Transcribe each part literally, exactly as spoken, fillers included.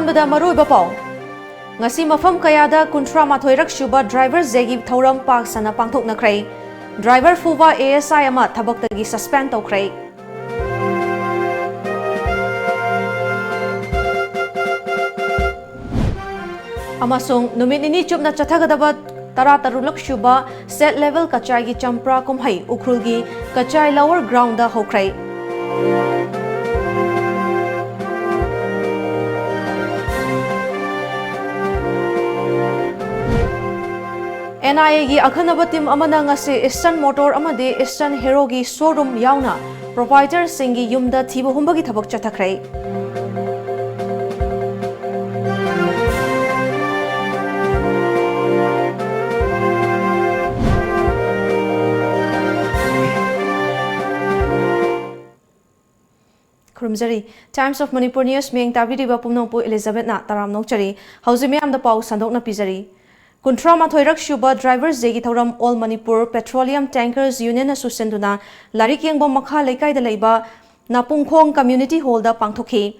ꯂꯣꯏꯁꯤꯟꯕꯗ ꯃꯔꯨꯑꯣꯏꯕ ꯄꯥꯎ꯫ ꯉꯁꯤ ꯃꯐꯝ ꯀꯌꯥꯗ ꯀꯨꯟꯊ꯭ꯔꯥ ꯃꯥꯊꯣꯏꯔꯛ ꯁꯨꯕ Drivers' Day-ꯒꯤ ꯊꯧꯔꯝ ꯄꯥꯛ ꯁꯟꯅ ꯄꯥꯡꯊꯣꯛꯅꯈ꯭ꯔꯦ꯫ Driver ꯐꯨꯕ A S I ꯑꯃ ꯊꯕꯛꯇꯒꯤ suspend ꯇꯧꯈ꯭ꯔꯦ꯫ ꯑꯃꯁꯨꯡ ꯅꯨꯃꯤꯠ ꯅꯤꯅꯤ ꯆꯨꯞꯅ ꯆꯠꯊꯒꯗꯕ ꯇꯔꯥꯇꯔꯨꯛꯂꯛ ꯁꯨꯕ State Level ꯀꯆꯥꯏꯒꯤ ꯆꯝꯄ꯭ꯔꯥ ꯀꯨꯝꯍꯩ ꯎꯈ꯭ꯔꯨꯜꯒꯤ ꯀꯆꯥꯏ Lower Ground-ꯗ ꯍꯧꯈ꯭ꯔꯦ꯫ N I A-ꯒꯤ ꯑꯈꯟꯅꯕ team ꯑꯃꯅ ꯉꯁꯤ Eastern Motor ꯑꯃꯗꯤ Eastern Hero-ꯒꯤ showroom ꯌꯥꯎꯅ proprietor-ꯁꯤꯡꯒꯤ ꯌꯨꯝꯗ ꯊꯤꯕ ꯍꯨꯝꯕꯒꯤ ꯊꯕꯛ ꯆꯠꯊꯈ꯭ꯔꯦ꯫ ꯈꯨꯔꯨꯝꯖꯔꯤ꯫ Times of Manipur News ꯃꯤꯠꯌꯦꯡ ꯇꯥꯕꯤꯔꯤꯕ ꯄꯨꯝꯅꯃꯛꯄꯨ Elizabeth-ꯅ ꯇꯔꯥꯝꯅ ꯑꯣꯛꯆꯔꯤ꯫ ꯍꯧꯖꯤꯛ ꯃꯤꯌꯥꯝꯗ ꯄꯥꯎ ꯁꯟꯗꯣꯛꯅ ꯄꯤꯖꯔꯤ꯫ ꯀꯨꯟꯊ꯭ꯔꯥ ꯃꯥꯊꯣꯏꯔꯛ ꯁꯨꯕ Drivers' Day-ꯒꯤ ꯊꯧꯔꯝ All Manipur Petroleum Tankers Union-ꯅ ꯁꯨꯁꯤꯟꯗꯨꯅ ꯂꯥꯏꯔꯤꯛ ꯌꯦꯡꯕ ꯃꯈꯥ ꯂꯩꯀꯥꯏꯗ ꯂꯩꯕ ꯅꯥꯄꯨꯡꯈꯣꯡ Community Hall-ꯗ ꯄꯥꯡꯊꯣꯛꯈꯤ꯫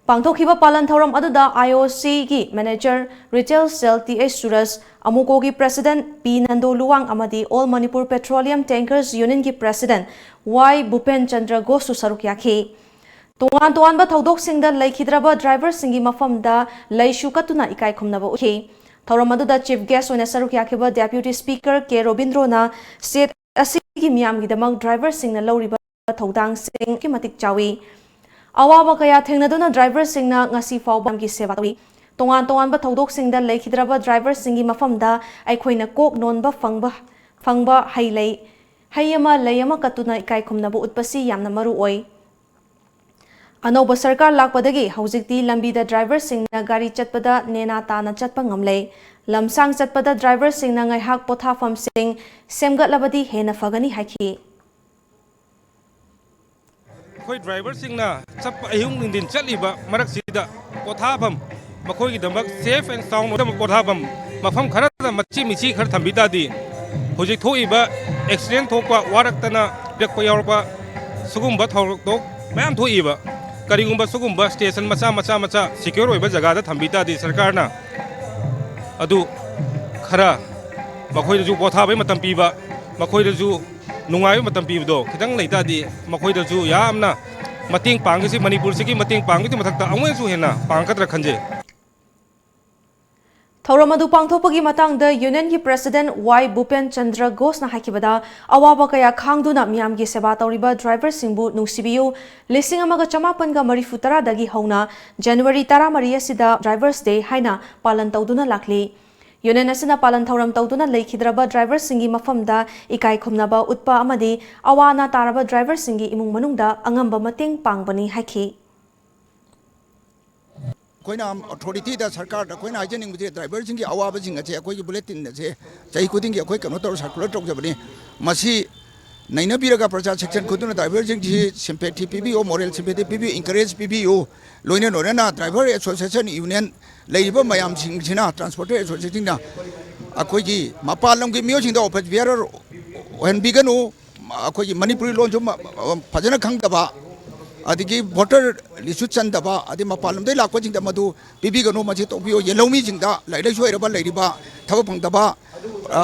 ꯄꯥꯡꯊꯣꯛꯈꯤꯕ ꯄꯥꯂꯟ ꯊꯧꯔꯝ ꯑꯗꯨꯗ I O C-ꯒꯤ manager Retail Cell T H Suraj, AMUCO-ꯒꯤ president P Nando Luwang ꯑꯃꯗꯤ All Manipur Petroleum Tankers Union-ꯒꯤ president Y ꯚꯨꯄꯦꯟ Chandra ꯘꯣꯁꯁꯨ ꯁꯔꯨꯛ ꯌꯥꯈꯤ꯫ ꯇꯣꯉꯥꯟ ꯇꯣꯉꯥꯟꯕ ꯊꯧꯗꯣꯛꯁꯤꯡꯗ ꯂꯩꯈꯤꯗ꯭ꯔꯕ driver-ꯁꯤꯡꯒꯤ ꯃꯐꯝꯗ ꯂꯩꯁꯨ ꯀꯠꯇꯨꯅ ꯏꯀꯥꯏ ꯈꯨꯝꯅꯕ ꯎꯠꯈꯤ꯫ ꯊꯧꯔꯝ ꯑꯗꯨꯗ chief guest ꯑꯣꯏꯅ ꯁꯔꯨꯛ ꯌꯥꯈꯤꯕ Deputy Speaker K ꯔꯣꯕꯤꯟꯗ꯭ꯔꯣꯅ state ꯑꯁꯤꯒꯤ ꯃꯤꯌꯥꯝꯒꯤꯗꯃꯛ driver-ꯁꯤꯡꯅ ꯂꯧꯔꯤꯕ ꯊꯧꯗꯥꯡꯁꯤꯡ ꯑꯗꯨꯛꯀꯤ ꯃꯇꯤꯛ ꯆꯥꯎꯏ꯫ ꯑꯋꯥꯕ ꯀꯌꯥ ꯊꯦꯡꯅꯗꯨꯅ driver-ꯁꯤꯡꯅ ꯉꯁꯤ ꯐꯥꯎꯕ ꯃꯤꯌꯥꯝꯒꯤ ꯁꯦꯕꯥ ꯇꯧꯏ꯫ ꯇꯣꯉꯥꯟ ꯇꯣꯉꯥꯟꯕ ꯊꯧꯗꯣꯛꯁꯤꯡꯗ ꯂꯩꯈꯤꯗ꯭ꯔꯕ driver-ꯁꯤꯡꯒꯤ ꯃꯐꯝꯗ ꯑꯩꯈꯣꯏꯅ ꯀꯣꯛ ꯅꯣꯟꯕ ꯐꯪꯕ, ꯐꯪꯕ ꯍꯩ ꯂꯩ, ꯍꯩ ꯑꯃ ꯂꯩ ꯑꯃ ꯀꯠꯇꯨꯅ ꯏꯀꯥꯏ ꯈꯨꯝꯅꯕ ꯎꯠꯄꯁꯤ ꯌꯥꯝꯅ ꯃꯔꯨ ꯑꯣꯏ꯫ ꯑꯅꯧꯕ ꯁꯔꯀꯥꯔ ꯂꯥꯛꯄꯗꯒꯤ ꯍꯧꯖꯤꯛꯇꯤ ꯂꯝꯕꯤꯗ driver-ꯁꯤꯡꯅ ꯒꯥꯔꯤ ꯆꯠꯄꯗ ꯅꯦꯅꯥ ꯇꯥꯅ ꯆꯠꯄ ꯉꯝꯂꯦ꯫ ꯂꯝꯁꯥꯡ ꯆꯠꯄꯗ driver-ꯁꯤꯡꯅ ꯉꯥꯏꯍꯥꯛ ꯄꯣꯊꯥꯐꯝꯁꯤꯡ ꯁꯦꯝꯒꯠꯂꯕꯗꯤ ꯍꯦꯟꯅ ꯐꯒꯅꯤ ꯍꯥꯏꯈꯤ꯫ ꯑꯩꯈꯣꯏ driver-ꯁꯤꯡꯅ ꯆꯠꯄ ꯑꯍꯤꯡ ꯅꯨꯡꯊꯤꯟ ꯆꯠꯂꯤꯕ ꯃꯔꯛꯁꯤꯗ ꯄꯣꯊꯥꯐꯝ, ꯃꯈꯣꯏꯒꯤꯗꯃꯛ safe and sound ꯑꯣꯏꯅꯕ ꯄꯣꯊꯥꯐꯝ ꯃꯐꯝ ꯈꯔꯗ ꯃꯆꯤ ꯃꯤꯆꯤ ꯈꯔ ꯊꯝꯕꯤ ꯇꯥꯔꯗꯤ, ꯍꯧꯖꯤꯛ ꯊꯣꯛꯏꯕ accident ꯊꯣꯛꯄ, ꯋꯥꯔꯛꯇꯅ ꯄꯤꯔꯛꯄ ꯌꯥꯎꯔꯛꯄ, ꯁꯤꯒꯨꯝꯕ ꯊꯧꯗꯣꯛ ꯃꯌꯥꯝ ꯊꯣꯛꯏꯕ꯫ ꯀꯔꯤꯒꯨꯝꯕ ꯁꯤꯒꯨꯝꯕ ꯁ꯭ꯇꯦꯁꯟ ꯃꯆꯥ ꯃꯆꯥ ꯃꯆꯥ ꯁꯤꯀ꯭ꯌꯣꯔ ꯑꯣꯏꯕ ꯖꯒꯥꯗ ꯊꯝꯕꯤ ꯇꯥꯔꯗꯤ ꯁꯔꯀꯥꯔꯅ ꯑꯗꯨ ꯈꯔ ꯃꯈꯣꯏꯗꯁꯨ ꯄꯣꯊꯥꯕꯒꯤ ꯃꯇꯝ ꯄꯤꯕ, ꯃꯈꯣꯏꯗꯁꯨ ꯅꯨꯡꯉꯥꯏꯕ ꯃꯇꯝ ꯄꯤꯕꯗꯣ ꯈꯤꯇꯪ ꯂꯩ ꯇꯥꯔꯗꯤ ꯃꯈꯣꯏꯗꯁꯨ ꯌꯥꯝꯅ ꯃꯇꯦꯡ ꯄꯥꯡꯒꯁꯤ, ꯃꯅꯤꯄꯨꯔꯁꯤꯒꯤ ꯃꯇꯦꯡ ꯄꯥꯡꯕꯒꯤ ꯃꯊꯛꯇ ꯑꯃꯨꯛ ꯍꯦꯟꯅꯁꯨ ꯍꯦꯟꯅ ꯄꯥꯡꯒꯗ꯭ꯔꯥ ꯈꯟꯖꯩ꯫ ꯊꯧꯔꯝ ꯑꯗꯨ ꯄꯥꯡꯊꯣꯛꯄꯒꯤ ꯃꯇꯥꯡꯗ ꯌꯨꯅꯤꯌꯟꯒꯤ ꯄ꯭ꯔꯦꯁꯤꯗꯦꯟꯠ ꯋꯥꯏ ꯚꯨꯄꯦꯟ ꯆꯟꯗ꯭ꯔ ꯘꯣꯁꯅ ꯍꯥꯏꯈꯤꯕꯗ, ꯑꯋꯥꯕ ꯀꯌꯥ ꯈꯥꯡꯗꯨꯅ ꯃꯤꯌꯥꯝꯒꯤ ꯁꯦꯕꯥ ꯇꯧꯔꯤꯕ ꯗ꯭ꯔꯥꯏꯚꯔꯁꯤꯡꯕꯨ ꯅꯨꯡꯁꯤꯕꯤꯌꯨ, ꯂꯤꯁꯤꯡ ꯑꯃꯒ ꯆꯃꯥꯄꯟꯒ ꯃꯔꯤꯐꯨ ꯇꯔꯥꯗꯒꯤ ꯍꯧꯅ ꯖꯅꯋꯥꯔꯤ ꯇꯔꯥꯃꯔꯤ ꯑꯁꯤꯗ ꯗ꯭ꯔꯥꯏꯚꯔꯁ ꯗꯦ ꯍꯥꯏꯅ ꯄꯥꯂꯟ ꯇꯧꯗꯨꯅ ꯂꯥꯛꯂꯤ꯫ ꯌꯨꯅꯤꯌꯟ ꯑꯁꯤꯅ ꯄꯥꯂꯟ ꯊꯧꯔꯝ ꯇꯧꯗꯨꯅ ꯂꯩꯈꯤꯗ꯭ꯔꯕ ꯗ꯭ꯔꯥꯏꯚꯔꯁꯤꯡꯒꯤ ꯃꯐꯝꯗ ꯏꯀꯥꯏ ꯈꯨꯝꯅꯕ ꯎꯠꯄ ꯑꯃꯗꯤ ꯑꯋꯥ ꯑꯅꯥ ꯇꯥꯔꯕ ꯗ꯭ꯔꯥꯏꯚꯔꯁꯤꯡꯒꯤ ꯏꯃꯨꯡ ꯃꯅꯨꯡꯗ ꯑꯉꯝꯕ ꯃꯇꯦꯡ ꯄꯥꯡꯕꯅꯤ ꯍꯥꯏꯈꯤ꯫ ꯑꯩꯈꯣꯏꯅ ꯑꯣꯊꯣꯔꯤꯇꯤꯗ, ꯁꯔꯀꯥꯔꯗ ꯑꯩꯈꯣꯏꯅ ꯍꯥꯏꯖꯅꯤꯡꯕꯁꯦ, ꯗ꯭ꯔꯥꯏꯚꯔꯁꯤꯡꯒꯤ ꯑꯋꯥꯕꯁꯤꯡ ꯑꯁꯦ ꯑꯩꯈꯣꯏꯒꯤ ꯕꯨꯂꯦꯇꯤꯟ ꯑꯁꯦ ꯆꯍꯤ ꯈꯨꯗꯤꯡꯒꯤ ꯑꯩꯈꯣꯏ ꯀꯩꯅꯣ ꯇꯧꯔ ꯁꯔꯀꯨꯂꯔ ꯇꯧꯖꯕꯅꯤ꯫ ꯃꯁꯤ ꯅꯩꯅꯕꯤꯔꯒ ꯄ꯭ꯔꯖꯥ ꯁꯦꯛꯁꯟ ꯈꯨꯗꯤꯡꯃꯛ ꯗ꯭ꯔꯥꯏꯚꯔꯁꯤꯡꯁꯤ ꯁꯤꯝꯄꯦꯊꯤ ꯄꯤꯕꯤꯌꯨ, ꯃꯣꯔꯦꯜ ꯁꯤꯝꯄꯦꯊꯤ ꯄꯤꯕꯤꯌꯨ, ꯏꯟꯀꯔꯦꯖ ꯄꯤꯕꯤꯌꯨ꯫ ꯂꯣꯏꯅ ꯂꯣꯏꯅꯅ ꯗ꯭ꯔꯥꯏꯚꯔ ꯑꯦꯁꯣꯁꯤꯌꯦꯁꯟ ꯌꯨꯅꯤꯌꯟ ꯂꯩꯔꯤꯕ ꯃꯌꯥꯝꯁꯤꯡꯁꯤꯅ, ꯇ꯭ꯔꯥꯟꯁꯄꯣꯔꯇꯔ ꯑꯦꯁꯣꯁꯤꯌꯦꯁꯟꯁꯤꯡꯅ ꯑꯩꯈꯣꯏꯒꯤ ꯃꯄꯥꯟ ꯂꯝꯒꯤ ꯃꯤꯑꯣꯏꯁꯤꯡꯗ ꯑꯣꯐꯤꯁ ꯕꯤꯌꯥꯔꯔ ꯑꯣꯏꯍꯟꯕꯤꯒꯅꯨ꯫ ꯑꯩꯈꯣꯏꯒꯤ ꯃꯅꯤꯄꯨꯔꯤ ꯂꯣꯟꯁꯨ ꯃ-, ꯐꯖꯅ ꯈꯪꯗꯕ, ꯑꯗꯒꯤ ꯚꯣꯇꯔ ꯂꯤꯁꯁꯨ ꯆꯟꯗꯕ, ꯑꯗꯩ ꯃꯄꯥꯟ ꯂꯝꯗꯒꯤ ꯂꯥꯛꯄꯁꯤꯡꯗ ꯃꯗꯨ ꯄꯤꯕꯤꯒꯅꯨ, ꯃꯁꯤ ꯇꯣꯛꯄꯤꯌꯨ꯫ ꯌꯦꯜꯍꯧꯃꯤꯁꯤꯡꯗ, ꯂꯥꯏꯔꯤꯛ ꯂꯥꯏꯁꯨ ꯍꯩꯔꯕ ꯂꯩꯔꯤꯕ, ꯊꯕꯛ ꯐꯪꯗꯕ,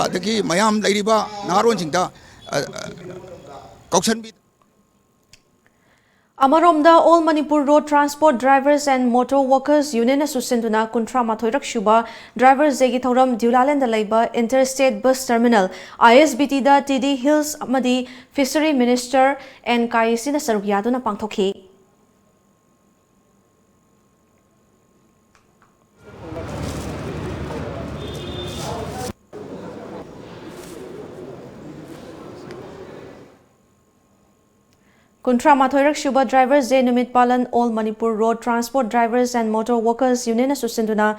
ꯑꯗꯒꯤ ꯃꯌꯥꯝ ꯂꯩꯔꯤꯕ ꯅꯍꯥꯔꯣꯟꯁꯤꯡꯗ, ꯑ, ꯑ, ꯀꯧꯁꯟꯕꯤ꯫ ꯑꯃꯔꯣꯝꯗ, All Manipur Road Transport Drivers and Motor Workers Unionꯅ ꯁꯨꯠꯁꯤꯟꯗꯨꯅ ꯀꯨꯟꯊ꯭ꯔꯥ ꯃꯥꯊꯣꯏꯔꯛ ꯁꯨꯕ Drivers Dayꯒꯤ ꯊꯧꯔꯝ ꯗ꯭ꯌꯨꯂꯥꯂꯦꯟꯗ ꯂꯩꯕ Interstate Bus Terminal, ISBTꯗ TD Hills ꯑꯃꯗꯤ Fishery Minister N ꯀꯥꯏꯁꯤꯅ ꯁꯔꯨꯛ ꯌꯥꯗꯨꯅ ꯄꯥꯡꯊꯣꯛꯈꯤ꯫ ꯀꯨꯟꯊ꯭ꯔꯥ ꯃꯥꯊꯣꯏꯔꯛ ꯁꯨꯕ Drivers Day ꯅꯨꯃꯤꯠ ꯄꯥꯂꯟ All Manipur Road Transport Drivers and Motor Workers Unionꯅ ꯁꯨꯠꯁꯤꯟꯗꯨꯅ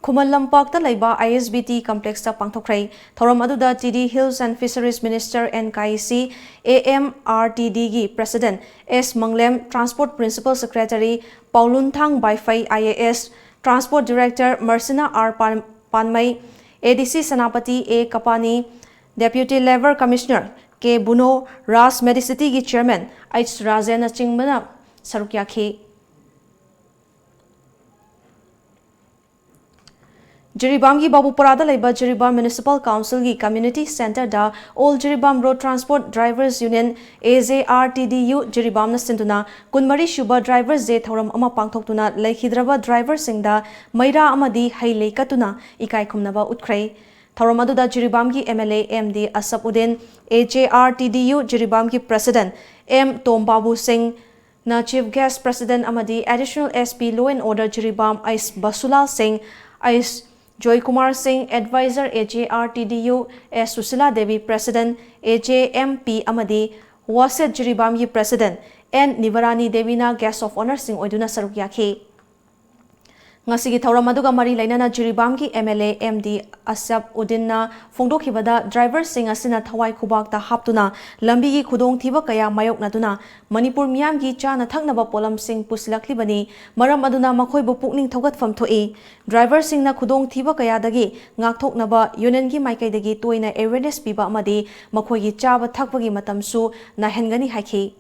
ꯈꯨꯃꯟ ꯂꯝꯄꯥꯛꯇ ꯂꯩꯕ ISBT complexꯇ ꯄꯥꯡꯊꯣꯛꯈ꯭ꯔꯦ꯫ ꯊꯧꯔꯝ ꯑꯗꯨꯗ TD Hills and Fisheries Minister N ꯀꯥꯏꯁꯤ, AMRTDꯒꯤ President S ꯃꯪꯂꯦꯝ, Transport Principal Secretary ꯄꯥꯎꯂꯨꯟꯊꯥꯡ ꯕꯥꯏꯐꯩ IAS, Transport Director ꯃꯔꯁꯤꯅꯥ R PAN-, ꯄꯥꯟꯃꯩ, ADC Senapati A ꯀꯄꯥꯅꯤ, Deputy Labour Commissioner K ꯕꯨꯅꯣ, Raj Medicityꯒꯤ Chairman H ꯔꯥꯖꯦꯟꯅꯆꯤꯡꯕꯅ ꯁꯔꯨꯛ ꯌꯥꯈꯤ꯫ ꯖꯤꯔꯤꯕꯥꯝꯒꯤ ꯕꯥꯕꯨꯄꯔꯥꯗ ꯂꯩꯕ Jiribam Municipal Councilꯒꯤ Community Centreꯗ All Jiribam Road Transport Drivers Union, AJRTDU, ꯖꯤꯔꯤꯕꯥꯝꯅ ꯁꯤꯟꯗꯨꯅ ꯀꯨꯟꯃꯔꯤ ꯁꯨꯕ Drivers Day ꯊꯧꯔꯝ ꯑꯃ ꯄꯥꯡꯊꯣꯛꯇꯨꯅ ꯂꯩꯈꯤꯗ꯭ꯔꯕ driverꯁꯤꯡꯗ ꯃꯩꯔꯥ ꯑꯃꯗꯤ ꯍꯩ ꯂꯩ ꯀꯠꯇꯨꯅ ꯏꯀꯥꯏ ꯈꯨꯝꯅꯕ ꯎꯠꯈ꯭ꯔꯦ꯫ ꯊꯧꯔꯝ ꯑꯗꯨꯗ ꯖꯤꯔꯤꯕꯥꯝꯒꯤ MLA M D Asaf Uddin, AJRTDU ꯖꯤꯔꯤꯕꯥꯝꯒꯤ President ꯑꯦꯝ ꯇꯣꯝꯕꯥꯕꯨ ꯁꯤꯡ, ꯅ Chief Guest President ꯑꯃꯗꯤ Additional SP Law and Order Jiribam ꯑꯩꯁ ꯕꯁꯨꯂꯥꯜ ꯁꯤꯡ, ꯑꯩꯁ ꯖꯣꯏꯀꯨꯃꯥꯔ ꯁꯤꯡ, Advisor AJRTDU ꯑꯦꯁ ꯁꯨꯁꯤꯂꯥ ꯗꯦꯕꯤ, President AJMP ꯑꯃꯗꯤ ꯋꯥꯁꯦꯠ ꯖꯤꯔꯤꯕꯥꯝꯒꯤ President ꯑꯦꯟ ꯅꯤꯕꯔꯥꯅꯤ ꯗꯦꯕꯤꯅ Guest of Honourꯁꯤꯡ ꯑꯣꯏꯗꯨꯅ ꯁꯔꯨꯛ ꯌꯥꯈꯤ꯫ ꯉꯁꯤꯒꯤ ꯊꯧꯔꯝ ꯑꯗꯨꯒ ꯃꯔꯤ ꯂꯩꯅꯅ ꯖꯤꯔꯤꯕꯥꯝꯒꯤ MLA ꯑꯦꯝ ꯗꯤ ꯑꯁꯐ ꯎꯗꯤꯟꯅ ꯐꯣꯡꯗꯣꯛꯈꯤꯕꯗ, driverꯁꯤꯡ ꯑꯁꯤꯅ ꯊꯋꯥꯏ ꯈꯨꯕꯥꯛꯇ ꯍꯥꯞꯇꯨꯅ ꯂꯝꯕꯤꯒꯤ ꯈꯨꯗꯣꯡꯊꯤꯕ ꯀꯌꯥ ꯃꯥꯌꯣꯛꯅꯗꯨꯅ ꯃꯅꯤꯄꯨꯔ ꯃꯤꯌꯥꯝꯒꯤ ꯆꯥꯅ ꯊꯛꯅꯕ ꯄꯣꯠꯂꯝꯁꯤꯡ ꯄꯨꯁꯤꯜꯂꯛꯂꯤꯕꯅꯤ꯫ ꯃꯔꯝ ꯑꯗꯨꯅ ꯃꯈꯣꯏꯕꯨ ꯄꯨꯛꯅꯤꯡ ꯊꯧꯒꯠꯐꯝ ꯊꯣꯛꯏ꯫ Driverꯁꯤꯡꯅ ꯈꯨꯗꯣꯡꯊꯤꯕ ꯀꯌꯥꯗꯒꯤ ꯉꯥꯛꯊꯣꯛꯅꯕ unionꯒꯤ ꯃꯥꯏꯀꯩꯗꯒꯤ ꯇꯣꯏꯅ awareness ꯄꯤꯕ ꯑꯃꯗꯤ ꯃꯈꯣꯏꯒꯤ ꯆꯥꯕ ꯊꯛꯄꯒꯤ ꯃꯇꯝꯁꯨ ꯅꯥꯏꯍꯟꯒꯅꯤ ꯍꯥꯏꯈꯤ꯫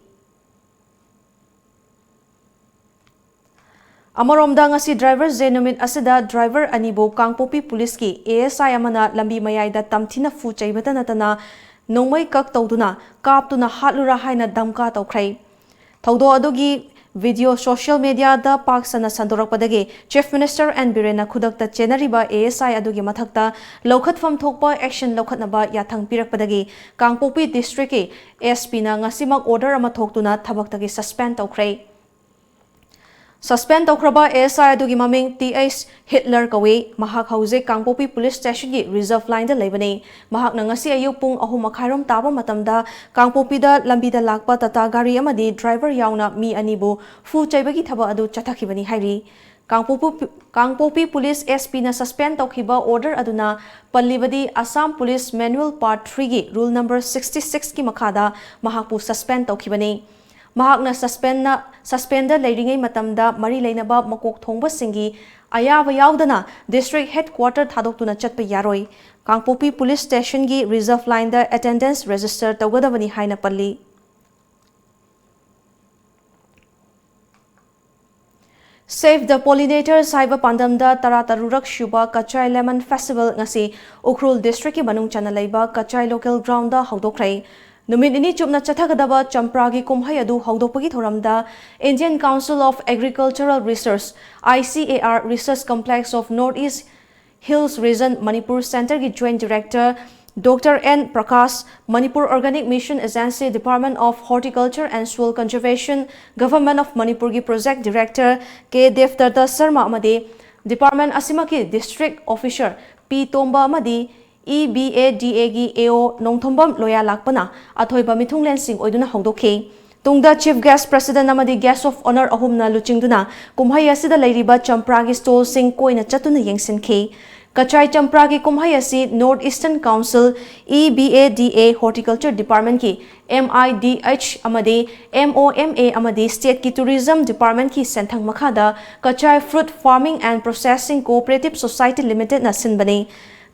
ꯑꯃꯔꯣꯝꯗ, ꯉꯁꯤ Drivers Day ꯅꯨꯃꯤꯠ ꯑꯁꯤꯗ driver ꯑꯅꯤꯕꯨ ꯀꯥꯡꯄꯣꯛꯄꯤ ꯄꯨꯂꯤꯁꯀꯤ ASI ꯑꯃꯅ ꯂꯝꯕꯤ ꯃꯌꯥꯏꯗ ꯇꯝꯊꯤꯅ ꯐꯨ ꯆꯩꯕꯇ ꯅꯠꯇꯅ ꯅꯣꯡꯃꯩ ꯀꯛ ꯇꯧꯗꯨꯅ ꯀꯥꯞꯇꯨꯅ ꯍꯥꯠꯂꯨꯔꯥ ꯍꯥꯏꯅ ꯙꯝꯀꯥ ꯇꯧꯈ꯭ꯔꯦ꯫ ꯊꯧꯗꯣꯛ ꯑꯗꯨꯒꯤ video social mediaꯗ ꯄꯥꯛ ꯁꯟꯅ ꯁꯟꯗꯣꯔꯛꯄꯗꯒꯤ Chief Minister ꯑꯦꯟ ꯕꯤꯔꯦꯟꯅ ꯈꯨꯗꯛꯇ ꯆꯦꯟꯅꯔꯤꯕ ASI ꯑꯗꯨꯒꯤ ꯃꯊꯛꯇ ꯂꯧꯈꯠꯐꯝ ꯊꯣꯛꯄ action ꯂꯧꯈꯠꯅꯕ ꯌꯥꯊꯪ ꯄꯤꯔꯛꯄꯗꯒꯤ ꯀꯥꯡꯄꯣꯛꯄꯤ districtꯀꯤ SPꯅ ꯉꯁꯤꯃꯛ order ꯑꯃ ꯊꯣꯛꯇꯨꯅ ꯊꯕꯛꯇꯒꯤ suspend ꯇꯧꯈ꯭ꯔꯦ꯫ Suspend ꯇꯧꯈ꯭ꯔꯕ ASI ꯑꯗꯨꯒꯤ ꯃꯃꯤꯡ ꯇꯤ ꯑꯩꯆ ꯍꯤꯠꯂꯔ ꯀꯧꯏ꯫ ꯃꯍꯥꯛ ꯍꯧꯖꯤꯛ ꯀꯥꯡꯄꯣꯛꯄꯤ police stationꯒꯤ reserve lineꯗ ꯂꯩꯕꯅꯤ꯫ ꯃꯍꯥꯛꯅ ꯉꯁꯤ ꯑꯌꯨꯛ ꯄꯨꯡ ꯑꯍꯨꯝ ꯃꯈꯥꯏꯔꯣꯝ ꯇꯥꯕ ꯃꯇꯝꯗ ꯀꯥꯡꯄꯣꯛꯄꯤꯗ ꯂꯝꯕꯤꯗ ꯂꯥꯛꯄ ꯇꯥꯇꯥ ꯒꯥꯔꯤ ꯑꯃꯗꯤ driver ꯌꯥꯎꯅ ꯃꯤ ꯑꯅꯤꯕꯨ ꯐꯨ ꯆꯩꯕꯒꯤ ꯊꯕꯛ ꯑꯗꯨ ꯆꯠꯊꯈꯤꯕꯅꯤ ꯍꯥꯏꯔꯤ꯫ ꯀꯥꯡꯄꯣꯛꯄꯤ, ꯀꯥꯡꯄꯣꯛꯄꯤ police SPꯅ suspend ꯇꯧꯈꯤꯕ order ꯑꯗꯨꯅ ꯄꯜꯂꯤꯕꯗꯤ Assam Police Manual Part threeꯒꯤ rule number sixty sixꯀꯤ ꯃꯈꯥꯗ ꯃꯍꯥꯛꯄꯨ suspend ꯇꯧꯈꯤꯕꯅꯤ꯫ ꯃꯍꯥꯛꯅ suspendꯅ, suspendꯗ ꯂꯩꯔꯤꯉꯩ ꯃꯇꯝꯗ ꯃꯔꯤ ꯂꯩꯅꯕ ꯃꯀꯣꯛ ꯊꯣꯡꯕꯁꯤꯡꯒꯤ ꯑꯌꯥꯕ ꯌꯥꯎꯗꯅ district headquarter ꯊꯥꯗꯣꯛꯇꯨꯅ ꯆꯠꯄ ꯌꯥꯔꯣꯏ꯫ ꯀꯥꯡꯄꯣꯛꯄꯤ police stationꯒꯤ reserve lineꯗ attendance register ꯇꯧꯒꯗꯕꯅꯤ ꯍꯥꯏꯅ ꯄꯜꯂꯤ꯫ Save the Pollinators ꯍꯥꯏꯕ ꯄꯥꯟꯗꯝꯗ ꯇꯔꯥꯇꯔꯨꯛꯔꯛ ꯁꯨꯕ ꯀꯆꯥꯏ Lemon Festival ꯉꯁꯤ ꯎꯈ꯭ꯔꯨꯜ districtꯀꯤ ꯃꯅꯨꯡ ꯆꯟꯅ ꯂꯩꯕ ꯀꯆꯥꯏ local groundꯗ ꯍꯧꯗꯣꯛꯈ꯭ꯔꯦ꯫ ꯅꯨꯃꯤꯠ ꯅꯤꯅꯤ ꯆꯨꯞꯅ ꯆꯠꯊꯒꯗꯕ ꯆꯝꯄ꯭ꯔꯥꯒꯤ ꯀꯨꯝꯍꯩ ꯑꯗꯨ ꯍꯧꯗꯣꯛꯄꯒꯤ ꯊꯧꯔꯝꯗ Indian Council of Agricultural Research, I C A R, Research Complex of North East Hills Region Manipur Centreꯒꯤ Joint Director Doctor N Prakash, Manipur Organic Mission Agency, Department of Horticulture and Soil Conservation, Government of Manipurꯒꯤ Project Director K Devdatta Sharma ꯑꯃꯗꯤ department ꯑꯁꯤꯃꯛꯀꯤ district officer P ꯇꯣꯝꯕ ꯑꯃꯗꯤ E B A D Aꯒꯤ A O Nongthombam ꯂꯣꯌꯥ ꯂꯥꯛꯄꯅ ꯑꯊꯣꯏꯕ ꯃꯤꯊꯨꯡꯂꯦꯟꯁꯤꯡ ꯑꯣꯏꯗꯨꯅ ꯍꯧꯗꯣꯛꯈꯤ꯫ ꯇꯨꯡꯗ Chief Guest, President ꯑꯃꯗꯤ Guest of Honour ꯑꯍꯨꯝꯅ ꯂꯨꯆꯤꯡꯗꯨꯅ ꯀꯨꯝꯍꯩ ꯑꯁꯤꯗ ꯂꯩꯔꯤꯕ ꯆꯝꯄ꯭ꯔꯥꯒꯤ stallꯁꯤꯡ ꯀꯣꯏꯅ ꯆꯠꯇꯨꯅ ꯌꯦꯡꯁꯤꯟꯈꯤ꯫ ꯀꯆꯥꯏ ꯆꯝꯄ꯭ꯔꯥꯒꯤ ꯀꯨꯝꯍꯩ ꯑꯁꯤ North Eastern Council, E B A D A, Horticulture Departmentꯀꯤ M I D H ꯑꯃꯗꯤ M O M A ꯑꯃꯗꯤ stateꯀꯤ Tourism Departmentꯀꯤ ꯁꯦꯟꯊꯪ ꯃꯈꯥꯗ Kachai Fruit Farming and Processing Cooperative Society Limitedꯅ ꯁꯤꯟꯕꯅꯤ꯫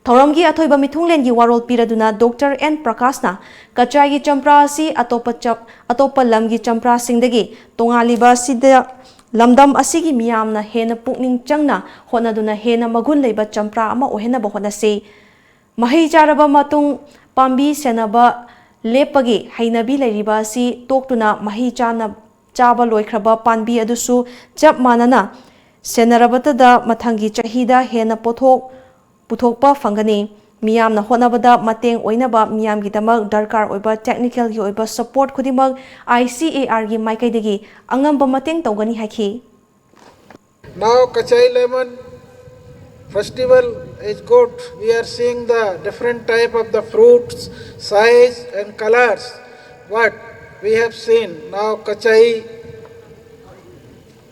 ꯊꯧꯔꯝꯒꯤ ꯑꯊꯣꯏꯕ ꯃꯤꯊꯨꯡꯂꯦꯟꯒꯤ ꯋꯥꯔꯣꯜ ꯄꯤꯔꯗꯨꯅ Doctor N Prakashꯅ ꯀꯆꯥꯏꯒꯤ ꯆꯝꯄ꯭ꯔꯥ ꯑꯁꯤ ꯑꯇꯣꯞꯄ ꯆꯞ-, ꯑꯇꯣꯞꯄ ꯂꯝꯒꯤ ꯆꯝꯄ꯭ꯔꯥꯁꯤꯡꯗꯒꯤ ꯇꯣꯉꯥꯜꯂꯤꯕ ꯑꯁꯤꯗ ꯂꯝꯗꯝ ꯑꯁꯤꯒꯤ ꯃꯤꯌꯥꯝꯅ ꯍꯦꯟꯅ ꯄꯨꯛꯅꯤꯡ ꯆꯪꯅ ꯍꯣꯠꯅꯗꯨꯅ ꯍꯦꯟꯅ ꯃꯒꯨꯟ ꯂꯩꯕ ꯆꯝꯄ꯭ꯔꯥ ꯑꯃ ꯑꯣꯏꯍꯟꯅꯕ ꯍꯣꯠꯅꯁꯤ꯫ ꯃꯍꯩ ꯆꯥꯔꯕ ꯃꯇꯨꯡ ꯄꯥꯝꯕꯤ ꯁꯦꯟꯅꯕ ꯂꯦꯞꯄꯒꯤ ꯍꯩꯅꯕꯤ ꯂꯩꯔꯤꯕ ꯑꯁꯤ ꯇꯣꯛꯇꯨꯅ ꯃꯍꯩ ꯆꯥꯅ-, ꯆꯥꯕ ꯂꯣꯏꯈ꯭ꯔꯕ ꯄꯥꯝꯕꯤ ꯑꯗꯨꯁꯨ ꯆꯞ ꯃꯥꯟꯅꯅ ꯁꯦꯟꯅꯔꯕꯇꯗ ꯃꯊꯪꯒꯤ ꯆꯍꯤꯗ ꯍꯦꯟꯅ ꯄꯣꯠꯊꯣꯛ ꯄꯨꯊꯣꯛꯄ ꯐꯪꯒꯅꯤ꯫ ꯃꯤꯌꯥꯝꯅ ꯍꯣꯠꯅꯕꯗ ꯃꯇꯦꯡ ꯑꯣꯏꯅꯕ ꯃꯤꯌꯥꯝꯒꯤꯗꯃꯛ ꯗꯔꯀꯥꯔ ꯑꯣꯏꯕ technicalꯒꯤ ꯑꯣꯏꯕ support ꯈꯨꯗꯤꯡꯃꯛ I C A Rꯒꯤ ꯃꯥꯏꯀꯩꯗꯒꯤ ꯑꯉꯝꯕ ꯃꯇꯦꯡ ꯇꯧꯒꯅꯤ ꯍꯥꯏꯈꯤ꯫ Now Kachai Lemon Festival is good. We are seeing the different type of the fruits, size and colors. What we have seen now, Kachai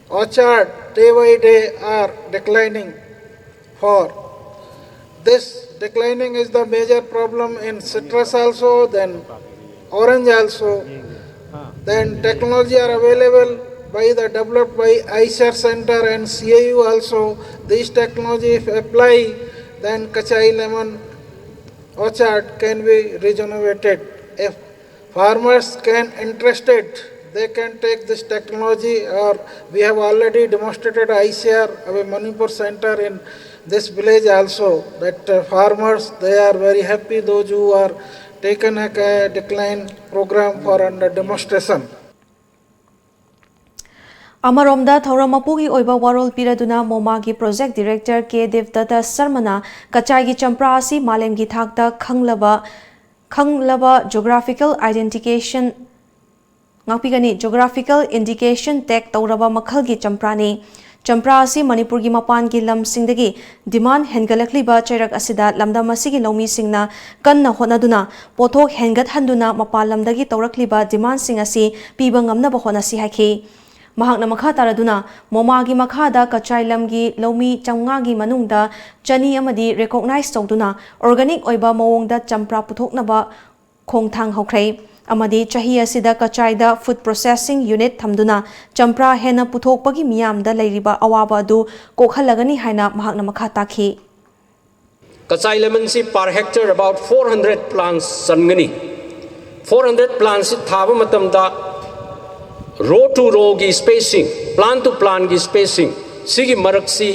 orchard day by day are declining for. This declining is the major problem in citrus also, then orange also. Then technology are available by the developed by I C A R Center and C A U also. These technology if apply, then Kachai Lemon orchard can be regenerated. If farmers can interested, They can take this technology, or we have already demonstrated I C R, our Manipur center in this village also, that uh, farmers, they are very happy, those who are taken a ca- decline program for under demonstration. ꯑꯃꯔꯣꯝꯗ, ꯊꯧꯔꯝ ꯃꯄꯨꯒꯤ ꯑꯣꯏꯕ ꯋꯥꯔꯣꯜ ꯄꯤꯔꯗꯨꯅ ꯃꯣꯃꯥꯒꯤ project director ꯀꯦ ꯗꯦꯕꯗꯠꯇ ꯁꯔꯃꯅ ꯀꯆꯥꯏꯒꯤ ꯆꯝꯄ꯭ꯔꯥ ꯑꯁꯤ ꯃꯥꯂꯦꯝꯒꯤ ꯊꯥꯛꯇ ꯈꯪꯂꯕ ꯈꯪꯂꯕ geographical identification ꯉꯥꯛꯄꯤꯒꯅꯤ꯫ Geographical indication tag ꯇꯧꯔꯕ ꯃꯈꯜꯒꯤ ꯆꯝꯄ꯭ꯔꯥꯅꯤ꯫ ꯆꯝꯄ꯭ꯔꯥ ꯑꯁꯤ ꯃꯅꯤꯄꯨꯔꯒꯤ ꯃꯄꯥꯟꯒꯤ ꯂꯝꯁꯤꯡꯗꯒꯤ demand ꯍꯦꯟꯒꯠꯂꯛꯂꯤꯕ ꯆꯩꯔꯛ ꯑꯁꯤꯗ ꯂꯝꯗꯝ ꯑꯁꯤꯒꯤ ꯂꯧꯃꯤꯁꯤꯡꯅ ꯀꯟꯅ ꯍꯣꯠꯅꯗꯨꯅ ꯄꯣꯠꯊꯣꯛ ꯍꯦꯟꯒꯠꯍꯟꯗꯨꯅ ꯃꯄꯥꯟ ꯂꯝꯗꯒꯤ ꯇꯧꯔꯛꯂꯤꯕ demandꯁꯤꯡ ꯑꯁꯤ ꯄꯤꯕ ꯉꯝꯅꯕ ꯍꯣꯠꯅꯁꯤ ꯍꯥꯏꯈꯤ꯫ ꯃꯍꯥꯛꯅ ꯃꯈꯥ ꯇꯥꯔꯗꯨꯅ ꯃꯣꯃꯥꯒꯤ ꯃꯈꯥꯗ ꯀꯆꯥꯏ ꯂꯝꯒꯤ ꯂꯧꯃꯤ ꯆꯥꯝꯃꯉꯥꯒꯤ ꯃꯅꯨꯡꯗ ꯆꯅꯤ ꯑꯃꯗꯤ recognize ꯇꯧꯗꯨꯅ organic ꯑꯣꯏꯕ ꯃꯑꯣꯡꯗ ꯆꯝꯄ꯭ꯔꯥ ꯄꯨꯊꯣꯛꯅꯕ ꯈꯣꯡꯊꯥꯡ ꯍꯧꯈ꯭ꯔꯦ ꯑꯃꯗꯤ ꯆꯍꯤ ꯑꯁꯤꯗ ꯀꯆꯥꯏꯗ food processing unit ꯊꯝꯗꯨꯅ ꯆꯝꯄ꯭ꯔꯥ ꯍꯦꯟꯅ ꯄꯨꯊꯣꯛꯄꯒꯤ ꯃꯤꯌꯥꯝꯗ ꯂꯩꯔꯤꯕ ꯑꯋꯥꯕ ꯑꯗꯨ ꯀꯣꯛꯍꯜꯂꯒꯅꯤ ꯍꯥꯏꯅ ꯃꯍꯥꯛꯅ ꯃꯈꯥ ꯇꯥꯈꯤ꯫ Kachai ꯂꯦꯃꯟꯁꯤ per hectare about four hundred plants ꯆꯟꯒꯅꯤ꯫ Four hundred plants ꯁꯤ ꯊꯥꯕ ꯃꯇꯝꯗ row to row ꯒꯤ spacing, plant to plant ꯒꯤ spacing ꯁꯤꯒꯤ ꯃꯔꯛꯁꯤ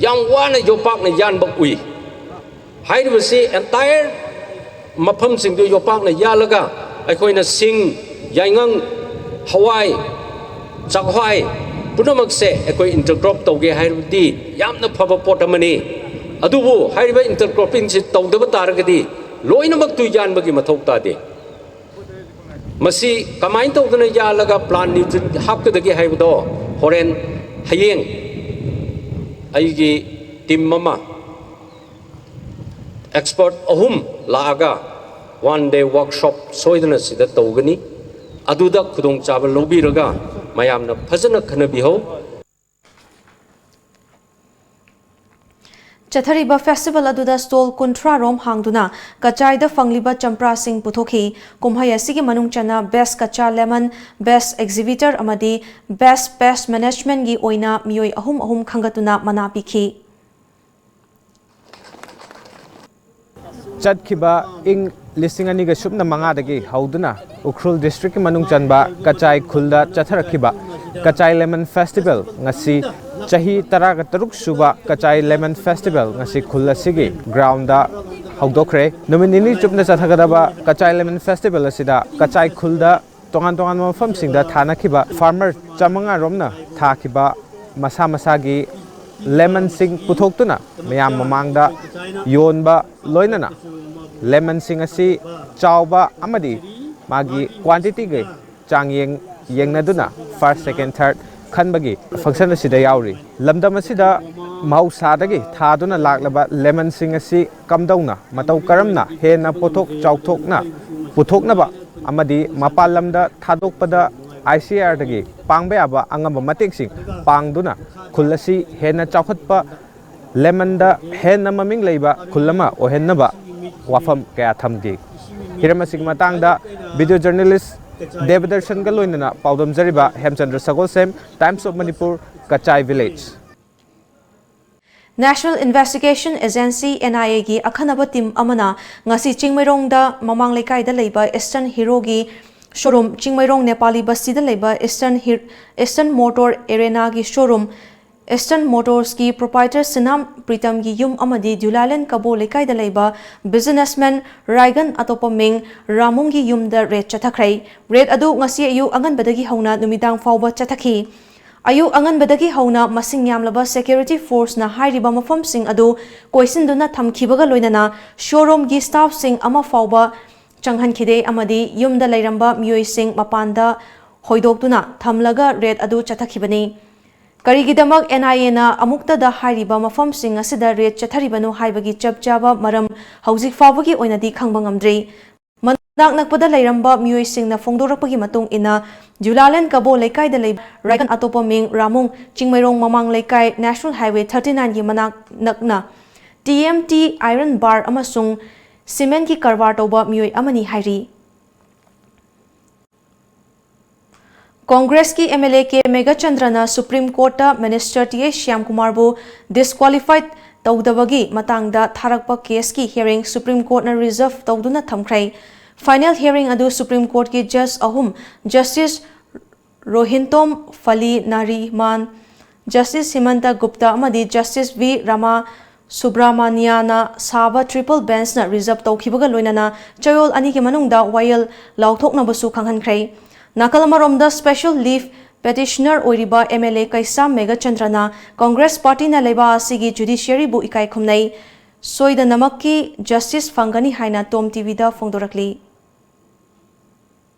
ꯌꯥꯝ ꯋꯥꯅ ꯌꯣꯄꯥꯛꯅ ꯌꯥꯟꯕ ꯎꯏ꯫ ꯍꯥꯏꯔꯤꯕꯁꯤ entire ꯃꯐꯝꯁꯤꯡꯗꯨ ꯌꯣꯄꯥꯛꯅ ꯌꯥꯜꯂꯒ ꯑꯩꯈꯣꯏꯅ ꯁꯤꯡ, ꯌꯥꯏꯉꯪ, ꯍꯋꯥꯏ, ꯆꯥꯛꯍꯋꯥꯏ ꯄꯨꯝꯅꯃꯛꯁꯦ ꯑꯩꯈꯣꯏ intercrop ꯇꯧꯒꯦ ꯍꯥꯏꯔꯕꯗꯤ ꯌꯥꯝꯅ ꯐꯕ ꯄꯣꯠ ꯑꯃꯅꯤ꯫ ꯑꯗꯨꯕꯨ ꯍꯥꯏꯔꯤꯕ intercropping ꯁꯤ ꯇꯧꯗꯕ ꯇꯥꯔꯒꯗꯤ ꯂꯣꯏꯅꯃꯛꯇꯨ ꯌꯥꯟꯕꯒꯤ ꯃꯊꯧ ꯇꯥꯗꯦ꯫ ꯃꯁꯤ ꯀꯃꯥꯏꯅ ꯇꯧꯗꯅ ꯌꯥꯜꯂꯒ plant nutrient ꯍꯥꯞꯀꯗꯒꯦ ꯍꯥꯏꯕꯗꯣ ꯍꯣꯔꯦꯟ, ꯍꯌꯦꯡ ꯑꯩꯒꯤ team ꯑꯃ, expert ꯑꯍꯨꯝ ꯂꯥꯛꯑꯒ one day workshop ꯁꯣꯏꯗꯅ ꯁꯤꯗ ꯇꯧꯒꯅꯤ꯫ ꯑꯗꯨꯗ ꯈꯨꯗꯣꯡꯆꯥꯕ ꯂꯧꯕꯤꯔꯒ ꯃꯌꯥꯝꯅ ꯐꯖꯅ ꯈꯟꯅꯕꯤꯍꯧ꯫ ꯆꯠꯊꯔꯤꯕ festival ꯑꯗꯨꯗ stall ꯀꯨꯟꯊ꯭ꯔꯥ ꯔꯣꯝ ꯍꯥꯡꯗꯨꯅ ꯀꯆꯥꯏꯗ ꯐꯪꯂꯤꯕ ꯆꯝꯄ꯭ꯔꯥꯁꯤꯡ ꯄꯨꯊꯣꯛꯈꯤ꯫ ꯀꯨꯝꯍꯩ ꯑꯁꯤꯒꯤ ꯃꯅꯨꯡ ꯆꯟꯅ best ꯀꯆꯥ lemon, best exhibitor ꯑꯃꯗꯤ best pest management ꯒꯤ ꯑꯣꯏꯅ ꯃꯤꯑꯣꯏ ꯑꯍꯨꯝ ꯑꯍꯨꯝ ꯈꯟꯒꯠꯇꯨꯅ ꯃꯅꯥ ꯄꯤꯈꯤ꯫ ꯆꯠꯈꯤꯕ ꯏꯪ ꯂꯤꯁꯤꯡ ꯑꯅꯤꯒ ꯁꯨꯞꯅ ꯃꯉꯥꯗꯒꯤ ꯍꯧꯗꯨꯅ ꯎꯈ꯭ꯔꯨꯜ ꯗꯤꯁꯇ꯭ꯔꯤꯛꯀꯤ ꯃꯅꯨꯡ ꯆꯟꯕ ꯀꯆꯥꯏ ꯈꯨꯜꯗ ꯆꯠꯊꯔꯛꯈꯤꯕ ꯀꯆꯥꯏ ꯂꯦꯃꯟ ꯐꯦꯁꯇꯤꯚꯦꯜ ꯉꯁꯤ ꯆꯍꯤ ꯇꯔꯥꯒ ꯇꯔꯨꯛ ꯁꯨꯕ ꯀꯆꯥꯏ ꯂꯦꯃꯟ ꯐꯦꯁꯇꯤꯚꯦꯜ ꯉꯁꯤ ꯈꯨꯜ ꯑꯁꯤꯒꯤ ꯒ꯭ꯔꯥꯎꯟꯗ ꯍꯧꯗꯣꯛꯈ꯭ꯔꯦ꯫ ꯅꯨꯃꯤꯠ ꯅꯤꯅꯤ ꯆꯨꯞꯅ ꯆꯠꯊꯒꯗꯕ ꯀꯆꯥꯏ ꯂꯦꯃꯟ ꯐꯦꯁꯇꯤꯚꯦꯜ ꯑꯁꯤꯗ ꯀꯆꯥꯏ ꯈꯨꯜꯗ ꯇꯣꯉꯥꯟ ꯇꯣꯉꯥꯟꯕ ꯃꯐꯝꯁꯤꯡꯗ ꯊꯥꯅꯈꯤꯕ ꯐꯥꯔꯃꯔ ꯆꯥꯃꯉꯥ ꯔꯣꯝꯅ ꯊꯥꯈꯤꯕ ꯃꯁꯥ ꯃꯁꯥꯒꯤ ꯂꯦꯃꯟꯁꯤꯡ ꯄꯨꯊꯣꯛꯇꯨꯅ ꯃꯌꯥꯝ ꯃꯃꯥꯡꯗ ꯌꯣꯟꯕ ꯂꯣꯏꯅꯅ ꯂꯦꯃꯟꯁꯤꯡ ꯑꯁꯤ ꯆꯥꯎꯕ ꯑꯃꯗꯤ ꯃꯥꯒꯤ ꯀ꯭ꯋꯥꯟꯇꯤꯇꯤꯒ ꯆꯥꯡꯌꯦꯡ ꯌꯦꯡꯅꯗꯨꯅ ꯐꯥꯔꯁ, ꯁꯦꯀꯦꯟ, ꯊꯥꯔꯠ ꯈꯟꯕꯒꯤ ꯐꯪꯁꯟ ꯑꯁꯤꯗ ꯌꯥꯎꯔꯤ꯫ ꯂꯝꯗꯝ ꯑꯁꯤꯗ ꯃꯍꯧꯁꯥꯗꯒꯤ ꯊꯥꯗꯨꯅ ꯂꯥꯛꯂꯕ ꯂꯦꯃꯟꯁꯤꯡ ꯑꯁꯤ ꯀꯝꯗꯧꯅ, ꯃꯇꯧ ꯀꯔꯝꯅ ꯍꯦꯟꯅ ꯄꯣꯠꯊꯣꯛ ꯆꯥꯎꯊꯣꯛꯅ ꯄꯨꯊꯣꯛꯅꯕ ꯑꯃꯗꯤ ꯃꯄꯥꯟ ꯂꯝꯗ ꯊꯥꯗꯣꯛꯄꯗ ICARꯗꯒꯤ ꯄꯥꯡꯕ ꯌꯥꯕ ꯑꯉꯝꯕ ꯃꯇꯦꯡꯁꯤꯡ ꯄꯥꯡꯗꯨꯅ ꯈꯨꯜ ꯑꯁꯤ ꯍꯦꯟꯅ ꯆꯥꯎꯈꯠꯄ, ꯂꯦꯃꯟꯗ ꯍꯦꯟꯅ ꯃꯃꯤꯡ ꯂꯩꯕ ꯈꯨꯜ ꯑꯃ ꯑꯣꯏꯍꯟꯅꯕ ꯋꯥꯐꯝ ꯀꯌꯥ ꯊꯝꯈꯤ꯫ ꯍꯤꯔꯝ ꯑꯁꯤꯒꯤ ꯃꯇꯥꯡꯗ ꯚꯤꯗꯤꯑꯣ ꯖꯔꯅꯦꯂꯤꯁ ꯗꯦꯕꯗꯔꯁꯟꯒ ꯂꯣꯏꯅꯅ ꯄꯥꯎꯗꯝꯖꯔꯤꯕ ꯍꯦꯝꯆꯟꯗ꯭ꯔ ꯁꯒꯣꯜꯁꯦꯝ, Times of Manipur, Kachai Village꯫ National Investigation Agency, NIAꯒꯤ ꯑꯈꯟꯅꯕ ꯇꯤꯝ ꯑꯃꯅ ꯉꯁꯤ ꯆꯤꯡꯃꯩꯔꯣꯡꯗ ꯃꯃꯥꯡ ꯂꯩꯀꯥꯏꯗ ꯂꯩꯕ Eastern Heroꯒꯤ showroom, ꯆꯤꯡꯃꯩꯔꯣꯡ ꯅꯦꯄꯥꯂꯤ ꯕꯁꯇꯤꯗ ꯂꯩꯕ Eastern Hero, Eastern Motor Arenaꯒꯤ showroom, Eastern Motorsꯀꯤ proprietor ꯁꯤꯅꯥꯝ ꯄ꯭ꯔꯤꯇꯝꯒꯤ ꯌꯨꯝ ꯑꯃꯗꯤ ꯗ꯭ꯌꯨꯂꯥꯂꯦꯟ ꯀꯕꯣ ꯂꯩꯀꯥꯏꯗ ꯂꯩꯕ businessman ꯔꯥꯏꯒꯟ ꯑꯇꯣꯞꯄ ꯃꯤꯡ ꯔꯥꯃꯨꯡꯒꯤ ꯌꯨꯝꯗ raid ꯆꯠꯊꯈ꯭ꯔꯦ꯫ Raid ꯑꯗꯨ ꯉꯁꯤ ꯑꯌꯨꯛ ꯑꯉꯟꯕꯗꯒꯤ ꯍꯧꯅ ꯅꯨꯃꯤꯗꯥꯡ ꯐꯥꯎꯕ ꯆꯠꯊꯈꯤ꯫ ꯑꯌꯨꯛ ꯑꯉꯟꯕꯗꯒꯤ ꯍꯧꯅ ꯃꯁꯤꯡ ꯌꯥꯝꯂꯕ security forceꯅ ꯍꯥꯏꯔꯤꯕ ꯃꯐꯝꯁꯤꯡ ꯑꯗꯨ ꯀꯣꯏꯁꯤꯟꯗꯨꯅ ꯊꯝꯈꯤꯕꯒ ꯂꯣꯏꯅꯅ showroomꯒꯤ staffꯁꯤꯡ ꯑꯃ ꯐꯥꯎꯕ ꯆꯪꯍꯟꯈꯤꯗꯦ ꯑꯃꯗꯤ ꯌꯨꯝꯗ ꯂꯩꯔꯝꯕ ꯃꯤꯑꯣꯏꯁꯤꯡ ꯃꯄꯥꯟꯗ ꯍꯣꯏꯗꯣꯛꯇꯨꯅ ꯊꯝꯂꯒ raid ꯑꯗꯨ ꯆꯠꯊꯈꯤꯕꯅꯤ꯫ ꯀꯔꯤꯒꯤꯗꯃꯛ NIAꯅ ꯑꯃꯨꯛꯇꯗ ꯍꯥꯏꯔꯤꯕ ꯃꯐꯝꯁꯤꯡ ꯑꯁꯤꯗ raid ꯆꯠꯊꯔꯤꯕꯅꯣ ꯍꯥꯏꯕꯒꯤ ꯆꯞ ꯆꯥꯕ ꯃꯔꯝ ꯍꯧꯖꯤꯛ ꯐꯥꯎꯕꯒꯤ ꯑꯣꯏꯅꯗꯤ ꯈꯪꯕ ꯉꯝꯗ꯭ꯔꯤ꯫ ꯃꯅꯥꯛ ꯅꯛꯄꯗ ꯂꯩꯔꯝꯕ ꯃꯤꯑꯣꯏꯁꯤꯡꯅ ꯐꯣꯡꯗꯣꯔꯛꯄꯒꯤ ꯃꯇꯨꯡ ꯏꯟꯅ, ꯖꯨꯂꯥꯂꯦꯟ ꯀꯕꯣ ꯂꯩꯀꯥꯏꯗ ꯂꯩꯕ ꯔꯥꯏꯒꯟ ꯑꯇꯣꯞꯄ ꯃꯤꯡ ꯔꯥꯃꯨꯡ, ꯆꯤꯡꯃꯩꯔꯣꯡ ꯃꯃꯥꯡ ꯂꯩꯀꯥꯏ National Highway thirty nineꯒꯤ ꯃꯅꯥꯛ ꯅꯛꯅ TMT iron bar ꯑꯃꯁꯨꯡ cementꯀꯤ ꯀꯔꯕꯥꯔ ꯇꯧꯕ ꯃꯤꯑꯣꯏ ꯑꯃꯅꯤ ꯍꯥꯏꯔꯤ꯫ ꯀꯣꯡꯒ꯭ꯔꯦꯁꯀꯤ MLA ꯀꯦ ꯃꯦꯘꯆꯟꯗ꯭ꯔꯅ Supreme Courtꯇ Minister ꯇꯤ ꯑꯩꯆ ꯁ꯭ꯌꯥꯝꯀꯨꯃꯥꯔꯕꯨ disqualified ꯇꯧꯗꯕꯒꯤ ꯃꯇꯥꯡꯗ ꯊꯥꯔꯛꯄ ꯀꯦꯁꯀꯤ hearing Supreme Courtꯅ reserve ꯇꯧꯗꯨꯅ ꯊꯝꯈ꯭ꯔꯦ꯫ Final hearing ꯑꯗꯨ Supreme Courtꯀꯤ judge ꯑꯍꯨꯝ, Justice ꯔꯣꯍꯤꯟꯇꯣꯝ ꯐꯂꯤ ꯅꯥꯔꯤꯃꯥꯟ, Justice ꯍꯤꯃꯟꯇ ꯒꯨꯞꯇ ꯑꯃꯗꯤ Justice ꯚꯤ ꯔꯃꯥ ꯁꯨꯕ꯭ꯔꯥꯃꯅꯤꯌꯥꯅ ꯁꯥꯕ triple benchꯅ reserve ꯇꯧꯈꯤꯕꯒ ꯂꯣꯏꯅꯅ ꯆꯌꯣꯜ ꯑꯅꯤꯒꯤ ꯃꯅꯨꯡꯗ ꯋꯥꯌꯦꯜ ꯂꯥꯎꯊꯣꯛꯅꯕꯁꯨ ꯈꯪꯍꯟꯈ꯭ꯔꯦ꯫ ꯅꯥꯀꯜ ꯑꯃꯔꯣꯝꯗ special leave petitioner ꯑꯣꯏꯔꯤꯕ MLA ꯀꯩꯁꯥꯝ ꯃꯦꯘꯆꯟꯗ꯭ꯔꯅ Congress partyꯅ ꯂꯩꯕꯥꯛ ꯑꯁꯤꯒꯤ judiciaryꯕꯨ ꯏꯀꯥꯏ ꯈꯨꯝꯅꯩ, ꯁꯣꯏꯗꯅꯃꯛꯀꯤ justice ꯐꯪꯒꯅꯤ ꯍꯥꯏꯅ Tom TVꯗ ꯐꯣꯡꯗꯣꯔꯛꯂꯤ꯫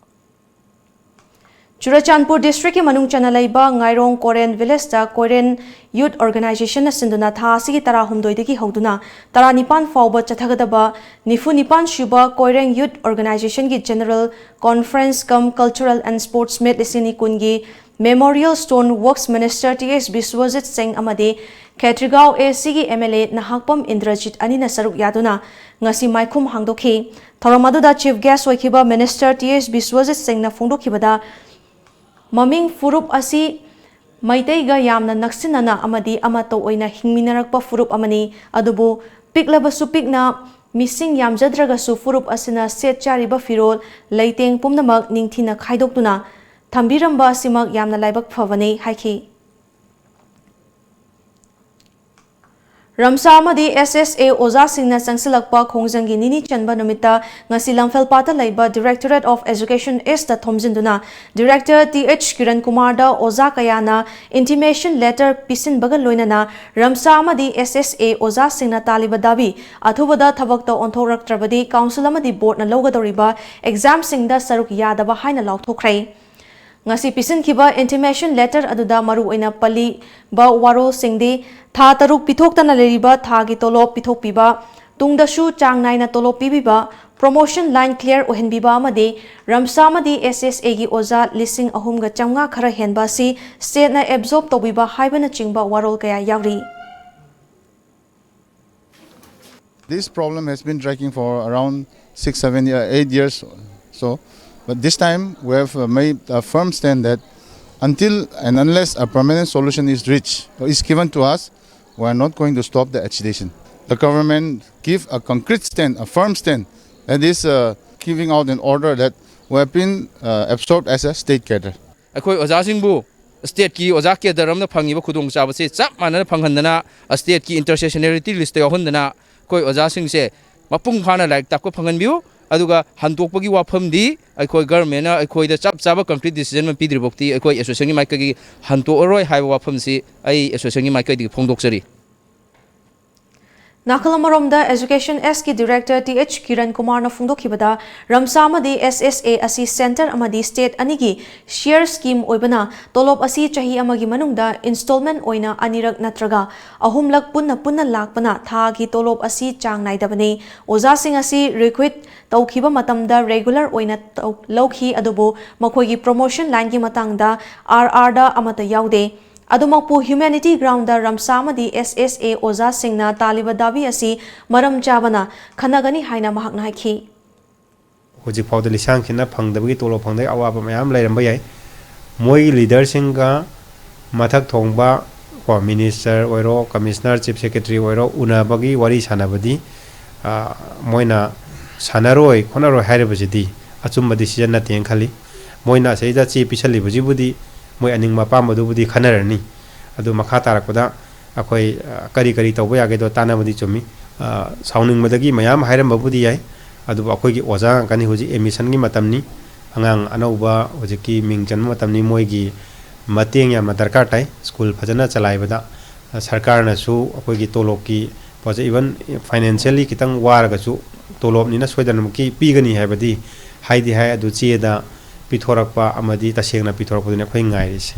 ꯆꯨꯔꯆꯥꯟꯄꯨꯔ districtꯀꯤ ꯃꯅꯨꯡ ꯆꯟꯅ ꯂꯩꯕ ꯉꯥꯏꯔꯣꯡ ꯀꯣꯔꯦꯟ villageꯇ ꯀꯣꯏꯔꯦꯟ Youth Organizationꯅ ꯁꯤꯟꯗꯨꯅ ꯊꯥ ꯑꯁꯤꯒꯤ ꯇꯔꯥꯍꯨꯝꯗꯣꯏꯗꯒꯤ ꯍꯧꯗꯨꯅ ꯇꯔꯥꯅꯤꯄꯥꯟ ꯐꯥꯎꯕ ꯆꯠꯊꯒꯗꯕ ꯅꯤꯐꯨꯅꯤꯄꯥꯟ ꯁꯨꯕ Koireng Youth Organizationꯒꯤ General Conference cum Cultural and Sports Meet ꯂꯤꯁꯤꯡ ꯑꯅꯤ ꯀꯨꯟꯒꯤ Memorial Stone Works Minister T S Biswajit Singh ꯑꯃꯗꯤ ꯈꯦꯇ꯭ꯔꯤꯒꯥꯎ ACꯒꯤ MLA ꯅꯍꯥꯛꯄꯝ ꯏꯟꯗ꯭ꯔꯖꯤꯠ ꯑꯅꯤꯅ ꯁꯔꯨꯛ ꯌꯥꯗꯨꯅ ꯉꯁꯤ ꯃꯥꯏꯈꯨꯝ ꯍꯥꯡꯗꯣꯛꯈꯤ꯫ ꯊꯧꯔꯝ ꯑꯗꯨꯗ chief guest ꯑꯣꯏꯈꯤꯕ Minister ꯇꯤ ꯑꯦꯁ ꯕꯤꯁ꯭ꯋꯖꯤꯠ ꯁꯤꯡꯅ ꯐꯣꯡꯗꯣꯛꯈꯤꯕꯗ, ꯃꯃꯤꯡ ꯐꯨꯔꯨꯞ ꯑꯁꯤ ꯃꯩꯇꯩꯒ ꯌꯥꯝꯅ ꯅꯛꯁꯤꯟꯅꯅ ꯑꯃꯗꯤ ꯑꯃꯠꯇ ꯑꯣꯏꯅ ꯍꯤꯡꯃꯤꯟꯅꯔꯛꯄ ꯐꯨꯔꯨꯞ ꯑꯃꯅꯤ꯫ ꯑꯗꯨꯕꯨ ꯄꯤꯛꯂꯕꯁꯨ ꯄꯤꯛꯅ, ꯃꯤꯁꯤꯡ ꯌꯥꯝꯖꯗ꯭ꯔꯒꯁꯨ ꯐꯨꯔꯨꯞ ꯑꯁꯤꯅ ꯁꯦꯠ ꯆꯥꯔꯤꯕ ꯐꯤꯔꯣꯜ, ꯂꯩꯇꯦꯡ ꯄꯨꯝꯅꯃꯛ ꯅꯤꯡꯊꯤꯅ ꯈꯥꯏꯗꯣꯛꯇꯨꯅ ꯊꯝꯕꯤꯔꯝꯕ ꯑꯁꯤꯃꯛ ꯌꯥꯝꯅ ꯂꯥꯏꯕꯛ ꯐꯕꯅꯤ ꯍꯥꯏꯈꯤ꯫ ꯔꯝꯁꯥ ꯑꯃꯗꯤ SSA ꯑꯣꯖꯥꯁꯤꯡꯅ ꯆꯪꯁꯤꯜꯂꯛꯄ ꯈꯣꯡꯖꯪꯒꯤ ꯅꯤꯅꯤ ꯆꯟꯕ ꯅꯨꯃꯤꯠꯇ ꯉꯁꯤ ꯂꯝꯐꯦꯜꯄꯥꯠꯇ ꯂꯩꯕ Directorate of Education Eastꯇ ꯊꯣꯝꯖꯤꯟꯗꯨꯅ Director ꯇꯤ ꯑꯩꯆ ꯀꯤꯔꯟ ꯀꯨꯃꯥꯔꯗ ꯑꯣꯖꯥ ꯀꯌꯥꯅ intimation letter ꯄꯤꯁꯤꯟꯕꯒ ꯂꯣꯏꯅꯅ ꯔꯝꯁꯥ ꯑꯃꯗꯤ SSA ꯑꯣꯖꯥꯁꯤꯡꯅ ꯇꯥꯜꯂꯤꯕ ꯗꯥꯕꯤ ꯑꯊꯨꯕꯗ ꯊꯕꯛꯇ ꯑꯣꯟꯊꯣꯛꯂꯛꯇ꯭ꯔꯕꯗꯤ council ꯑꯃꯗꯤ boardꯅ ꯂꯧꯒꯗꯧꯔꯤꯕ examꯁꯤꯡꯗ ꯁꯔꯨꯛ ꯌꯥꯗꯕ ꯍꯥꯏꯅ ꯂꯥꯎꯊꯣꯛꯈ꯭ꯔꯦ꯫ ꯉꯁꯤ ꯄꯤꯁꯤꯟꯈꯤꯕ intimation letter ꯑꯗꯨꯗ ꯃꯔꯨꯑꯣꯏꯅ ꯄꯜꯂꯤꯕ ꯋꯥꯔꯣꯜꯁꯤꯡꯗꯤ ꯊꯥ ꯇꯔꯨꯛ ꯄꯤꯊꯣꯛꯇꯅ ꯂꯩꯔꯤꯕ ꯊꯥꯒꯤ ꯇꯣꯂꯣꯞ ꯄꯤꯊꯣꯛꯄꯤꯕ, ꯇꯨꯡꯗꯁꯨ ꯆꯥꯡ ꯅꯥꯏꯅ ꯇꯣꯂꯣꯞ ꯄꯤꯕꯤꯕ, promotion line clear ꯑꯣꯏꯍꯟꯕꯤꯕ ꯑꯃꯗꯤ ꯔꯝꯁꯥ ꯑꯃꯗꯤ SSAꯒꯤ ꯑꯣꯖꯥ ꯂꯤꯁꯤꯡ ꯑꯍꯨꯝꯒ ꯆꯥꯝꯃꯉꯥ ꯈꯔ ꯍꯦꯟꯕ ꯑꯁꯤ stateꯅ absorb ꯇꯧꯕꯤꯕ ꯍꯥꯏꯕꯅꯆꯤꯡꯕ ꯋꯥꯔꯣꯜ ꯀꯌꯥ ꯌꯥꯎꯔꯤ꯫ This problem has been dragging for around six, seven, year, eight years or so. But this time we have uh, made a firm stand that until and unless a permanent solution is reached or is given to us, We are not going to stop the agitation. The government give a concrete stand, a firm stand, that is uh, giving out an order that we have been uh, absorbed as a state cadre. ꯑꯩꯈꯣꯏ ꯑꯣꯖꯥꯁꯤꯡꯕꯨ ꯁ꯭ꯇꯦꯠꯀꯤ ꯑꯣꯖꯥ cadre ꯑꯃꯅ ꯐꯪꯉꯤꯕ ꯈꯨꯗꯣꯡꯆꯥꯕꯁꯦ ꯆꯞ ꯃꯥꯟꯅꯅ ꯐꯪꯍꯟꯗꯅ, ꯁ꯭ꯇꯦꯠꯀꯤ ꯏꯟꯇꯔꯁꯦꯛꯁꯟꯅꯦꯂꯤꯇꯤ list ꯌꯥꯎꯍꯟꯗꯅ, ꯑꯩꯈꯣꯏ ꯑꯣꯖꯥꯁꯤꯡꯁꯦ ꯃꯄꯨꯡ ꯐꯥꯅ ꯂꯥꯏꯔꯤꯛ ꯇꯥꯛꯄ ꯐꯪꯍꯟꯕꯤꯌꯨ꯫ ꯑꯗꯨꯒ ꯍꯟꯗꯣꯛꯄꯒꯤ ꯋꯥꯐꯝꯗꯤ ꯑꯩꯈꯣꯏ ꯒꯔꯃꯦꯟꯅ ꯑꯩꯈꯣꯏꯗ ꯆꯞ ꯆꯥꯕ ꯀꯟꯀ꯭ꯔꯤꯠ ꯗꯤꯁꯤꯖꯟ ꯑꯃ ꯄꯤꯗ꯭ꯔꯤꯐꯥꯎꯗꯤ ꯑꯩꯈꯣꯏ ꯑꯦꯁꯣꯁꯤꯌꯦꯁꯟꯒꯤ ꯃꯥꯏꯀꯩꯒꯤ ꯍꯟꯗꯣꯛꯑꯔꯣꯏ ꯍꯥꯏꯕ ꯋꯥꯐꯝꯁꯤ ꯑꯩ ꯑꯦꯁꯣꯁꯤꯌꯦꯁꯟꯒꯤ ꯃꯥꯏꯀꯩꯗꯒꯤ ꯐꯣꯡꯗꯣꯛꯆꯔꯤ꯫ ꯅꯥꯀꯜ ꯑꯃꯔꯣꯝꯗ, ꯑꯦꯖꯨꯀꯦꯁꯟ ꯑꯦꯁꯀꯤ ꯗꯤꯔꯦꯛꯇꯔ ꯇꯤ ꯑꯩꯆ ꯀꯤꯔꯟ ꯀꯨꯃꯥꯔꯅ ꯐꯣꯡꯗꯣꯛꯈꯤꯕꯗ, ꯔꯝꯁꯥ ꯑꯃꯗꯤ ꯑꯦꯁ ꯑꯦꯁ ꯑꯦ ꯑꯁꯤ ꯁꯦꯟꯇꯔ ꯑꯃꯗꯤ ꯁ꯭ꯇꯦꯠ ꯑꯅꯤꯒꯤ ꯁꯤꯌꯔ ꯁ꯭ꯀꯤꯝ ꯑꯣꯏꯕꯅ, ꯇꯣꯂꯣꯞ ꯑꯁꯤ ꯆꯍꯤ ꯑꯃꯒꯤ ꯃꯅꯨꯡꯗ ꯏꯟꯁꯇꯣꯜꯃꯦꯟ ꯑꯣꯏꯅ ꯑꯅꯤꯔꯛ ꯅꯠꯇ꯭ꯔꯒ ꯑꯍꯨꯝꯂꯛ ꯄꯨꯟꯅ ꯄꯨꯟꯅ ꯂꯥꯛꯄꯅ ꯊꯥꯒꯤ ꯇꯣꯂꯣꯞ ꯑꯁꯤ ꯆꯥꯡ ꯅꯥꯏꯗꯕꯅꯤ꯫ ꯑꯣꯖꯥꯁꯤꯡ ꯑꯁꯤ ꯔꯤꯀ꯭ꯔꯨꯏꯠ ꯇꯧꯈꯤꯕ ꯃꯇꯝꯗ ꯔꯦꯒꯨꯂꯔ ꯑꯣꯏꯅ ꯇꯧ-, ꯂꯧꯈꯤ, ꯑꯗꯨꯕꯨ ꯃꯈꯣꯏꯒꯤ ꯄ꯭ꯔꯣꯃꯣꯁꯟ ꯂꯥꯏꯟꯒꯤ ꯃꯇꯥꯡꯗ ꯑꯥꯔ ꯑꯥꯔꯗ ꯑꯃꯠꯇ ꯌꯥꯎꯗꯦ꯫ ꯑꯗꯨꯃꯛꯄꯨ, ꯍ꯭ꯌꯨꯃꯦꯅꯤꯇꯤ ꯒ꯭ꯔꯥꯎꯟꯗ ꯔꯝꯁꯥ ꯑꯃꯗꯤ ꯑꯦꯁ ꯑꯦꯁ ꯑꯦ ꯑꯣꯖꯥꯁꯤꯡꯅ ꯇꯥꯜꯂꯤꯕ ꯗꯥꯕꯤ ꯑꯁꯤ ꯃꯔꯝ ꯆꯥꯕꯅ ꯈꯟꯅꯒꯅꯤ ꯍꯥꯏꯅ ꯃꯍꯥꯛꯅ ꯍꯥꯏꯈꯤ꯫ ꯍꯧꯖꯤꯛ ꯐꯥꯎꯗ ꯂꯤꯁꯥꯡ ꯁꯤꯠꯅ ꯐꯪꯗꯕꯒꯤ, ꯇꯣꯂꯣꯞ ꯐꯪꯗꯕꯒꯤ ꯑꯋꯥꯕ ꯃꯌꯥꯝ ꯂꯩꯔꯝꯕ ꯌꯥꯏ꯫ ꯃꯣꯏꯒꯤ ꯂꯤꯗꯔꯁꯤꯡꯒ ꯃꯊꯛ ꯊꯣꯡꯕ ꯀꯣ, ꯃꯤꯅꯤꯁꯇꯔ ꯑꯣꯏꯔꯣ, ꯀꯃꯤꯁꯅꯔ, ꯆꯤꯐ ꯁꯦꯀ꯭ꯔꯦꯇꯔꯤ ꯑꯣꯏꯔꯣ, ꯎꯅꯕꯒꯤ ꯋꯥꯔꯤ ꯁꯥꯟꯅꯕꯗꯤ, ꯑ, ꯃꯣꯏꯅ ꯁꯥꯟꯅꯔꯣꯏ ꯈꯣꯠꯅꯔꯣꯏ ꯍꯥꯏꯔꯤꯕꯁꯤꯗꯤ ꯑꯆꯨꯝꯕ ꯗꯤꯁꯤꯖꯟ ꯅꯠꯇꯦꯅ ꯈꯜꯂꯤ꯫ ꯃꯣꯏꯅ ꯑꯁꯤꯗ ꯆꯦ ꯄꯤꯁꯜꯂꯤꯕꯁꯤꯕꯨꯗꯤ ꯃꯣꯏ ꯑꯅꯤꯡꯕ ꯑꯄꯥꯝꯕꯗꯨꯕꯨꯗꯤ ꯈꯟꯅꯔꯅꯤ꯫ ꯑꯗꯨ ꯃꯈꯥ ꯇꯥꯔꯛꯄꯗ ꯑꯩꯈꯣꯏ, ꯑ, ꯀꯔꯤ ꯀꯔꯤ ꯇꯧꯕ ꯌꯥꯒꯦꯗꯣ ꯇꯥꯟꯅꯕꯗꯤ ꯆꯨꯝꯃꯤ꯫ ꯑ, ꯁꯥꯎꯅꯤꯡꯕꯗꯒꯤ ꯃꯌꯥꯝ ꯍꯥꯏꯔꯝꯕꯕꯨꯗꯤ ꯌꯥꯏ, ꯑꯗꯨꯕꯨ ꯑꯩꯈꯣꯏꯒꯤ ꯑꯣꯖꯥ ꯉꯥꯛꯇꯅꯤ꯫ ꯍꯧꯖꯤꯛ ꯑꯦꯗꯃꯤꯁꯟꯒꯤ ꯃꯇꯝꯅꯤ, ꯑꯉꯥꯡ ꯑꯅꯧꯕ ꯍꯧꯖꯤꯛꯀꯤ ꯃꯤꯡ ꯆꯟꯕ ꯃꯇꯝꯅꯤ, ꯃꯣꯏꯒꯤ ꯃꯇꯦꯡ ꯌꯥꯝꯅ ꯗꯔꯀꯥꯔ ꯇꯥꯏ꯫ ꯁ꯭ꯀꯨꯜ ꯐꯖꯅ ꯆꯂꯥꯏꯕꯗ, ꯑ, ꯁꯔꯀꯥꯔꯅꯁꯨ ꯑꯩꯈꯣꯏꯒꯤ ꯇꯣꯂꯣꯞꯀꯤ ꯄꯣꯠꯁꯦ, even financially ꯈꯤꯇꯪ ꯋꯥꯔꯒꯁꯨ, ꯇꯣꯂꯣꯞꯅꯤꯅ ꯁꯣꯏꯗꯅꯃꯛꯀꯤ ꯄꯤꯒꯅꯤ ꯍꯥꯏꯕꯗꯤ ꯍꯥꯏꯗꯤ ꯍꯥꯏ, ꯑꯗꯨ ꯆꯦꯗ ꯄꯤꯊꯣꯔꯛꯄ ꯑꯃꯗꯤ ꯇꯁꯦꯡꯅ ꯄꯤꯊꯣꯔꯛꯄꯗꯨꯅꯤ ꯑꯩꯈꯣꯏ ꯉꯥꯏꯔꯤꯁꯦ꯫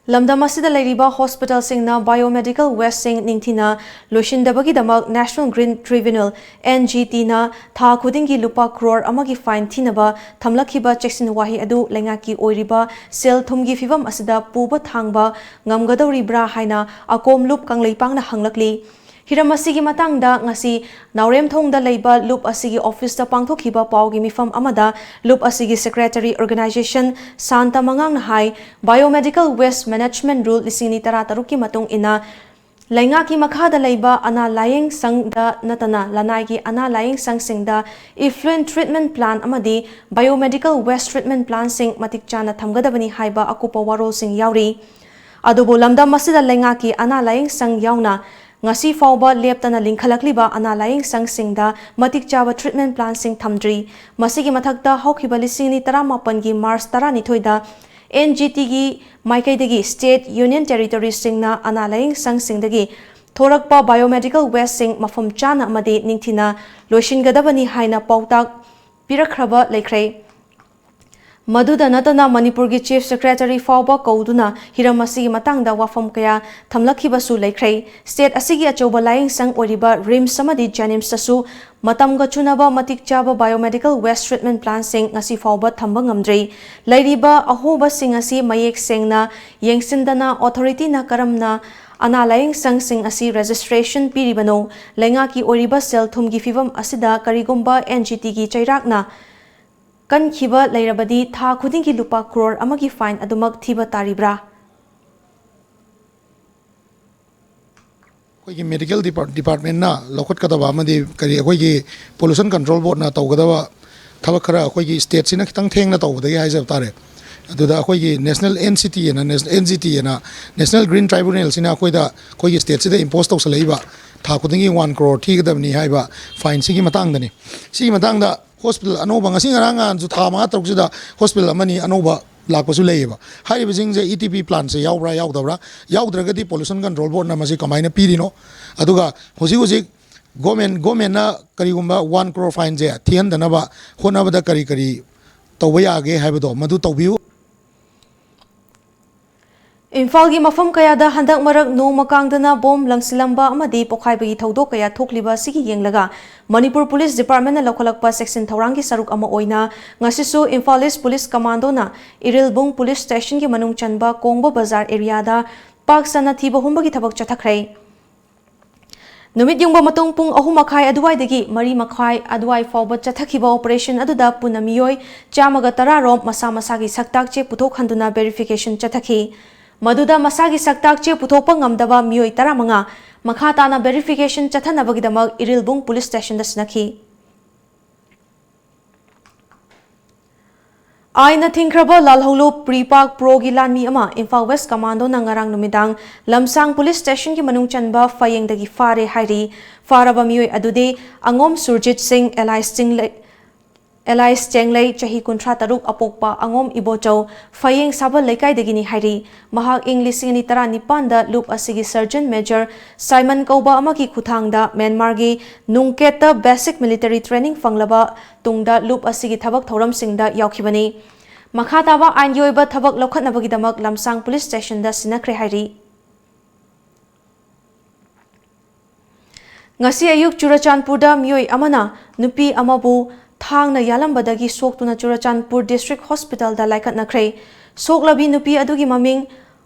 ꯂꯝꯗꯝ ꯑꯁꯤꯗ ꯂꯩꯔꯤꯕ ꯍꯣꯁꯄꯤꯇꯥꯜꯁꯤꯡꯅ ꯕꯥꯏꯑꯣꯃꯦꯗꯤꯀꯦꯜ ꯋꯦꯁꯁꯤꯡ ꯅꯤꯡꯊꯤꯅ ꯂꯣꯏꯁꯤꯟꯗꯕꯒꯤꯗꯃꯛ National Green Tribunal, N G T ꯅ ꯊꯥ ꯈꯨꯗꯤꯡꯒꯤ ꯂꯨꯄꯥ ꯀ꯭ꯔꯣꯔ ꯑꯃꯒꯤ ꯐꯥꯏꯟ ꯊꯤꯅꯕ ꯊꯝꯂꯛꯈꯤꯕ ꯆꯦꯛꯁꯤꯟ ꯋꯥꯍꯩ ꯑꯗꯨ ꯂꯩꯉꯥꯛꯀꯤ ꯑꯣꯏꯔꯤꯕ ꯁꯦꯜ ꯊꯨꯝꯒꯤ ꯐꯤꯚꯝ ꯑꯁꯤꯗ ꯄꯨꯕ ꯊꯥꯡꯕ ꯉꯝꯒꯗꯧꯔꯤꯕ꯭ꯔꯥ ꯍꯥꯏꯅ ꯑꯀꯣꯝꯂꯨꯞ ꯀꯪꯂꯩꯄꯥꯛꯅ ꯍꯪꯂꯛꯂꯤ꯫ ꯍꯤꯔꯝ ꯑꯁꯤꯒꯤ ꯃꯇꯥꯡꯗ ꯉꯁꯤ ꯅꯥꯎꯔꯦꯝꯊꯣꯡꯗ ꯂꯩꯕ ꯂꯨꯞ ꯑꯁꯤꯒꯤ ꯑꯣꯐꯤꯁꯇ ꯄꯥꯡꯊꯣꯛꯈꯤꯕ ꯄꯥꯎꯒꯤ ꯃꯤꯐꯝ ꯑꯃꯗ ꯂꯨꯞ ꯑꯁꯤꯒꯤ ꯁꯦꯀ꯭ꯔꯦꯇꯔꯤ ꯑꯣꯔꯒꯅꯥꯏꯖꯦꯁꯟ ꯁꯥꯟꯇ ꯃꯉꯥꯡꯅ ꯍꯥꯏ, Biomedical Waste Management Rule ꯂꯤꯁꯤꯡ ꯑꯅꯤ ꯇꯔꯥꯇꯔꯨꯛꯀꯤ ꯃꯇꯨꯡ ꯏꯟꯅ ꯂꯩꯉꯥꯛꯀꯤ ꯃꯈꯥꯗ ꯂꯩꯕ ꯑꯅꯥ ꯂꯥꯌꯦꯡ ꯁꯪꯗ ꯅꯠꯇꯅ ꯂꯅꯥꯏꯒꯤ ꯑꯅꯥ ꯂꯥꯌꯦꯡ ꯁꯪꯁꯤꯡꯗ effluent treatment plant ꯑꯃꯗꯤ biomedical waste treatment plantꯁꯤꯡ ꯃꯇꯤꯛ ꯆꯥꯅ ꯊꯝꯒꯗꯕꯅꯤ ꯍꯥꯏꯕ ꯑꯀꯨꯞꯄ ꯋꯥꯔꯣꯜꯁꯤꯡ ꯌꯥꯎꯔꯤ꯫ ꯑꯗꯨꯕꯨ ꯂꯝꯗꯝ ꯑꯁꯤꯗ ꯂꯩꯉꯥꯛꯀꯤ ꯑꯅꯥ ꯂꯥꯌꯦꯡ ꯁꯪ ꯌꯥꯎꯅ ꯉꯁꯤ ꯐꯥꯎꯕ ꯂꯦꯞꯇꯅ ꯂꯤꯡꯈꯠꯂꯛꯂꯤꯕ ꯑꯅꯥ ꯂꯥꯌꯦꯡ ꯁꯪꯁꯤꯡꯗ ꯃꯇꯤꯛ ꯆꯥꯕ treatment plantꯁꯤꯡ ꯊꯝꯗ꯭ꯔꯤ꯫ ꯃꯁꯤꯒꯤ ꯃꯊꯛꯇ ꯍꯧꯈꯤꯕ ꯂꯤꯁꯤꯡ ꯑꯅꯤ ꯇꯔꯥꯃꯥꯄꯟꯒꯤ ꯃꯥꯔꯆ ꯇꯔꯥꯅꯤꯊꯣꯏꯗ NGTꯒꯤ ꯃꯥꯏꯀꯩꯗꯒꯤ state, union territoriesꯁꯤꯡꯅ ꯑꯅꯥ ꯂꯥꯌꯦꯡ ꯁꯪꯁꯤꯡꯗꯒꯤ ꯊꯣꯔꯛꯄ biomedical wasteꯁꯤꯡ ꯃꯐꯝ ꯆꯥꯅ ꯑꯃꯗꯤ ꯅꯤꯡꯊꯤꯅ ꯂꯣꯏꯁꯤꯟꯒꯗꯕꯅꯤ ꯍꯥꯏꯅ ꯄꯥꯎꯇꯥꯛ ꯄꯤꯔꯛꯈ꯭ꯔꯕ ꯂꯩꯈ꯭ꯔꯦ꯫ ꯃꯗꯨꯗ ꯅꯠꯇꯅ ꯃꯅꯤꯄꯨꯔꯒꯤ Chief Secretary ꯐꯥꯎꯕ ꯀꯧꯗꯨꯅ ꯍꯤꯔꯝ ꯑꯁꯤꯒꯤ ꯃꯇꯥꯡꯗ ꯋꯥꯐꯝ ꯀꯌꯥ ꯊꯝꯂꯛꯈꯤꯕꯁꯨ ꯂꯩꯈ꯭ꯔꯦ꯫ State ꯑꯁꯤꯒꯤ ꯑꯆꯧꯕ ꯂꯥꯌꯦꯡ ꯁꯪ ꯑꯣꯏꯔꯤꯕ RIMS ꯑꯃꯗꯤ JNIMSꯇꯁꯨ ꯃꯇꯝꯒ ꯆꯨꯅꯕ ꯃꯇꯤꯛ ꯆꯥꯕ biomedical waste treatment plantꯁꯤꯡ ꯉꯁꯤ ꯐꯥꯎꯕ ꯊꯝꯕ ꯉꯝꯗ꯭ꯔꯤ꯫ ꯂꯩꯔꯤꯕ ꯑꯍꯣꯕꯁꯤꯡ ꯑꯁꯤ ꯃꯌꯦꯛ ꯁꯦꯡꯅ ꯌꯦꯡꯁꯤꯟꯗꯅ authorityꯅ ꯀꯔꯝꯅ ꯑꯅꯥ ꯂꯥꯌꯦꯡ ꯁꯪꯁꯤꯡ ꯑꯁꯤ registration ꯄꯤꯔꯤꯕꯅꯣ? ꯂꯩꯉꯥꯛꯀꯤ ꯑꯣꯏꯔꯤꯕ ꯁꯦꯜ ꯊꯨꯝꯒꯤ ꯐꯤꯕꯝ ꯑꯁꯤꯗ ꯀꯔꯤꯒꯨꯝꯕ NGTꯒꯤ ꯆꯩꯔꯥꯛꯅ ꯀꯟꯈꯤꯕ ꯂꯩꯔꯕꯗꯤ ꯊꯥ ꯈꯨꯗꯤꯡꯒꯤ ꯂꯨꯄꯥ ꯀ꯭ꯔꯣꯔ ꯑꯃꯒꯤ fine ꯑꯗꯨꯃꯛ ꯊꯤꯕ ꯇꯥꯔꯤꯕ꯭ꯔꯥ? ꯑꯩꯈꯣꯏꯒꯤ medical departmentꯅ ꯂꯧꯈꯠꯀꯗꯕ ꯑꯃꯗꯤ ꯀꯔꯤ ꯑꯩꯈꯣꯏꯒꯤ pollution control boardꯅ ꯇꯧꯒꯗꯕ ꯊꯕꯛ ꯈꯔ ꯑꯩꯈꯣꯏꯒꯤ stateꯁꯤꯅ ꯈꯤꯇꯪ ꯊꯦꯡꯅ ꯇꯧꯕꯗꯒꯤ ꯍꯥꯏꯖꯕ ꯇꯥꯔꯦ꯫ ꯑꯗꯨꯗ ꯑꯩꯈꯣꯏꯒꯤ national NCT ꯑꯅ NGT ꯑꯅ National Green Tribunalꯁꯤꯅ ꯑꯩꯈꯣꯏꯗ ꯑꯩꯈꯣꯏꯒꯤ stateꯁꯤꯗ impose ꯇꯧꯁꯜꯂꯛꯏꯕ ꯊꯥ ꯈꯨꯗꯤꯡꯒꯤ one crore ꯊꯤꯒꯗꯕꯅꯤ ꯍꯥꯏꯕ fineꯁꯤꯒꯤ ꯃꯇꯥꯡꯗꯅꯤ꯫ ꯁꯤꯒꯤ ꯃꯇꯥꯡꯗ hospital ꯑꯅꯧꯕ ꯉꯁꯤ ꯉꯔꯥꯡ ꯅꯍꯥꯟꯁꯨ ꯊꯥ ꯃꯉꯥ ꯇꯔꯨꯛꯁꯤꯗ hospital ꯑꯃꯅꯤ ꯑꯅꯧꯕ ꯂꯥꯛꯄꯁꯨ ꯂꯩꯌꯦꯕ꯫ ꯍꯥꯏꯔꯤꯕꯁꯤꯡꯁꯦ ETP plantꯁꯦ ꯌꯥꯎꯕ꯭ꯔꯥ ꯌꯥꯎꯗꯕ꯭ꯔꯥ? ꯌꯥꯎꯗ꯭ꯔꯒꯗꯤ pollution control boardꯅ ꯃꯁꯤ ꯀꯃꯥꯏꯅ ꯄꯤꯔꯤꯅꯣ? ꯑꯗꯨꯒ ꯍꯧꯖꯤꯛ ꯍꯧꯖꯤꯛ government governmentꯅ ꯀꯔꯤꯒꯨꯝꯕ one crore fineꯁꯦ ꯊꯤꯍꯟꯗꯅꯕ ꯍꯣꯠꯅꯕꯗ ꯀꯔꯤ ꯀꯔꯤ ꯇꯧꯕ ꯌꯥꯒꯦ ꯍꯥꯏꯕꯗꯣ ꯃꯗꯨ ꯇꯧꯕꯤꯌꯨ꯫ ꯏꯝꯐꯥꯜꯒꯤ ꯃꯐꯝ ꯀꯌꯥꯗ ꯍꯟꯗꯛ ꯃꯔꯛ ꯅꯣꯡꯃ ꯀꯥꯡꯗꯅ ꯕꯣꯝ ꯂꯪꯁꯤꯜꯂꯝꯕ ꯑꯃꯗꯤ ꯄꯣꯈꯥꯏꯕꯒꯤ ꯊꯧꯗꯣꯛ ꯀꯌꯥ ꯊꯣꯛꯂꯤꯕ ꯑꯁꯤꯒꯤ ꯌꯦꯡꯂꯒ ꯃꯅꯤꯄꯨꯔ ꯄꯨꯂꯤꯁ ꯗꯤꯄꯥꯔꯠꯃꯦꯟꯅ ꯂꯧꯈꯠꯂꯛꯄ ꯆꯦꯛꯁꯤꯟ ꯊꯧꯔꯥꯡꯒꯤ ꯁꯔꯨꯛ ꯑꯃ ꯑꯣꯏꯅ ꯉꯁꯤꯁꯨ ꯏꯝꯐꯥꯜ ꯏꯁ ꯄꯨꯂꯤꯁ ꯀꯃꯥꯟꯗꯣꯅ ꯏꯔꯤꯜꯕꯨꯡ ꯄꯨꯂꯤꯁ ꯁ꯭ꯇꯦꯁꯟꯒꯤ ꯃꯅꯨꯡ ꯆꯟꯕ ꯀꯣꯡꯕ ꯕꯖꯥꯔ ꯑꯦꯔꯤꯌꯥꯗ ꯄꯥꯛ ꯁꯟꯅ ꯊꯤꯕ ꯍꯨꯝꯕꯒꯤ ꯊꯕꯛ ꯆꯠꯊꯈ꯭ꯔꯦ꯫ ꯅꯨꯃꯤꯠ ꯌꯨꯡꯕ ꯃꯇꯨꯡ ꯄꯨꯡ ꯑꯍꯨꯝ ꯃꯈꯥꯏ ꯑꯗꯨꯋꯥꯏꯗꯒꯤ ꯃꯔꯤ ꯃꯈꯥꯏ ꯑꯗꯨꯋꯥꯏ ꯐꯥꯎꯕ ꯆꯠꯊꯈꯤꯕ operation ꯑꯗꯨꯗ ꯄꯨꯟꯅ ꯃꯤꯑꯣꯏ ꯆꯥꯝꯃꯒ ꯇꯔꯥ ꯔꯣꯝ ꯃꯁꯥ ꯃꯁꯥꯒꯤ ꯁꯛꯇꯥꯛ ꯆꯦ ꯄꯨꯊꯣꯛꯍꯟꯗꯨꯅ verification ꯆꯠꯊꯈꯤ꯫ ꯃꯗꯨꯗ ꯃꯁꯥꯒꯤ ꯁꯛꯇꯥꯛ ꯆꯦ ꯄꯨꯊꯣꯛꯄ ꯉꯝꯗꯕ ꯃꯤꯑꯣꯏ ꯇꯔꯥꯃꯉꯥ ꯃꯈꯥ ꯇꯥꯅ verification ꯆꯠꯊꯅꯕꯒꯤꯗꯃꯛ ꯏꯔꯤꯜꯕꯨꯡ police stationꯗ ꯁꯤꯟꯅꯈꯤ꯫ ꯑꯥꯏꯟꯅ ꯊꯤꯡꯈ꯭ꯔꯕ ꯂꯥꯜꯍꯧꯂꯨꯞ ꯄ꯭ꯔꯤꯄꯥꯛ ꯄ꯭ꯔꯣꯒꯤ ꯂꯥꯟꯃꯤ ꯑꯃ ꯏꯝꯐꯥꯜ West Commandoꯅ ꯉꯔꯥꯡ ꯅꯨꯃꯤꯗꯥꯡ ꯂꯝꯁꯥꯡ police stationꯒꯤ ꯃꯅꯨꯡ ꯆꯟꯕ ꯐꯌꯦꯡꯗꯒꯤ ꯐꯥꯔꯦ ꯍꯥꯏꯔꯤ꯫ ꯐꯥꯔꯕ ꯃꯤꯑꯣꯏ ꯑꯗꯨꯗꯤ ꯑꯉꯣꯝ ꯁꯨꯔꯖꯤꯠ ꯁꯤꯡ, alias ꯆꯤꯡꯂꯩ, alias ꯆꯦꯡꯂꯩ, ꯆꯍꯤ ꯀꯨꯟꯊ꯭ꯔꯥ ꯇꯔꯨꯛ, ꯑꯄꯣꯛꯄ ꯑꯉꯣꯝ ꯏꯕꯣꯆꯧ, ꯐꯌꯦꯡ ꯁꯥꯕꯜ ꯂꯩꯀꯥꯏꯗꯒꯤꯅꯤ ꯍꯥꯏꯔꯤ꯫ ꯃꯍꯥꯛ ꯏꯪ ꯂꯤꯁꯤꯡ ꯑꯅꯤ ꯇꯔꯥꯅꯤꯄꯥꯟꯗ ꯂꯨꯞ ꯑꯁꯤꯒꯤ Sergeant Major ꯁꯥꯏꯃꯟ ꯀꯧꯕ ꯑꯃꯒꯤ ꯈꯨꯊꯥꯡꯗ ꯃ꯭ꯌꯥꯟꯃꯥꯔꯒꯤ ꯅꯨꯡꯀꯦꯠꯇ basic military training ꯐꯪꯂꯕ ꯇꯨꯡꯗ ꯂꯨꯞ ꯑꯁꯤꯒꯤ ꯊꯕꯛ ꯊꯧꯔꯝꯁꯤꯡꯗ ꯌꯥꯎꯈꯤꯕꯅꯤ꯫ ꯃꯈꯥ ꯇꯥꯕ ꯑꯥꯏꯟꯒꯤ ꯑꯣꯏꯕ ꯊꯕꯛ ꯂꯧꯈꯠꯅꯕꯒꯤꯗꯃꯛ ꯂꯝꯁꯥꯡ police stationꯗ ꯁꯤꯟꯅꯈ꯭ꯔꯦ ꯍꯥꯏꯔꯤ꯫ ꯉꯁꯤ ꯑꯌꯨꯛ ꯆꯨꯔꯆꯥꯟꯄꯨꯔꯗ ꯃꯤꯑꯣꯏ ꯑꯃꯅ ꯅꯨꯄꯤ ꯑꯃꯕꯨ ꯊꯥꯡꯅ ꯌꯥꯜꯂꯝꯕꯗꯒꯤ ꯁꯣꯛꯇꯨꯅ ꯆꯨꯔꯆꯥꯟꯄꯨꯔ District Hospitalꯗ ꯂꯥꯏꯀꯠꯅꯈ꯭ꯔꯦ꯫ ꯁꯣꯛꯂꯕꯤ ꯅꯨꯄꯤ ꯑꯗꯨꯒꯤ ꯃꯃꯤꯡ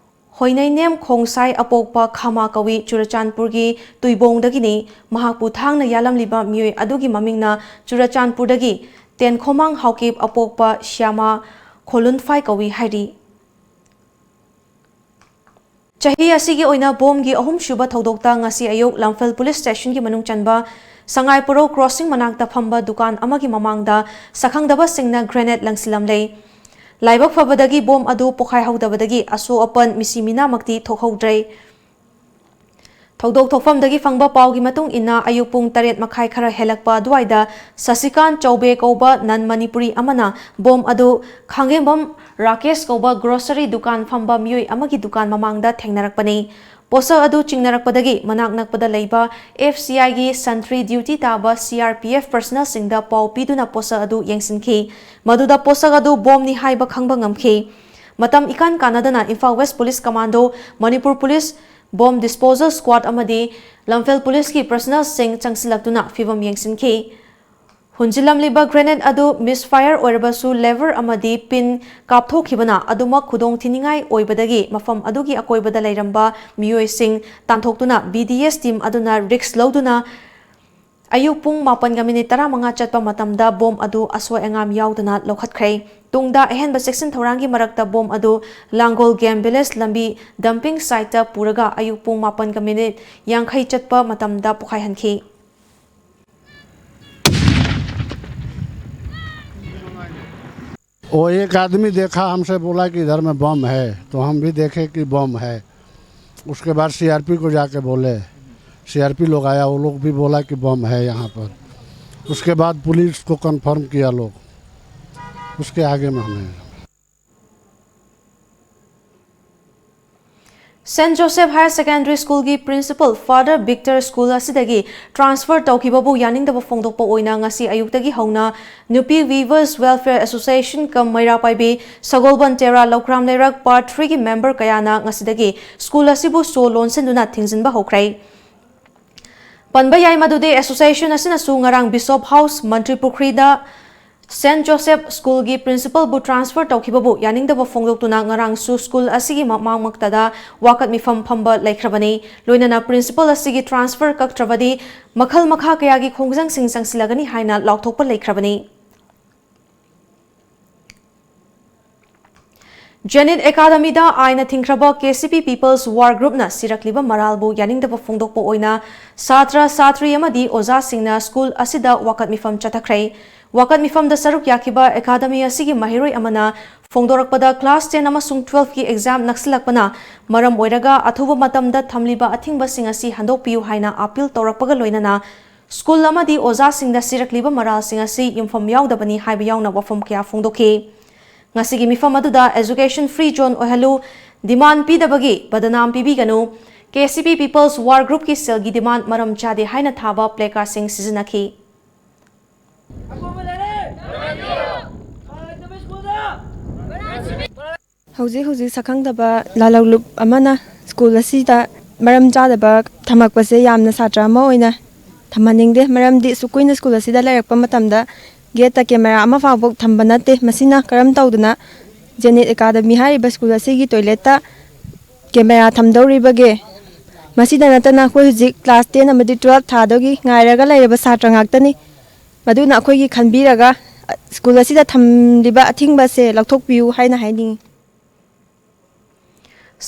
ꯍꯣꯏꯅꯩꯅꯦꯝ ꯈꯣꯡꯁꯥꯏ, ꯑꯄꯣꯛꯄ ꯈꯥꯃꯥ ꯀꯧꯏ, ꯆꯨꯔꯆꯥꯟꯄꯨꯔꯒꯤ ꯇꯨꯏꯕꯣꯡꯗꯒꯤꯅꯤ꯫ ꯃꯍꯥꯛꯄꯨ ꯊꯥꯡꯅ ꯌꯥꯜꯂꯝꯂꯤꯕ ꯃꯤꯑꯣꯏ ꯑꯗꯨꯒꯤ ꯃꯃꯤꯡꯅ ꯆꯨꯔꯆꯥꯟꯄꯨꯔꯗꯒꯤ ꯇꯦꯟꯈꯣꯃꯥꯡ ꯍꯥꯎꯀꯤꯞ, ꯑꯄꯣꯛꯄ ꯁ꯭ꯌꯥꯃꯥ ꯈꯣꯂꯨꯟꯐꯥꯏ ꯀꯧꯏ ꯍꯥꯏꯔꯤ꯫ ꯆꯍꯤ ꯑꯁꯤꯒꯤ ꯑꯣꯏꯅ ꯕꯣꯝꯒꯤ ꯑꯍꯨꯝꯁꯨꯕ ꯊꯧꯗꯣꯛꯇ ꯉꯁꯤ ꯑꯌꯨꯛ ꯂꯝꯐꯦꯜ police stationꯒꯤ ꯃꯅꯨꯡ ꯆꯟꯕ ꯁꯉꯥꯏ ꯄꯣꯔꯧ crossing ꯃꯅꯥꯛꯇ ꯐꯝꯕ ꯗꯨꯀꯥꯟ ꯑꯃꯒꯤ ꯃꯃꯥꯡꯗ ꯁꯛꯈꯪꯗꯕꯁꯤꯡꯅ grenade ꯂꯪꯁꯤꯜꯂꯝꯂꯦ꯫ ꯂꯥꯏꯕꯛ ꯐꯕꯗꯒꯤ ꯕꯣꯝ ꯑꯗꯨ ꯄꯣꯈꯥꯏꯍꯧꯗꯕꯗꯒꯤ ꯑꯁꯣꯛ ꯑꯄꯟ ꯃꯤꯁꯤ ꯃꯤꯅꯥꯃꯛꯇꯤ ꯊꯣꯛꯍꯧꯗ꯭ꯔꯦ꯫ ꯊꯧꯗꯣꯛ ꯊꯣꯛꯐꯝꯗꯒꯤ ꯐꯪꯕ ꯄꯥꯎꯒꯤ ꯃꯇꯨꯡ ꯏꯟꯅ, ꯑꯌꯨꯛ ꯄꯨꯡ ꯇꯔꯦꯠ ꯃꯈꯥꯏ ꯈꯔ ꯍꯦꯜꯂꯛꯄ ꯑꯗꯨꯋꯥꯏꯗ ꯁꯁꯤꯀꯥꯟ ꯆꯧꯕꯦ ꯀꯧꯕ non Manipuri ꯑꯃꯅ ꯕꯣꯝ ꯑꯗꯨ ꯈꯥꯡꯒꯦꯝꯕꯝ ꯔꯥꯀꯦꯁ ꯀꯧꯕ grocery ꯗꯨꯀꯥꯟ ꯐꯝꯕ ꯃꯤꯑꯣꯏ ꯑꯃꯒꯤ ꯗꯨꯀꯥꯟ ꯃꯃꯥꯡꯗ ꯊꯦꯡꯅꯔꯛꯄꯅꯤ꯫ ꯄꯣꯠꯁꯛ ꯑꯗꯨ ꯆꯤꯡꯅꯔꯛꯄꯗꯒꯤ ꯃꯅꯥꯛ ꯅꯛꯄꯗ ꯂꯩꯕ F C Iꯒꯤ sentry duty ꯇꯥꯕ C R P F personnelꯁꯤꯡꯗ ꯄꯥꯎ ꯄꯤꯗꯨꯅ ꯄꯣꯠꯁꯛ ꯑꯗꯨ ꯌꯦꯡꯁꯤꯟꯈꯤ꯫ ꯃꯗꯨꯗ ꯄꯣꯠꯁꯛ ꯑꯗꯨ ꯕꯣꯝꯅꯤ ꯍꯥꯏꯕ ꯈꯪꯕ ꯉꯝꯈꯤ꯫ ꯃꯇꯝ ꯏꯀꯥꯟ ꯀꯥꯟꯅꯗꯅ Imphal West Police Commando, Manipur Police Bomb Disposal Squad ꯑꯃꯗꯤ ꯂꯝꯐꯦꯜ policeꯀꯤ personnelꯁꯤꯡ ꯆꯪꯁꯤꯜꯂꯛꯇꯨꯅ ꯐꯤꯚꯝ ꯌꯦꯡꯁꯤꯟꯈꯤ꯫ ꯍꯨꯟꯖꯤꯜꯂꯝꯂꯤꯕ ꯒ꯭ꯔꯦꯅꯦꯗ ꯑꯗꯨ ꯃꯤꯁꯐꯥꯌꯔ ꯑꯣꯏꯔꯕꯁꯨ ꯂꯦꯚꯔ ꯑꯃꯗꯤ ꯄꯤꯟ ꯀꯥꯞꯊꯣꯛꯈꯤꯕꯅ ꯑꯗꯨꯃꯛ ꯈꯨꯗꯣꯡ ꯊꯤꯅꯤꯡꯉꯥꯏ ꯑꯣꯏꯕꯗꯒꯤ ꯃꯐꯝ ꯑꯗꯨꯒꯤ ꯑꯀꯣꯏꯕꯗ ꯂꯩꯔꯝꯕ ꯃꯤꯑꯣꯏꯁꯤꯡ ꯇꯥꯟꯊꯣꯛꯇꯨꯅ ꯕꯤ ꯗꯤ ꯑꯦꯁ ꯇꯤꯝ ꯑꯗꯨꯅ ꯔꯤꯁ꯭ꯛ ꯂꯧꯗꯨꯅ ꯑꯌꯨꯛ ꯄꯨꯡ ꯃꯥꯄꯟꯒ ꯃꯤꯅꯤꯠ ꯇꯔꯥꯃꯉꯥ ꯆꯠꯄ ꯃꯇꯝꯗ ꯕꯣꯝ ꯑꯗꯨ ꯑꯁꯣꯏ ꯑꯉꯥꯝ ꯌꯥꯎꯗꯅ ꯂꯧꯈꯠꯈ꯭ꯔꯦ꯫ ꯇꯨꯡꯗ ꯑꯍꯦꯟꯕ ꯆꯦꯛꯁꯤꯟ ꯊꯧꯔꯥꯡꯒꯤ ꯃꯔꯛꯇ ꯕꯣꯝ ꯑꯗꯨ ꯂꯥꯡꯒꯣꯜ ꯒꯦꯝ ꯚꯤꯂꯦꯖ ꯂꯝꯕꯤ ꯗꯝꯄꯤꯡ ꯁꯥꯏꯠꯇ ꯄꯨꯔꯒ ꯑꯌꯨꯛ ꯄꯨꯡ ꯃꯥꯄꯟꯒ ꯃꯤꯅꯤꯠ ꯌꯥꯡꯈꯩ ꯆꯠꯄ ꯃꯇꯝꯗ ꯄꯣꯈꯥꯏꯍꯟꯈꯤ꯫ वो एक आदमी देखा, हमसे बोला कि इधर में बम है, तो हम भी देखे कि बम है। उसके बाद सीआरपी को जाके बोले, सीआरपी लोग आया, वो लोग भी बोला कि बम है यहाँ पर। उसके बाद पुलिस को कंफर्म किया लोग, उसके आगे में हमें ꯁꯦꯟꯠ ꯖꯣꯁꯦꯐ ꯍꯥꯌꯔ ꯁꯦꯀꯦꯟꯗꯔꯤ ꯁ꯭ꯀꯨꯜꯒꯤ ꯄ꯭ꯔꯤꯟꯁꯤꯄꯜ ꯐꯥꯗꯔ ꯕꯤꯛꯇꯔ ꯁ꯭ꯀꯨꯜ ꯑꯁꯤꯗꯒꯤ ꯇ꯭ꯔꯥꯟꯁꯐꯔ ꯇꯧꯈꯤꯕꯕꯨ ꯌꯥꯅꯤꯡꯗꯕ ꯐꯣꯡꯗꯣꯛꯄ ꯑꯣꯏꯅ ꯉꯁꯤ ꯑꯌꯨꯛꯇꯒꯤ ꯍꯧꯅ ꯅꯨꯄꯤ ꯋꯤꯚꯔꯁ ꯋꯦꯜꯐꯤꯌꯔ ꯑꯦꯁꯣꯁꯤꯌꯦꯁꯟ ꯀꯝ ꯃꯩꯔꯥ ꯄꯥꯏꯕꯤ ꯁꯒꯣꯜꯕꯟ ꯇꯦꯔꯥ ꯂꯧꯈ꯭ꯔꯥꯝ ꯂꯩꯔꯛ ꯄꯥꯔꯠ ꯊ꯭ꯔꯤꯒꯤ ꯃꯦꯝꯕꯔ ꯀꯌꯥꯅ ꯉꯁꯤꯗꯒꯤ ꯁ꯭ꯀꯨꯜ ꯑꯁꯤꯕꯨ ꯁꯣ ꯂꯣꯟꯁꯤꯟꯗꯨꯅ ꯊꯤꯡꯖꯤꯟꯕ ꯍꯧꯈ꯭ꯔꯦ꯫ ꯄꯟꯕ ꯌꯥꯏ ꯃꯗꯨꯗꯤ ꯑꯦꯁꯣꯁꯤꯌꯦꯁꯟ ꯑꯁꯤꯅꯁꯨ ꯉꯔꯥꯡ ꯕꯤꯁꯣꯞ ꯍꯥꯎꯁ ꯃꯟꯇ꯭ꯔꯤ ꯄꯨꯈ꯭ꯔꯤꯗ ꯁꯦꯟꯠ ꯖꯣꯁꯦꯐ ꯁ꯭ꯀꯨꯜꯒꯤ ꯄ꯭ꯔꯤꯟꯁꯤꯄꯜꯕꯨ ꯇ꯭ꯔꯥꯟꯁꯐꯔ ꯇꯧꯈꯤꯕꯕꯨ ꯌꯥꯅꯤꯡꯗꯕ ꯐꯣꯡꯗꯣꯛꯇꯨꯅ ꯉꯔꯥꯡꯁꯨ ꯁ꯭ꯀꯨꯜ ꯑꯁꯤꯒꯤ ꯃꯃꯥꯡꯃꯛꯇꯗ ꯋꯥꯀꯠ ꯃꯤꯐꯝ ꯐꯝꯕ ꯂꯩꯈ꯭ꯔꯕꯅꯤ꯫ ꯂꯣꯏꯅꯅ ꯄ꯭ꯔꯤꯟꯁꯤꯄꯜ ꯑꯁꯤꯒꯤ ꯇ꯭ꯔꯥꯟꯁꯐꯔ ꯀꯛꯇ꯭ꯔꯕꯗꯤ ꯃꯈꯜ ꯃꯈꯥ ꯀꯌꯥꯒꯤ ꯈꯣꯡꯖꯪꯁꯤꯡ ꯆꯪꯁꯤꯜꯂꯒꯅꯤ ꯍꯥꯏꯅ ꯂꯥꯎꯊꯣꯛꯄ ꯂꯩꯈ꯭ꯔꯕꯅꯤ꯫ ꯖꯦꯅꯤꯠ ꯑꯦꯀꯥꯗꯃꯤꯗ ꯑꯥꯏꯟꯅ ꯊꯤꯡꯈ꯭ꯔꯕ ꯀꯦ ꯁꯤ ꯄꯤ ꯄꯤꯄꯜꯁ ꯋꯥꯔ ꯒ꯭ꯔꯨꯞꯅ ꯁꯤꯔꯛꯂꯤꯕ ꯃꯔꯥꯜꯕꯨ ꯌꯥꯅꯤꯡꯗꯕ ꯐꯣꯡꯗꯣꯛꯄ ꯑꯣꯏꯅ ꯁꯥꯇ꯭ꯔ, ꯁꯥꯇ꯭ꯔꯤ ꯑꯃꯗꯤ ꯑꯣꯖꯥꯁꯤꯡꯅ ꯁ꯭ꯀꯨꯜ ꯑꯁꯤꯗ ꯋꯥꯀꯠ ꯃꯤꯐꯝ ꯆꯠꯊꯈ꯭ꯔꯦ꯫ ꯋꯥꯀꯠ ꯃꯤꯐꯝꯗ ꯁꯔꯨꯛ ꯌꯥꯈꯤꯕ ꯑꯦꯀꯥꯗꯃꯤ ꯑꯁꯤꯒꯤ ꯃꯍꯩꯔꯣꯏ ꯑꯃꯅ ꯐꯣꯡꯗꯣꯔꯛꯄꯗ ꯀ꯭ꯂꯥꯁ ꯇꯦꯟ ꯑꯃꯁꯨꯡ ꯇꯨꯋꯦꯜꯐꯀꯤ ꯑꯦꯛꯖꯥꯝ ꯅꯛꯁꯤꯜꯂꯛꯄꯅ ꯃꯔꯝ ꯑꯣꯏꯔꯒ ꯑꯊꯨꯕ ꯃꯇꯝꯗ ꯊꯝꯂꯤꯕ ꯑꯊꯤꯡꯕꯁꯤꯡ ꯑꯁꯤ ꯍꯟꯗꯣꯛꯄꯤꯌꯨ ꯍꯥꯏꯅ ꯑꯥꯄꯤꯜ ꯇꯧꯔꯛꯄꯒ ꯂꯣꯏꯅꯅ ꯁ꯭ꯀꯨꯜ ꯑꯃꯗꯤ ꯑꯣꯖꯥꯁꯤꯡꯗ ꯁꯤꯔꯛꯂꯤꯕ ꯃꯔꯥꯜꯁꯤꯡ ꯑꯁꯤ ꯌꯨꯝꯐꯝ ꯌꯥꯎꯗꯕꯅꯤ ꯍꯥꯏꯕ ꯌꯥꯎꯅ ꯋꯥꯐꯝ ꯀꯌꯥ ꯐꯣꯡꯗꯣꯛꯈꯤ꯫ ꯉꯁꯤꯒꯤ ꯃꯤꯐꯝ ꯑꯗꯨꯗ ꯑꯦꯖꯨꯀꯦꯁꯟ ꯐ꯭ꯔꯤ ꯖꯣꯟ ꯑꯣꯏꯍꯜꯂꯨ, ꯗꯤꯃꯥꯟ ꯄꯤꯗꯕꯒꯤ ꯕꯗꯅꯥꯝ ꯄꯤꯕꯤꯒꯅꯨ, ꯀꯦ ꯁꯤ ꯄꯤ ꯄꯤꯄꯜꯁ ꯋꯥꯔ ꯒ꯭ꯔꯨꯞꯀꯤ ꯁꯦꯜꯒꯤ ꯗꯤꯃꯥꯟ ꯃꯔꯝ ꯆꯥꯗꯦ ꯍꯥꯏꯅ ꯊꯥꯕ ꯄ꯭ꯂꯦꯀꯥꯔꯗꯁꯤꯡ ꯁꯤꯖꯤꯟꯅꯈꯤ꯫ ꯍꯧꯖꯤꯛ ꯍꯧꯖꯤꯛ ꯁꯛꯈꯪꯗꯕ ꯂꯥꯂꯧꯂꯨꯞ ꯑꯃꯅ ꯁ꯭ꯀꯨꯜ ꯑꯁꯤꯗ ꯃꯔꯝ ꯆꯥꯗꯕ ꯊꯝꯃꯛꯄꯁꯦ ꯌꯥꯝꯅ ꯁꯥꯇ꯭ꯔ ꯑꯃ ꯑꯣꯏꯅ ꯊꯝꯍꯟꯅꯤꯡꯗꯦ꯫ ꯃꯔꯝꯗꯤ ꯑꯁꯨꯛ ꯀꯨꯏꯅ ꯁ꯭ꯀꯨꯜ ꯑꯁꯤꯗ ꯂꯩꯔꯛꯄ ꯃꯇꯝꯗ ꯒꯦꯠꯇ ꯀꯦꯃꯦꯔꯥ ꯑꯃ ꯐꯥꯎꯕ ꯊꯝꯕ ꯅꯠꯇꯦ꯫ ꯃꯁꯤꯅ ꯀꯔꯝ ꯇꯧꯗꯅ ꯖꯦꯅꯤꯠ ꯑꯦꯀꯥꯗꯃꯤ ꯍꯥꯏꯔꯤꯕ ꯁ꯭ꯀꯨꯜ ꯑꯁꯤꯒꯤ ꯇꯣꯏꯂꯦꯠꯇ ꯀꯦꯃꯦꯔꯥ ꯊꯝꯗꯧꯔꯤꯕꯒꯦ? ꯃꯁꯤꯗ ꯅꯠꯇꯅ ꯑꯩꯈꯣꯏ ꯍꯧꯖꯤꯛ ꯀ꯭ꯂꯥꯁ ꯇꯦꯟ ꯑꯃꯗꯤ ꯇꯨꯋꯦꯜꯐ ꯊꯥꯗꯨꯒꯤ ꯉꯥꯏꯔꯒ ꯂꯩꯔꯕ ꯁꯥꯇ꯭ꯔ ꯉꯥꯛꯇꯅꯤ꯫ ꯃꯗꯨꯅ ꯑꯩꯈꯣꯏꯒꯤ ꯈꯟꯕꯤꯔꯒ, ꯑ, ꯁ꯭ꯀꯨꯜ ꯑꯁꯤꯗ ꯊꯝꯂꯤꯕ ꯑꯊꯤꯡꯕ ꯑꯁꯦ ꯂꯧꯊꯣꯛꯄꯤꯌꯨ ꯍꯥꯏꯅ ꯍꯥꯏꯅꯤꯡꯏ꯫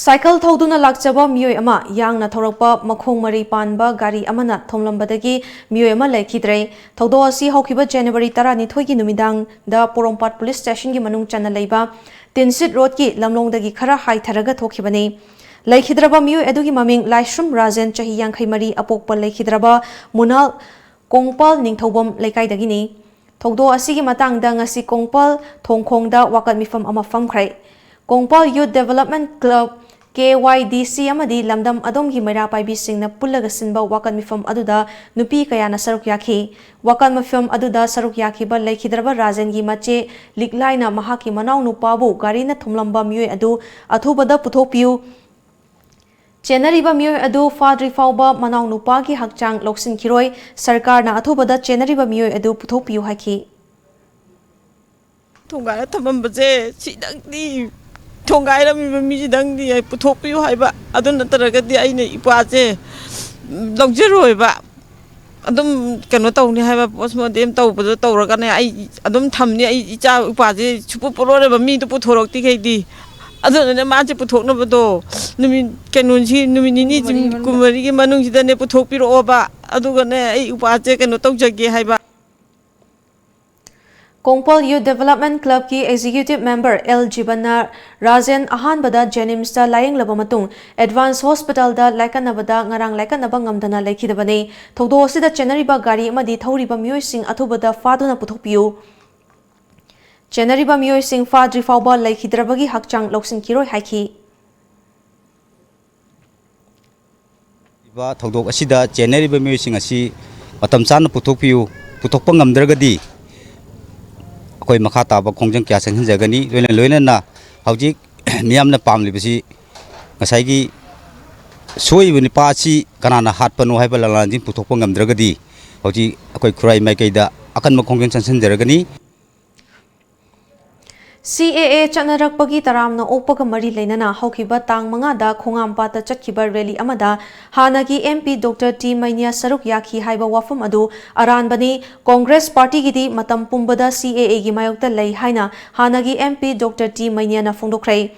ꯁꯥꯏꯀꯜ ꯊꯧꯗꯨꯅ ꯂꯥꯛꯆꯕ ꯃꯤꯑꯣꯏ ꯑꯃ ꯌꯥꯡꯅ ꯊꯧꯔꯛꯄ ꯃꯈꯣꯡ ꯃꯔꯤ ꯄꯥꯟꯕ ꯒꯥꯔꯤ ꯑꯃꯅ ꯊꯣꯝꯂꯝꯕꯗꯒꯤ ꯃꯤꯑꯣꯏ ꯑꯃ ꯂꯩꯈꯤꯗ꯭ꯔꯦ꯫ ꯊꯧꯗꯣꯛ ꯑꯁꯤ ꯍꯧꯈꯤꯕ ꯖꯅꯋꯥꯔꯤ ꯇꯔꯥꯅꯤꯊꯣꯏꯒꯤ ꯅꯨꯃꯤꯗꯥꯡꯗ ꯄꯣꯔꯣꯝꯄꯥꯠ ꯄꯨꯂꯤꯁ ꯁ꯭ꯇꯦꯁꯟꯒꯤ ꯃꯅꯨꯡ ꯆꯟꯅ ꯂꯩꯕ ꯇꯤꯟꯁꯤꯠ ꯔꯣꯗꯀꯤ ꯂꯝꯂꯣꯡꯗꯒꯤ ꯈꯔ ꯍꯥꯏꯊꯔꯒ ꯊꯣꯛꯈꯤꯕꯅꯤ꯫ ꯂꯩꯈꯤꯗ꯭ꯔꯕ ꯃꯤꯑꯣꯏ ꯑꯗꯨꯒꯤ ꯃꯃꯤꯡ ꯂꯥꯏꯁ꯭ꯔꯝ ꯔꯥꯖꯦꯟ, ꯆꯍꯤ ꯌꯥꯡꯈꯩ ꯃꯔꯤ, ꯑꯄꯣꯛꯄ ꯂꯩꯈꯤꯗ꯭ꯔꯕ ꯃꯨꯅꯥꯜ ꯀꯣꯡꯄꯥꯜ ꯅꯤꯡꯊꯧꯕꯝ ꯂꯩꯀꯥꯏꯗꯒꯤꯅꯤ꯫ ꯊꯧꯗꯣꯛ ꯑꯁꯤꯒꯤ ꯃꯇꯥꯡꯗ ꯉꯁꯤ ꯀꯣꯡꯄꯥꯜ ꯊꯣꯡꯈꯣꯡꯗ ꯋꯥꯀꯠ ꯃꯤꯐꯝ ꯑꯃ ꯐꯝꯈ꯭ꯔꯦ꯫ ꯀꯣꯡꯄꯥꯜ ꯌꯨꯠ ꯗꯦꯕꯂꯞꯃꯦꯟ ꯀ꯭ꯂꯕ, ꯀꯦ ꯋꯥꯏ ꯗꯤ ꯁꯤ ꯑꯃꯗꯤ ꯂꯝꯗꯝ ꯑꯗꯣꯝꯒꯤ ꯃꯩꯔꯥ ꯄꯥꯏꯕꯤꯁꯤꯡꯅ ꯄꯨꯜꯂꯒ ꯁꯤꯟꯕ ꯋꯥꯀꯠ ꯃꯤꯐꯝ ꯑꯗꯨꯗ ꯅꯨꯄꯤ ꯀꯌꯥꯅ ꯁꯔꯨꯛ ꯌꯥꯈꯤ꯫ ꯋꯥꯀꯠ ꯃꯤꯐꯝ ꯑꯗꯨꯗ ꯁꯔꯨꯛ ꯌꯥꯈꯤꯕ ꯂꯩꯈꯤꯗ꯭ꯔꯕ ꯔꯥꯖꯦꯟꯒꯤ ꯃꯆꯦ ꯂꯤꯛꯂꯥꯏꯅ ꯃꯍꯥꯛꯀꯤ ꯃꯅꯥꯎ ꯅꯨꯄꯥꯕꯨ ꯒꯥꯔꯤꯅ ꯊꯨꯝꯂꯝꯕ ꯃꯤꯑꯣꯏ ꯑꯗꯨ ꯑꯊꯨꯕꯗ ꯄꯨꯊꯣꯛꯄꯤꯌꯨ, ꯆꯦꯟꯅꯔꯤꯕ ꯃꯤꯑꯣꯏ ꯑꯗꯨ ꯐꯥꯗ꯭ꯔꯤ ꯐꯥꯎꯕ ꯃꯅꯥꯎ ꯅꯨꯄꯥꯒꯤ ꯍꯛꯆꯥꯡ ꯂꯧꯁꯤꯟꯈꯤꯔꯣꯏ꯫ ꯁꯔꯀꯥꯔꯅ ꯑꯊꯨꯕꯗ ꯆꯦꯟꯅꯔꯤꯕ ꯃꯤꯑꯣꯏ ꯑꯗꯨ ꯄꯨꯊꯣꯛꯄꯤꯌꯨ ꯍꯥꯏꯈꯤ꯫ ꯊꯣꯡꯒꯥꯏꯔ ꯊꯝꯃꯝꯕꯁꯦ ꯁꯤꯗꯪꯗꯤ, ꯊꯣꯡꯒꯥꯏꯔꯝꯃꯤꯕ ꯃꯤꯁꯤꯗꯪꯗꯤ ꯑꯩ ꯄꯨꯊꯣꯛꯄꯤꯌꯨ ꯍꯥꯏꯕ, ꯑꯗꯨ ꯅꯠꯇ꯭ꯔꯒꯗꯤ ꯑꯩꯅ ꯏꯄ꯭ꯋꯥꯁꯦ ꯂꯧꯖꯔꯣꯏꯕ꯫ ꯑꯗꯨꯝ ꯀꯩꯅꯣ ꯇꯧꯅꯤ ꯍꯥꯏꯕ, ꯄꯣꯁꯃꯣꯔꯇꯦꯝ ꯇꯧꯕꯗꯣ ꯇꯧꯔꯒꯅꯦ ꯑꯩ ꯑꯗꯨꯝ ꯊꯝꯅꯤ꯫ ꯑꯩ ꯏꯆꯥ ꯏꯄ꯭ꯋꯥꯁꯦ ꯁꯨꯄꯨ ꯄꯨꯔꯛꯑꯣꯏꯕ, ꯃꯤꯗꯣ ꯄꯨꯊꯣꯔꯛꯇ꯭ꯔꯤꯈꯩꯗꯤ꯫ ꯑꯗꯨꯅꯅꯦ ꯃꯥꯁꯦ ꯄꯨꯊꯣꯛꯅꯕꯗꯣ ꯅꯨꯃꯤꯠ, ꯀꯩꯅꯣꯁꯤ, ꯅꯨꯃꯤꯠ ꯅꯤꯅꯤ, ꯀꯨꯟꯃꯔꯤꯒꯤ ꯃꯅꯨꯡꯗ꯫ ꯀꯨꯟꯃꯔꯤꯒꯤ ꯃꯅꯨꯡꯁꯤꯗꯅꯦ ꯄꯨꯊꯣꯛꯄꯤꯔꯛꯑꯣꯕ꯫ ꯑꯗꯨꯒꯅꯦ ꯑꯩ ꯏꯄ꯭ꯋꯥꯁꯦ ꯀꯩꯅꯣ ꯇꯧꯖꯒꯦ ꯍꯥꯏꯕ꯫ ꯀꯣꯡꯄꯥꯜ ꯌꯨꯠ ꯗꯦꯕꯂꯞꯃꯦꯟ ꯀ꯭ꯂꯕꯀꯤ ꯑꯦꯛꯖꯤꯀ꯭ꯌꯨꯇꯤꯚ ꯃꯦꯝꯕꯔ ꯑꯦꯜ ꯖꯤꯕꯟꯅ ꯔꯥꯖꯦꯟ ꯑꯍꯥꯟꯕꯗ ꯖꯦꯅꯤꯝꯁꯇ ꯂꯥꯌꯦꯡꯂꯕ ꯃꯇꯨꯡ ꯑꯦꯗꯚꯥꯟꯁ ꯍꯣꯁꯄꯤꯇꯥꯜꯗ ꯂꯥꯏꯀꯠꯅꯕꯗ ꯉꯔꯥꯡ ꯂꯥꯏꯀꯠꯅꯕ ꯉꯝꯗꯅ ꯂꯩꯈꯤꯗꯕꯅꯤ꯫ ꯊꯧꯗꯣꯛ ꯑꯁꯤꯗ ꯆꯦꯟꯅꯔꯤꯕ ꯒꯥꯔꯤ ꯑꯃꯗꯤ ꯊꯧꯔꯤꯕ ꯃꯤꯑꯣꯏꯁꯤꯡ ꯑꯊꯨꯕꯗ ꯐꯥꯗꯨꯅ ꯄꯨꯊꯣꯛꯄꯤꯌꯨ꯫ ꯆꯦꯟꯅꯔꯤꯕ ꯃꯤꯑꯣꯏꯁꯤꯡ ꯐꯥꯗ꯭ꯔꯤ ꯐꯥꯎꯕ ꯂꯩꯈꯤꯗ꯭ꯔꯕꯒꯤ ꯍꯛꯆꯥꯡ ꯂꯧꯁꯤꯟꯈꯤꯔꯣꯏ ꯍꯥꯏꯈꯤ꯫ ꯊꯧꯗꯣꯛ ꯑꯁꯤꯗ ꯆꯦꯟꯅꯔꯤꯕ ꯃꯤꯑꯣꯏꯁꯤꯡ ꯑꯁꯤ ꯃꯇꯝ ꯆꯥꯅ ꯄꯨꯊꯣꯛꯄꯤꯌꯨ꯫ ꯄꯨꯊꯣꯛꯄ ꯉꯝꯗ꯭ꯔꯒꯗꯤ ꯑꯩꯈꯣꯏ ꯃꯈꯥ ꯇꯥꯕ ꯈꯣꯡꯖꯪ ꯀꯌꯥ ꯆꯪꯁꯤꯟꯖꯒꯅꯤ꯫ ꯂꯣꯏꯅ ꯂꯣꯏꯅꯅ ꯍꯧꯖꯤꯛ ꯃꯤꯌꯥꯝꯅ ꯄꯥꯝꯂꯤꯕꯁꯤ ꯉꯁꯥꯏꯒꯤ ꯁꯣꯏꯔꯤꯕ ꯅꯨꯄꯥ ꯑꯁꯤ ꯀꯅꯥꯅ ꯍꯥꯠꯄꯅꯣ ꯍꯥꯏꯕ ꯂꯥꯂꯥꯟꯁꯤꯡ ꯄꯨꯊꯣꯛꯄ ꯉꯝꯗ꯭ꯔꯒꯗꯤ ꯍꯧꯖꯤꯛ ꯑꯩꯈꯣꯏ ꯈꯨꯔꯥꯏ ꯃꯥꯏꯀꯩꯗ ꯑꯀꯟꯕ ꯈꯣꯡꯖꯪ ꯆꯪꯁꯤꯟꯖꯔꯒꯅꯤ꯫ C A A ꯆꯠꯅꯔꯛꯄꯒꯤ ꯇꯔꯥꯝꯅ ꯑꯣꯛꯄꯒ ꯃꯔꯤ ꯂꯩꯅꯅ ꯍꯧꯈꯤꯕ ꯇꯥꯡ ꯃꯉꯥꯗ ꯈꯣꯡꯉꯥꯝꯄꯥꯠꯇ ꯆꯠꯈꯤꯕ ꯔꯦꯂꯤ ꯑꯃꯗ ꯍꯥꯟꯅꯒꯤ M P Doctor T ꯃꯩꯅ꯭ꯌꯥ ꯁꯔꯨꯛ ꯌꯥꯈꯤ ꯍꯥꯏꯕ ꯋꯥꯐꯝ ꯑꯗꯨ ꯑꯔꯥꯟꯕꯅꯤ꯫ ꯀꯣꯡꯒ꯭ꯔꯦꯁ ꯄꯥꯔꯇꯤꯒꯤꯗꯤ ꯃꯇꯝ ꯄꯨꯝꯕꯗ C A A ꯒꯤ ꯃꯥꯌꯣꯛꯇ ꯂꯩ ꯍꯥꯏꯅ ꯍꯥꯟꯅꯒꯤ M P Doctor T ꯃꯩꯅ꯭ꯌꯥꯅ ꯐꯣꯡꯗꯣꯛꯈ꯭ꯔꯦ꯫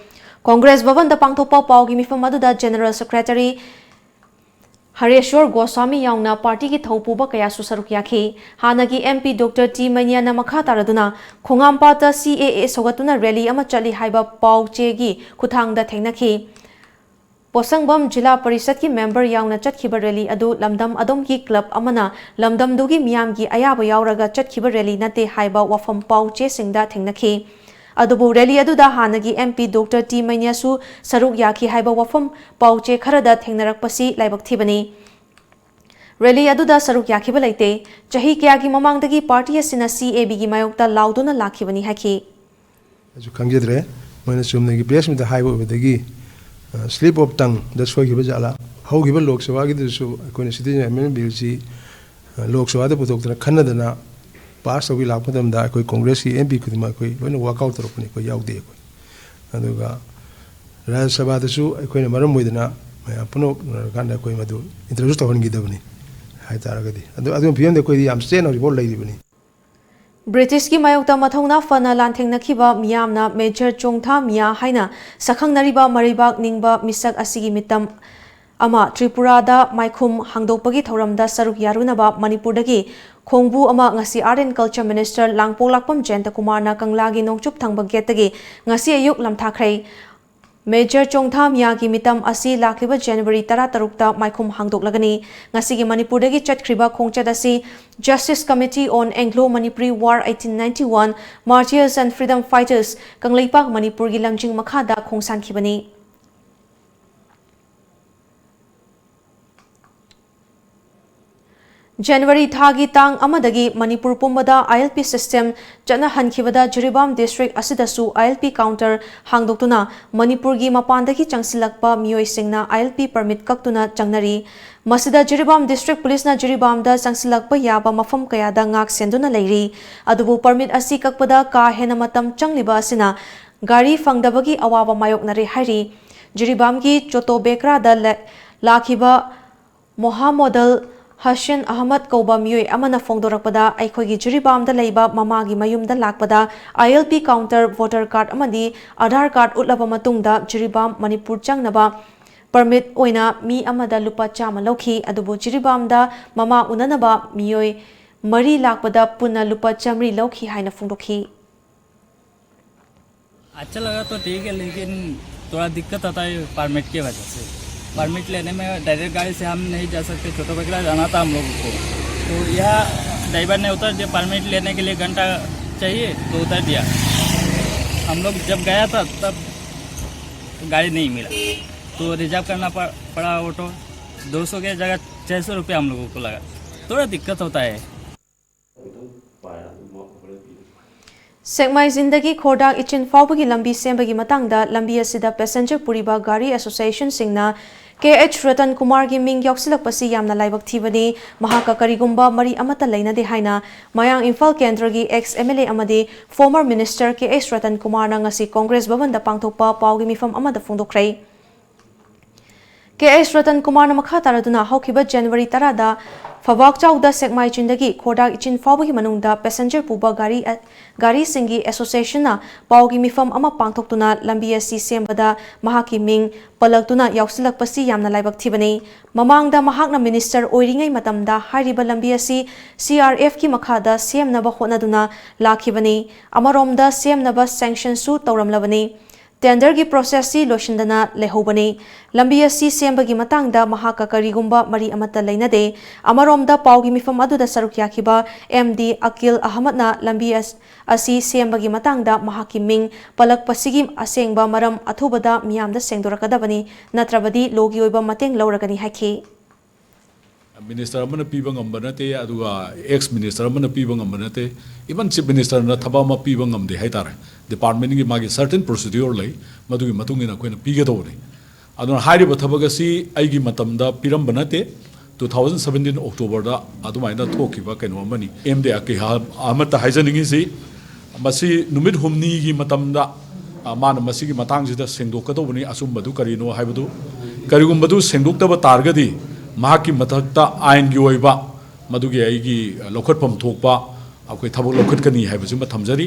Congress ꯚꯕꯟꯗ ꯄꯥꯡꯊꯣꯛꯄ ꯄꯥꯎꯒꯤ ꯃꯤꯐꯝ ꯑꯗꯨꯗ General Secretary ꯍꯔꯦꯁ꯭ꯋꯔ ꯒꯣꯁ꯭ꯋꯥꯃꯤ ꯌꯥꯎꯅ ꯄꯥꯔꯇꯤꯒꯤ ꯊꯧꯄꯨꯕ ꯀꯌꯥꯁꯨ ꯁꯔꯨꯛ ꯌꯥꯈꯤ꯫ ꯍꯥꯟꯅꯒꯤ M P Doctor T ꯃꯩꯅ꯭ꯌꯥꯅ ꯃꯈꯥ ꯇꯥꯔꯗꯨꯅ ꯈꯣꯡꯉꯥꯝꯄꯥꯠꯇ C A A ꯁꯧꯒꯠꯇꯨꯅ ꯔꯦꯂꯤ ꯑꯃ ꯆꯠꯂꯤ ꯍꯥꯏꯕ ꯄꯥꯎ ꯆꯦꯒꯤ ꯈꯨꯠꯊꯥꯡꯗ ꯊꯦꯡꯅꯈꯤ꯫ ꯄꯣꯠꯁꯪꯕꯝ ꯖꯤꯂꯥ ꯄꯔꯤꯁꯠꯀꯤ ꯃꯦꯝꯕꯔ ꯌꯥꯎꯅ ꯆꯠꯈꯤꯕ ꯔꯦꯂꯤ ꯑꯗꯨ ꯂꯝꯗꯝ ꯑꯗꯣꯝꯒꯤ ꯀ꯭ꯂꯕ ꯑꯃꯅ ꯂꯝꯗꯝꯗꯨꯒꯤ ꯃꯤꯌꯥꯝꯒꯤ ꯑꯌꯥꯕ ꯌꯥꯎꯔꯒ ꯆꯠꯈꯤꯕ ꯔꯦꯂꯤ ꯅꯠꯇꯦ ꯍꯥꯏꯕ ꯋꯥꯐꯝ ꯄꯥꯎ ꯆꯦꯁꯤꯡꯗ ꯊꯦꯡꯅꯈꯤ꯫ ꯑꯗꯨꯕꯨ ꯔꯦꯂꯤ ꯑꯗꯨꯗ ꯍꯥꯟꯅꯒꯤ M P Doctor T ꯃꯩꯅ꯭ꯌꯥꯁꯨ ꯁꯔꯨꯛ ꯌꯥꯈꯤ ꯍꯥꯏꯕ ꯋꯥꯐꯝ ꯄꯥꯎ ꯆꯦ ꯈꯔꯗ ꯊꯦꯡꯅꯔꯛꯄꯁꯤ ꯂꯥꯏꯕꯛ ꯊꯤꯕꯅꯤ꯫ ꯔꯦꯂꯤ ꯑꯗꯨꯗ ꯁꯔꯨꯛ ꯌꯥꯈꯤꯕ ꯂꯩꯇꯦ꯫ ꯆꯍꯤ ꯀꯌꯥꯒꯤ ꯃꯃꯥꯡꯗꯒꯤ ꯄꯥꯔꯇꯤ ꯑꯁꯤꯅ C A B ꯒꯤ ꯃꯥꯌꯣꯛꯇ ꯂꯥꯎꯗꯨꯅ ꯂꯥꯛꯈꯤꯕꯅꯤ ꯍꯥꯏꯈꯤ꯫ ꯑꯩꯁꯨ ꯈꯪꯖꯗ꯭ꯔꯦ꯫ ꯃꯣꯏꯅ ꯆꯨꯝꯅꯒꯤ ꯄ꯭ꯔꯦꯁ ꯃꯤꯠꯇ ꯍꯥꯏꯕ ꯑꯣꯏꯕꯗꯒꯤ, ꯑ, slip of tongue ꯗ ꯁꯣꯏꯈꯤꯕ ꯖꯥꯠꯂꯥ? ꯍꯧꯈꯤꯕ ꯂꯣꯛ ꯁꯚꯥꯒꯤꯗꯨꯁꯨ ꯑꯩꯈꯣꯏꯅ Citizen Amendment Bill ꯁꯤ, ꯑ, ꯂꯣꯛ ꯁꯚꯥꯗ ꯄꯨꯊꯣꯛꯇꯅ ꯈꯟꯅꯗꯅ ꯄꯥꯁ ꯇꯧꯕꯤ ꯂꯥꯛꯄ ꯃꯇꯝꯗ ꯑꯩꯈꯣꯏ ꯀꯣꯡꯒ꯭ꯔꯦꯁꯀꯤ M P ꯈꯨꯗꯤꯡꯃꯛ ꯑꯩꯈꯣꯏ ꯂꯣꯏꯅ walk out ꯇꯧꯔꯛꯄꯅꯤ, ꯑꯩꯈꯣꯏ ꯌꯥꯎꯗꯦ ꯑꯩꯈꯣꯏ꯫ ꯑꯗꯨꯒ ꯔꯥꯖ꯭ꯌ ꯁꯚꯥꯗꯁꯨ ꯑꯩꯈꯣꯏꯅ ꯃꯔꯝ ꯑꯣꯏꯗꯅ ꯃꯌꯥꯝ ꯄꯨꯝꯅꯃꯛ ꯎꯅꯔꯀꯥꯟꯗ ꯑꯩꯈꯣꯏ ꯃꯗꯨ introduce ꯇꯧꯍꯟꯈꯤꯗꯕꯅꯤ ꯍꯥꯏ ꯇꯥꯔꯒꯗꯤ꯫ ꯑꯗꯨ, ꯑꯗꯨꯒꯤ ꯐꯤꯕꯝꯗ ꯑꯩꯈꯣꯏꯗꯤ ꯌꯥꯝ ꯆꯦꯠꯅ ꯍꯧꯖꯤꯛꯐꯥꯎ ꯂꯩꯔꯤꯕꯅꯤ꯫ ꯕ꯭ꯔꯤꯇꯤꯁꯀꯤ ꯃꯥꯌꯣꯛꯇ ꯃꯊꯧꯅꯥ ꯐꯅ ꯂꯥꯟꯊꯦꯡꯅꯈꯤꯕ ꯃꯤꯌꯥꯝꯅ ꯃꯦꯖꯔ ꯆꯣꯡꯊꯥ ꯃꯤꯌꯥ ꯍꯥꯏꯅ ꯁꯛꯈꯪꯅꯔꯤꯕ ꯃꯔꯩꯕꯥꯛ ꯅꯤꯡꯕ ꯃꯤꯁꯛ ꯑꯁꯤꯒꯤ ꯃꯤꯇꯝ ꯑꯃ ꯇ꯭ꯔꯤꯄꯨꯔꯥꯗ ꯃꯥꯏꯈꯨꯝ ꯍꯥꯡꯗꯣꯛꯄꯒꯤ ꯊꯧꯔꯝꯗ ꯁꯔꯨꯛ ꯌꯥꯔꯨꯅꯕ ꯃꯅꯤꯄꯨꯔꯗꯒꯤ ꯈꯣꯡꯕꯨ ꯑꯃ ꯉꯁꯤ Art and Culture Minister ꯂꯥꯡꯄꯣꯛꯂꯥꯛꯄꯝ ꯖꯌꯟꯇꯀꯨꯃꯥꯔꯅ ꯀꯪꯂꯥꯒꯤ ꯅꯣꯡꯆꯨꯞ ꯊꯪꯕ ꯒꯦꯠꯇꯒꯤ ꯉꯁꯤ ꯑꯌꯨꯛ ꯂꯝꯊꯥꯈ꯭ꯔꯦ꯫ ꯃꯦꯖꯔ ꯆꯣꯡꯊꯥ ꯃꯤꯌꯥꯒꯤ ꯃꯤꯇꯝ ꯑꯁꯤ ꯂꯥꯛꯂꯤꯕ ꯖꯅꯋꯥꯔꯤ ꯇꯔꯥꯇꯔꯨꯛꯇ ꯃꯥꯏꯈꯨꯝ ꯍꯥꯡꯗꯣꯛꯂꯒꯅꯤ꯫ ꯉꯁꯤꯒꯤ ꯃꯅꯤꯄꯨꯔꯗꯒꯤ ꯆꯠꯈ꯭ꯔꯤꯕ ꯈꯣꯡꯆꯠ ꯑꯁꯤ Justice Committee on Anglo-Manipuri War eighteen ninety-one, Martyrs and Freedom Fighters, Kangleipak ꯃꯅꯤꯄꯨꯔꯒꯤ ꯂꯝꯖꯤꯡ ꯃꯈꯥꯗ ꯈꯣꯡꯁꯥꯟꯈꯤꯕꯅꯤ꯫ ꯖꯅꯋꯥꯔꯤ ꯊꯥꯒꯤ ꯇꯥꯡ ꯑꯃꯗꯒꯤ ꯃꯅꯤꯄꯨꯔ ꯄꯨꯝꯕꯗ ILP system ꯆꯠꯅꯍꯟꯈꯤꯕꯗ ꯖꯤꯔꯤꯕꯥꯝ district ꯑꯁꯤꯗꯁꯨ ILP counter ꯍꯥꯡꯗꯣꯛꯇꯨꯅ ꯃꯅꯤꯄꯨꯔꯒꯤ ꯃꯄꯥꯟꯗꯒꯤ ꯆꯪꯁꯤꯜꯂꯛꯄ ꯃꯤꯑꯣꯏꯁꯤꯡꯅ ILP permit ꯀꯛꯇꯨꯅ ꯆꯪꯅꯔꯤ꯫ ꯃꯁꯤꯗ ꯖꯤꯔꯤꯕꯥꯝ district policeꯅ ꯖꯤꯔꯤꯕꯥꯝꯗ ꯆꯪꯁꯤꯜꯂꯛꯄ ꯌꯥꯕ ꯃꯐꯝ ꯀꯌꯥꯗ ꯉꯥꯛ ꯁꯦꯟꯗꯨꯅ ꯂꯩꯔꯤ꯫ ꯑꯗꯨꯕꯨ permit ꯑꯁꯤ ꯀꯛꯄꯗ ꯀꯥ ꯍꯦꯟꯅ ꯃꯇꯝ ꯆꯪꯂꯤꯕ ꯑꯁꯤꯅ ꯒꯥꯔꯤ ꯐꯪꯗꯕꯒꯤ ꯑꯋꯥꯕ ꯃꯥꯌꯣꯛꯅꯔꯦ ꯍꯥꯏꯔꯤ꯫ ꯖꯤꯔꯤꯕꯥꯝꯒꯤ ꯆꯣꯇꯣ ꯕꯦꯀ꯭ꯔꯥꯗ ꯂ-, ꯂꯥꯛꯈꯤꯕ ꯃꯣꯍꯥꯃꯣꯗꯜ ꯍꯁꯟ ꯑꯍꯃꯗ ꯀꯧꯕ ꯃꯤꯑꯣꯏ ꯑꯃꯅ ꯐꯣꯡꯗꯣꯔꯛꯄꯗ, ꯑꯩꯈꯣꯏꯒꯤ ꯖꯤꯔꯤꯕꯥꯝꯗ ꯂꯩꯕ ꯃꯃꯥꯒꯤ ꯃꯌꯨꯝꯗ ꯂꯥꯛꯄꯗ ILP counter, voter card ꯑꯃꯗꯤ Aadhaar card ꯎꯠꯂꯕ ꯃꯇꯨꯡꯗ ꯖꯤꯔꯤꯕꯥꯝ ꯃꯅꯤꯄꯨꯔ ꯆꯪꯅꯕ permit ꯑꯣꯏꯅ ꯃꯤ ꯑꯃꯗ ꯂꯨꯄꯥ ꯆꯥꯝꯃ ꯂꯧꯈꯤ꯫ ꯑꯗꯨꯕꯨ ꯖꯤꯔꯤꯕꯥꯝꯗ ꯃꯃꯥ ꯎꯅꯅꯕ ꯃꯤꯑꯣꯏ ꯃꯔꯤ ꯂꯥꯛꯄꯗ ꯄꯨꯟꯅ ꯂꯨꯄꯥ ꯆꯥꯃꯔꯤ ꯂꯧꯈꯤ ꯍꯥꯏꯅ ꯐꯣꯡꯗꯣꯛꯈꯤ꯫ अच्छा लगा तो ठीक है, लेकिन थोड़ा दिक्कत आता है परमिट के वजह से। परमिट लेने में डायरेक्ट गाड़ी से हम नहीं जा सकते, छोटा बकरा जाना था हम लोगों को। तो यह ड्राइवर ने उतर दिया, परमिट लेने के लिए घंटा चाहिए तो उतर दिया। हम लोग जब गया था तब गाड़ी नहीं मिला, तो रिजर्व करना पड़- पड़ा ऑटो। दो सौ के जगह छः सौ रुपया हम लोगों को लगा। थोड़ा दिक्कत होता है। ꯁꯦꯛꯃꯥꯏꯖꯤꯟꯗꯒꯤ ꯈꯣꯔꯗꯥꯛ ꯏꯆꯤꯟ ꯐꯥꯎꯕꯒꯤ ꯂꯝꯕꯤ ꯁꯦꯝꯕꯒꯤ ꯃꯇꯥꯡꯗ ꯂꯝꯕꯤ ꯑꯁꯤꯗ passenger ꯄꯨꯔꯤꯕ ꯒꯥꯔꯤ associationꯁꯤꯡꯅ ꯀꯦ ꯑꯩꯆ ꯔꯇꯟ ꯀꯨꯃꯥꯔꯒꯤ ꯃꯤꯡ ꯌꯥꯎꯁꯤꯜꯂꯛꯄꯁꯤ ꯌꯥꯝꯅ ꯂꯥꯏꯕꯛ ꯊꯤꯕꯅꯤ꯫ ꯃꯍꯥꯛꯀ ꯀꯔꯤꯒꯨꯝꯕ ꯃꯔꯤ ꯑꯃꯠꯇ ꯂꯩꯅꯗꯦ ꯍꯥꯏꯅ ꯃꯌꯥꯡ ꯏꯝꯐꯥꯜ ꯀꯦꯟꯗ꯭ꯔꯒꯤ ex MLA ꯑꯃꯗꯤ former minister ꯀꯦ ꯑꯩꯆ ꯔꯇꯟ ꯀꯨꯃꯥꯔꯅ ꯉꯁꯤ ꯀꯣꯡꯒ꯭ꯔꯦꯁ ꯚꯕꯟꯗ ꯄꯥꯡꯊꯣꯛꯄ ꯄꯥꯎꯒꯤ ꯃꯤꯐꯝ ꯑꯃꯗ ꯐꯣꯡꯗꯣꯛꯈ꯭ꯔꯦ꯫ ꯀꯦ ꯑꯩꯆ ꯔꯇꯟ ꯀꯨꯃꯥꯔꯅ ꯃꯈꯥ ꯇꯥꯔꯗꯨꯅ ꯍꯧꯈꯤꯕ ꯖꯅꯋꯥꯔꯤ ꯇꯔꯥꯗ ꯐꯕꯥꯛꯆꯥꯎꯗ ꯁꯦꯛꯃꯥꯏ ꯆꯤꯡꯗꯒꯤ ꯈꯣꯔꯗꯥꯛ ꯏꯆꯤꯟ ꯐꯥꯎꯕꯒꯤ ꯃꯅꯨꯡꯗ passenger ꯄꯨꯕ ꯒꯥꯔꯤ, ꯒꯥꯔꯤꯁꯤꯡꯒꯤ associationꯅ ꯄꯥꯎꯒꯤ ꯃꯤꯐꯝ ꯑꯃ ꯄꯥꯡꯊꯣꯛꯇꯨꯅ ꯂꯝꯕꯤ ꯑꯁꯤ ꯁꯦꯝꯕꯗ ꯃꯍꯥꯛꯀꯤ ꯃꯤꯡ ꯄꯜꯂꯛꯇꯨꯅ ꯌꯥꯎꯁꯤꯜꯂꯛꯄꯁꯤ ꯌꯥꯝꯅ ꯂꯥꯏꯕꯛ ꯊꯤꯕꯅꯤ꯫ ꯃꯃꯥꯡꯗ ꯃꯍꯥꯛꯅ minister ꯑꯣꯏꯔꯤꯉꯩ ꯃꯇꯝꯗ ꯍꯥꯏꯔꯤꯕ ꯂꯝꯕꯤ ꯑꯁꯤ CRFꯀꯤ ꯃꯈꯥꯗ ꯁꯦꯝꯅꯕ ꯍꯣꯠꯅꯗꯨꯅ ꯂꯥꯛꯈꯤꯕꯅꯤ꯫ ꯑꯃꯔꯣꯝꯗ ꯁꯦꯝꯅꯕ sanctionꯁꯨ ꯇꯧꯔꯝꯂꯕꯅꯤ꯫ Tenderꯒꯤ processꯁꯤ ꯂꯣꯏꯁꯤꯟꯗꯅ ꯂꯩꯍꯧꯕꯅꯤ꯫ ꯂꯝꯕꯤ ꯑꯁꯤ ꯁꯦꯝꯕꯒꯤ ꯃꯇꯥꯡꯗ ꯃꯍꯥꯛꯀ ꯀꯔꯤꯒꯨꯝꯕ ꯃꯔꯤ ꯑꯃꯠꯇ ꯂꯩꯅꯗꯦ꯫ ꯑꯃꯔꯣꯝꯗ ꯄꯥꯎꯒꯤ ꯃꯤꯐꯝ ꯑꯗꯨꯗ ꯁꯔꯨꯛ ꯌꯥꯈꯤꯕ MD ꯑꯀꯤꯜ ꯑꯍꯃꯗꯅ ꯂꯝꯕꯤ ꯑꯁ-, ꯑꯁꯤ ꯁꯦꯝꯕꯒꯤ ꯃꯇꯥꯡꯗ ꯃꯍꯥꯛꯀꯤ ꯃꯤꯡ ꯄꯜꯂꯛꯄꯁꯤꯒꯤ ꯑꯁꯦꯡꯕ ꯃꯔꯝ ꯑꯊꯨꯕꯗ ꯃꯤꯌꯥꯝꯗ ꯁꯦꯡꯗꯣꯔꯛꯀꯗꯕꯅꯤ, ꯅꯠꯇ꯭ꯔꯕꯗꯤ lawꯒꯤ ꯑꯣꯏꯕ ꯃꯇꯦꯡ ꯂꯧꯔꯒꯅꯤ ꯍꯥꯏꯈꯤ꯫ ꯃꯤꯅꯤꯁꯇꯔ ꯑꯃꯅ ꯄꯤꯕ ꯉꯝꯕ ꯅꯠꯇꯦ, ꯑꯗꯨꯒ ꯑꯦꯛꯁ ꯃꯤꯅꯤꯁꯇꯔ ꯑꯃꯅ ꯄꯤꯕ ꯉꯝꯕ ꯅꯠꯇꯦ, ꯏꯚꯟ ꯆꯤꯐ ꯃꯤꯅꯤꯁꯇꯔꯅ ꯊꯕꯛ ꯑꯃ ꯄꯤꯕ ꯉꯝꯗꯦ ꯍꯥꯏꯇꯥꯔꯦ꯫ ꯗꯤꯄꯥꯔꯠꯃꯦꯟꯒꯤ ꯃꯥꯒꯤ ꯁꯔꯇꯦꯟ ꯄ꯭ꯔꯣꯁꯤꯗ꯭ꯌꯨꯔ ꯂꯩ, ꯃꯗꯨꯒꯤ ꯃꯇꯨꯡ ꯏꯟꯅ ꯑꯩꯈꯣꯏꯅ ꯄꯤꯒꯗꯧꯕꯅꯤ꯫ ꯑꯗꯨꯅ ꯍꯥꯏꯔꯤꯕ ꯊꯕꯛ ꯑꯁꯤ ꯑꯩꯒꯤ ꯃꯇꯝꯗ ꯄꯤꯔꯝꯕ ꯅꯠꯇꯦ, ꯇꯨ ꯊꯥꯎꯖꯟ ꯁꯕꯦꯟꯇꯤꯟ ꯑꯣꯛꯇꯣꯕꯔꯗ ꯑꯗꯨꯃꯥꯏꯅ ꯊꯣꯛꯈꯤꯕ ꯀꯩꯅꯣ ꯑꯃꯅꯤ꯫ ꯑꯦꯝ ꯗꯤ ꯑꯥꯔ ꯀꯦ ꯑꯃꯠꯇ ꯍꯥꯏꯖꯅꯤꯡꯉꯤꯁꯤ, ꯃꯁꯤ ꯅꯨꯃꯤꯠ ꯍꯨꯝꯅꯤꯒꯤ ꯃꯇꯝꯗ, ꯑ, ꯃꯥꯅ ꯃꯁꯤꯒꯤ ꯃꯇꯥꯡꯁꯤꯗ ꯁꯦꯡꯗꯣꯛꯀꯗꯧꯕꯅꯤ, ꯑꯆꯨꯝꯕꯗꯨ ꯀꯔꯤꯅꯣ ꯍꯥꯏꯕꯗꯨ꯫ ꯀꯔꯤꯒꯨꯝꯕꯗꯨ ꯁꯦꯡꯗꯣꯛꯇꯕ ꯇꯥꯔꯒꯗꯤ ꯃꯍꯥꯛꯀꯤ ꯃꯊꯛꯇ ꯑꯥꯏꯟꯒꯤ ꯑꯣꯏꯕ ꯃꯗꯨꯒꯤ ꯑꯩꯒꯤ ꯂꯧꯈꯠꯐꯝ ꯊꯣꯛꯄ ꯑꯩꯈꯣꯏ ꯊꯕꯛ ꯂꯧꯈꯠꯀꯅꯤ ꯍꯥꯏꯕꯁꯤꯃ ꯊꯝꯖꯔꯤ꯫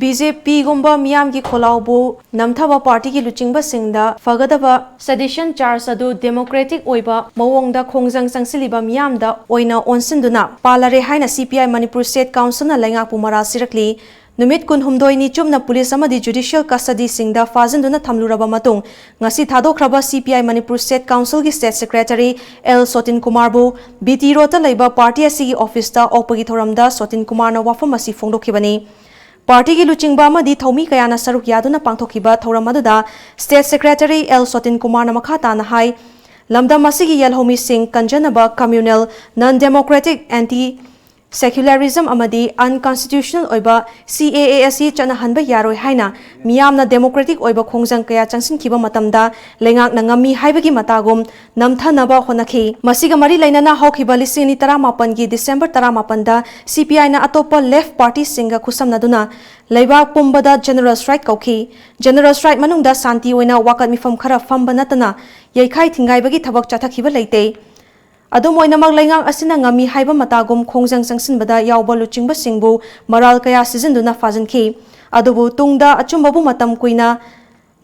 ꯕꯤ ꯖꯦ ꯄꯤꯒꯨꯝꯕ ꯃꯤꯌꯥꯝꯒꯤ ꯈꯣꯜꯂꯥꯎꯕꯨ ꯅꯝꯊꯕ ꯄꯥꯔꯇꯤꯒꯤ ꯂꯨꯆꯤꯡꯕꯁꯤꯡꯗ ꯐꯒꯗꯕ ꯁꯦꯗꯤꯁꯟ ꯆꯥꯔꯖ ꯑꯗꯨ ꯗꯦꯃꯣꯀ꯭ꯔꯦꯇꯤꯛ ꯑꯣꯏꯕ ꯃꯑꯣꯡꯗ ꯈꯣꯡꯖꯪ ꯆꯪꯁꯤꯜꯂꯤꯕ ꯃꯤꯌꯥꯝꯗ ꯑꯣꯏꯅ ꯑꯣꯟꯁꯤꯟꯗꯨꯅ ꯄꯥꯜꯂꯔꯦ ꯍꯥꯏꯅ ꯁꯤ ꯄꯤ ꯑꯥꯏ ꯃꯅꯤꯄꯨꯔ ꯁ꯭ꯇꯦꯠ ꯀꯥꯎꯟꯁꯤꯜꯅ ꯂꯩꯉꯥꯛꯄꯨ ꯃꯔꯥꯜ ꯁꯤꯔꯛꯂꯤ꯫ ꯅꯨꯃꯤꯠ ꯀꯨꯟꯍꯨꯝꯗꯣꯏꯅꯤ ꯆꯨꯞꯅ ꯄꯨꯂꯤꯁ ꯑꯃꯗꯤ ꯖꯨꯗꯤꯁꯤꯌꯦꯜ ꯀꯁꯇꯗꯤꯁꯤꯡꯗ ꯐꯥꯖꯤꯟꯗꯨꯅ ꯊꯝꯂꯨꯔꯕ ꯃꯇꯨꯡ, ꯉꯁꯤ ꯊꯥꯗꯣꯛꯈ꯭ꯔꯕ C P I Manipur state ꯀꯥꯎꯟꯁꯤꯜꯒꯤ ꯁ꯭ꯇꯦꯠ ꯁꯦꯀ꯭ꯔꯦꯇꯔꯤ ꯑꯦꯜ ꯁꯣꯇꯤꯟ ꯀꯨꯃꯥꯔꯕꯨ ꯕꯤ ꯇꯤ ꯔꯣꯗꯇ ꯂꯩꯕ ꯄꯥꯔꯇꯤ ꯑꯁꯤꯒꯤ ꯑꯣꯐꯤꯁꯇ ꯑꯣꯛꯄꯒꯤ ꯊꯧꯔꯝꯗ ꯁꯣꯇꯤꯟ ꯀꯨꯃꯥꯔꯅ ꯋꯥꯐꯝ ꯑꯁꯤ ꯐꯣꯡꯗꯣꯛꯈꯤꯕꯅꯤ꯫ ꯄꯥꯔꯇꯤꯒꯤ ꯂꯨꯆꯤꯡꯕ ꯑꯃꯗꯤ ꯊꯧꯃꯤ ꯀꯌꯥꯅ ꯁꯔꯨꯛ ꯌꯥꯗꯨꯅ ꯄꯥꯡꯊꯣꯛꯈꯤꯕ ꯊꯧꯔꯝ ꯑꯗꯨꯗ ꯁ꯭ꯇꯦꯠ ꯁꯦꯀ꯭ꯔꯦꯇꯔꯤ ꯑꯦꯜ ꯁꯣꯇꯤꯟ ꯀꯨꯃꯥꯔꯅ ꯃꯈꯥ ꯇꯥꯅ ꯍꯥꯏ, ꯂꯝꯗꯝ ꯑꯁꯤꯒꯤ ꯌꯦꯜꯍꯧꯃꯤꯁꯤꯡ ꯀꯟꯖꯅꯕ ꯀꯝꯃ꯭ꯌꯨꯅꯦꯜ, ꯅꯟ ꯗꯦꯃꯣꯀ꯭ꯔꯦꯇꯤꯛ, ꯑꯦꯟꯇꯤ ꯁꯦꯀ꯭ꯌꯨꯂꯔꯤꯖꯝ ꯑꯃꯗꯤ ꯑꯟꯀꯟꯁꯇꯤꯇ꯭ꯌꯨꯁꯅꯦꯜ ꯑꯣꯏꯕ ꯁꯤ ꯑꯦ ꯑꯦ ꯑꯁꯤ ꯆꯠꯅꯍꯟꯕ ꯌꯥꯔꯣꯏ ꯍꯥꯏꯅ ꯃꯤꯌꯥꯝꯅ ꯗꯦꯃꯣꯀ꯭ꯔꯦꯇꯤꯛ ꯑꯣꯏꯕ ꯈꯣꯡꯖꯪ ꯀꯌꯥ ꯆꯪꯁꯤꯟꯈꯤꯕ ꯃꯇꯝꯗ ꯂꯩꯉꯥꯛꯅ ꯉꯝꯃꯤ ꯍꯥꯏꯕꯒꯤ ꯃꯇꯥꯒꯨꯝ ꯅꯝꯊꯅꯕ ꯍꯣꯠꯅꯈꯤ꯫ ꯃꯁꯤꯒ ꯃꯔꯤ ꯂꯩꯅꯅ ꯍꯧꯈꯤꯕ ꯂꯤꯁꯤꯡ ꯑꯅꯤ ꯇꯔꯥꯃꯥꯄꯟꯒꯤ ꯗꯤꯁꯦꯝꯕꯔ ꯇꯔꯥꯃꯥꯄꯟꯗ ꯁꯤ ꯄꯤ ꯑꯥꯏꯅ ꯑꯇꯣꯞꯄ ꯂꯦꯐ ꯄꯥꯔꯇꯤꯁꯤꯡꯒ ꯈꯨꯠꯁꯝꯅꯗꯨꯅ ꯂꯩꯕꯥꯛ ꯄꯨꯝꯕꯗ ꯖꯦꯅꯔꯦꯜ ꯁ꯭ꯇ꯭ꯔꯥꯏꯛ ꯀꯧꯈꯤ꯫ ꯖꯦꯅꯔꯦꯜ ꯁ꯭ꯇ꯭ꯔꯥꯏꯛ ꯃꯅꯨꯡꯗ ꯁꯥꯟꯇꯤ ꯑꯣꯏꯅ ꯋꯥꯀꯠ ꯃꯤꯐꯝ ꯈꯔ ꯐꯝꯕ ꯅꯠꯇꯅ ꯌꯩꯈꯥꯏ ꯊꯤꯡꯒꯥꯏꯕꯒꯤ ꯊꯕꯛ ꯆꯠꯊꯈꯤꯕ ꯂꯩꯇꯦ꯫ ꯑꯗꯨꯝ ꯑꯣꯏꯅꯃꯛ, ꯂꯩꯉꯥꯛ ꯑꯁꯤꯅ ꯉꯝꯃꯤ ꯍꯥꯏꯕ ꯃꯇꯥꯒꯨꯝ ꯈꯣꯡꯖꯪ ꯆꯪꯁꯤꯟꯕꯗ ꯌꯥꯎꯕ ꯂꯨꯆꯤꯡꯕꯁꯤꯡꯕꯨ ꯃꯔꯥꯜ ꯀꯌꯥ ꯁꯤꯖꯤꯟꯗꯨꯅ ꯐꯥꯖꯤꯟꯈꯤ꯫ ꯑꯗꯨꯕꯨ ꯇꯨꯡꯗ ꯑꯆꯨꯝꯕꯕꯨ ꯃꯇꯝ ꯀꯨꯏꯅ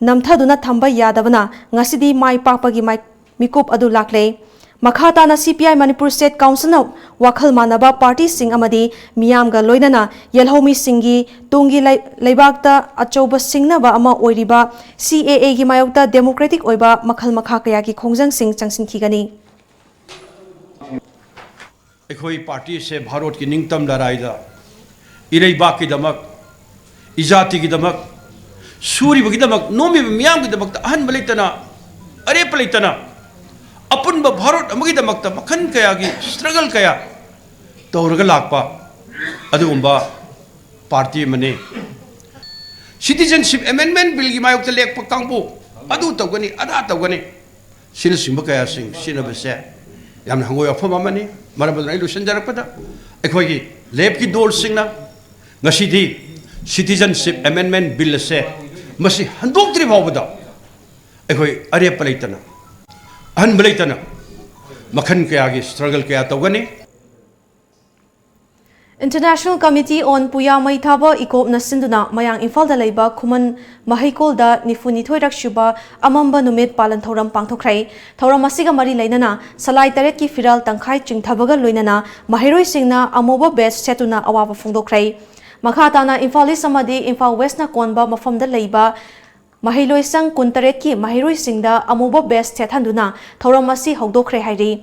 ꯅꯝꯊꯗꯨꯅ ꯊꯝꯕ ꯌꯥꯗꯕꯅ ꯉꯁꯤꯗꯤ ꯃꯥꯏ ꯄꯥꯛꯄꯒꯤ ꯃꯥꯏ-, ꯃꯤꯀꯨꯞ ꯑꯗꯨ ꯂꯥꯛꯂꯦ꯫ ꯃꯈꯥ ꯇꯥꯅ ꯁꯤ ꯄꯤ ꯑꯥꯏ ꯃꯅꯤꯄꯨꯔ ꯁ꯭ꯇꯦꯠ ꯀꯥꯎꯟꯁꯤꯜꯅ ꯋꯥꯈꯜ ꯃꯥꯟꯅꯕ ꯄꯥꯔꯇꯤꯁꯤꯡ ꯑꯃꯗꯤ ꯃꯤꯌꯥꯝꯒ ꯂꯣꯏꯅꯅ ꯌꯦꯜꯍꯧꯃꯤꯁꯤꯡꯒꯤ ꯇꯨꯡꯒꯤ ꯂꯩ-, ꯂꯩꯕꯥꯛꯇ ꯑꯆꯧꯕ ꯁꯤꯡꯅꯕ ꯑꯃ ꯑꯣꯏꯔꯤꯕ ꯁꯤ ꯑꯦ ꯑꯦꯒꯤ ꯃꯥꯌꯣꯛꯇ ꯗꯦꯃꯣꯀ꯭ꯔꯦꯇꯤꯛ ꯑꯣꯏꯕ ꯃꯈꯜ ꯃꯈꯥ ꯀꯌꯥꯒꯤ ꯈꯣꯡꯖꯪꯁꯤꯡ ꯆꯪꯁꯤꯟꯈꯤꯒꯅꯤ꯫ ꯑꯩꯈꯣꯏ ꯄꯥꯔꯇꯤꯁꯦ ꯚꯥꯔꯠꯀꯤ ꯅꯤꯡꯇꯝ ꯂꯔꯥꯏꯗ ꯏꯔꯩꯕꯥꯛꯀꯤꯗꯃꯛ, ꯏꯖꯥꯇꯤꯒꯤꯗꯃꯛ, ꯁꯨꯔꯤꯕꯒꯤꯗꯃꯛ, ꯅꯣꯝꯃꯤꯕ ꯃꯤꯌꯥꯝꯒꯤꯗꯃꯛꯇ ꯑꯍꯟꯕ ꯂꯩꯇꯅ ꯑꯔꯦꯞꯄ ꯂꯩꯇꯅ ꯑꯄꯨꯟꯕ ꯚꯥꯔꯠ ꯑꯃꯒꯤꯗꯃꯛꯇ ꯃꯈꯜ ꯀꯌꯥꯒꯤ struggle ꯀꯌꯥ ꯇꯧꯔꯒ ꯂꯥꯛꯄ ꯑꯗꯨꯒꯨꯝꯕ party ꯑꯃꯅꯤ꯫ Citizenship Amendment Billꯒꯤ ꯃꯥꯌꯣꯛꯇ ꯂꯦꯛꯄ ꯀꯥꯡꯕꯨ, ꯑꯗꯨ ꯇꯧꯒꯅꯤ, ꯑꯗꯥ ꯇꯧꯒꯅꯤ, ꯁꯤꯅꯆꯤꯡꯕ ꯀꯌꯥꯁꯤꯡ ꯁꯤꯖꯤꯟꯅꯕꯁꯦ ꯌꯥꯝꯅ ꯍꯪꯒꯣꯏꯕ ꯋꯥꯐꯝ ꯑꯃꯅꯤ꯫ ꯃꯔꯝ ꯑꯗꯨꯅ ꯑꯩ ꯂꯣꯏꯁꯤꯟꯖꯔꯛꯄꯗ, ꯑꯩꯈꯣꯏꯒꯤ ꯂꯦꯞꯀꯤ ꯗꯣꯜꯁꯤꯡꯅ ꯉꯁꯤꯗꯤ Citizenship Amendment Bill ꯑꯁꯦ ꯃꯁꯤ ꯍꯟꯗꯣꯛꯇ꯭ꯔꯤ ꯐꯥꯎꯕꯗ ꯑꯩꯈꯣꯏ ꯑꯔꯦꯞꯄ ꯂꯩꯇꯅ, ꯑꯍꯟꯕ ꯂꯩꯇꯅ ꯃꯈꯜ ꯀꯌꯥꯒꯤ struggle ꯀꯌꯥ ꯇꯧꯒꯅꯤ꯫ International Committee on ꯄꯨꯌꯥ ꯃꯩ ꯊꯥꯕ ꯏꯀꯣꯞꯅ ꯁꯤꯟꯗꯨꯅ ꯃꯌꯥꯡ ꯏꯝꯐꯥꯜꯗ ꯂꯩꯕ ꯈꯨꯃꯟ ꯃꯍꯩꯀꯣꯜꯗ ꯅꯤꯐꯨꯅꯤꯊꯣꯏꯔꯛ ꯁꯨꯕ ꯑꯃꯝꯕ ꯅꯨꯃꯤꯠ ꯄꯥꯂꯟ ꯊꯧꯔꯝ ꯄꯥꯡꯊꯣꯛꯈ꯭ꯔꯦ꯫ ꯊꯧꯔꯝ ꯑꯁꯤꯒ ꯃꯔꯤ ꯂꯩꯅꯅ ꯁꯂꯥꯏ ꯇꯔꯦꯠꯀꯤ ꯐꯤꯔꯥꯜ ꯇꯪꯈꯥꯏ ꯆꯤꯡꯊꯕꯒ ꯂꯣꯏꯅꯅ ꯃꯍꯩꯔꯣꯏꯁꯤꯡꯅ ꯑꯃꯨꯕ badge ꯁꯦꯠꯇꯨꯅ ꯑꯋꯥꯕ ꯐꯣꯡꯗꯣꯛꯈ꯭ꯔꯦ꯫ ꯃꯈꯥ ꯇꯥꯅ ꯏꯝꯐꯥꯜ ꯏꯁ ꯑꯃꯗꯤ ꯏꯝꯐꯥꯜ ꯋꯦꯁꯅ ꯀꯣꯟꯕ ꯃꯐꯝꯗ ꯂꯩꯕ ꯃꯍꯩꯂꯣꯏꯁꯪ ꯀꯨꯟꯇꯔꯦꯠꯀꯤ ꯃꯍꯩꯔꯣꯏꯁꯤꯡꯗ ꯑꯃꯨꯕ badge ꯊꯦꯠꯍꯟꯗꯨꯅ ꯊꯧꯔꯝ ꯑꯁꯤ ꯍꯧꯗꯣꯛꯈ꯭ꯔꯦ ꯍꯥꯏꯔꯤ꯫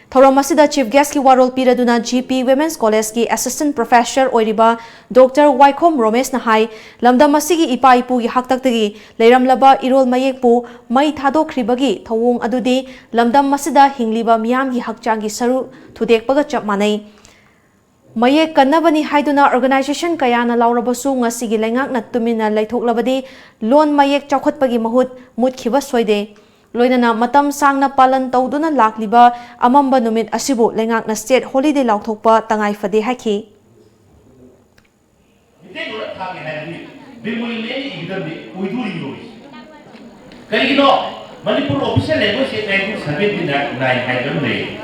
ꯊꯧꯔꯝ ꯑꯁꯤꯗ Chief Guestꯀꯤ ꯋꯥꯔꯣꯜ ꯄꯤꯔꯗꯨꯅ G P Women's Collegeꯀꯤ Assistant Professor ꯑꯣꯏꯔꯤꯕ Doctor ꯋꯥꯏꯈꯣꯝ ꯔꯣꯃꯦꯁꯅ ꯍꯥꯏ, ꯂꯝꯗꯝ ꯑꯁꯤꯒꯤ ꯏꯄꯥ ꯏꯄꯨꯒꯤ ꯍꯥꯛꯇꯛꯇꯒꯤ ꯂꯩꯔꯝꯂꯕ ꯏꯔꯣꯜ ꯃꯌꯦꯛꯄꯨ ꯃꯩ ꯊꯥꯗꯣꯛꯈ꯭ꯔꯤꯕꯒꯤ ꯊꯧꯑꯣꯡ ꯑꯗꯨꯗꯤ ꯂꯝꯗꯝ ꯑꯁꯤꯗ ꯍꯤꯡꯂꯤꯕ ꯃꯤꯌꯥꯝꯒꯤ ꯍꯛꯆꯥꯡꯒꯤ ꯁꯔꯨ ꯊꯨꯗꯦꯛꯄꯒ ꯆꯞ ꯃꯥꯟꯅꯩ꯫ ꯃꯌꯦꯛ ꯀꯟꯅꯕꯅꯤ ꯍꯥꯏꯗꯨꯅ organization ꯀꯌꯥꯅ ꯂꯥꯎꯔꯕꯁꯨ ꯉꯁꯤꯒꯤ ꯂꯩꯉꯥꯛꯅ ꯇꯨꯃꯤꯟꯅ ꯂꯩꯊꯣꯛꯂꯕꯗꯤ ꯂꯣꯟ ꯃꯌꯦꯛ ꯆꯥꯎꯈꯠꯄꯒꯤ ꯃꯍꯨꯠ ꯃꯨꯠꯈꯤꯕ ꯁꯣꯏꯗꯦ꯫ ꯂꯣꯏꯅꯅ ꯃꯇꯝ ꯁꯥꯡꯅ ꯄꯥꯂꯟ ꯇꯧꯗꯨꯅ ꯂꯥꯛꯂꯤꯕ ꯑꯃꯝꯕ ꯅꯨꯃꯤꯠ ꯑꯁꯤꯕꯨ ꯂꯩꯉꯥꯛꯅ state holiday ꯂꯥꯎꯊꯣꯛꯄ ꯇꯉꯥꯏ ꯐꯗꯦ ꯍꯥꯏꯈꯤ꯫ ꯃꯤꯇꯩꯂꯣꯟꯗ ꯊꯥꯒꯦ ꯍꯥꯏꯔꯗꯤ Bengali ꯂꯣꯟꯗ ꯏꯒꯗꯕꯅꯤ, ꯑꯣꯏꯗꯣꯔꯤꯕꯅꯤ꯫ ꯀꯔꯤꯒꯤꯅꯣ? Manipur Official Language Act nineteen seventy nine ꯍꯥꯏꯕ ꯑꯃ ꯂꯩ꯫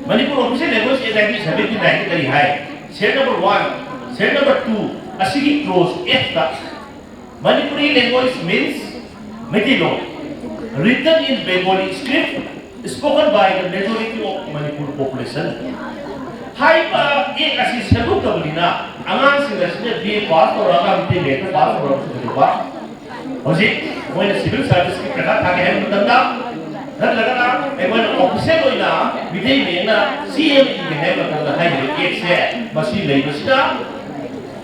Manipur Official Language Act nineteen seventy nine ꯀꯔꯤ ꯍꯥꯏ? Serial number one, serial number two ꯑꯁꯤꯒꯤ clause F ꯇ Manipuri language means Meiteilon, written in Bengali script, spoken by the majority of Manipur population꯫ ꯍꯥꯏꯔꯤꯕ Act ꯑꯁꯤ ꯁꯦꯝꯗꯣꯛꯇꯕꯅꯤꯅ ꯑꯉꯥꯡꯁꯤꯡ ꯑꯁꯤꯅ B A pass ꯇꯧꯔꯛꯑꯒ Meitei ꯃꯌꯦꯛꯇ pass ꯇꯧꯔꯛꯑꯒꯁꯨ ꯀꯩꯗꯧꯕ? ꯍꯧꯖꯤꯛ ꯃꯣꯏꯅ civil service ꯀꯤ ꯄꯩꯈꯥ ꯊꯥꯒꯦ ꯍꯥꯏꯕ ꯃꯇꯝꯗ, ꯅꯠꯇ꯭ꯔꯒꯅ ꯑꯩꯈꯣꯏꯅ official ꯑꯣꯏꯅ ꯃꯤꯇꯩ ꯃꯌꯦꯛꯅ C M ꯏꯒꯦ ꯍꯥꯏꯕ ꯃꯇꯝꯗ ꯍꯥꯏꯔꯤꯕ Act ꯁꯦ ꯃꯁꯤ ꯂꯩꯕꯁꯤꯗ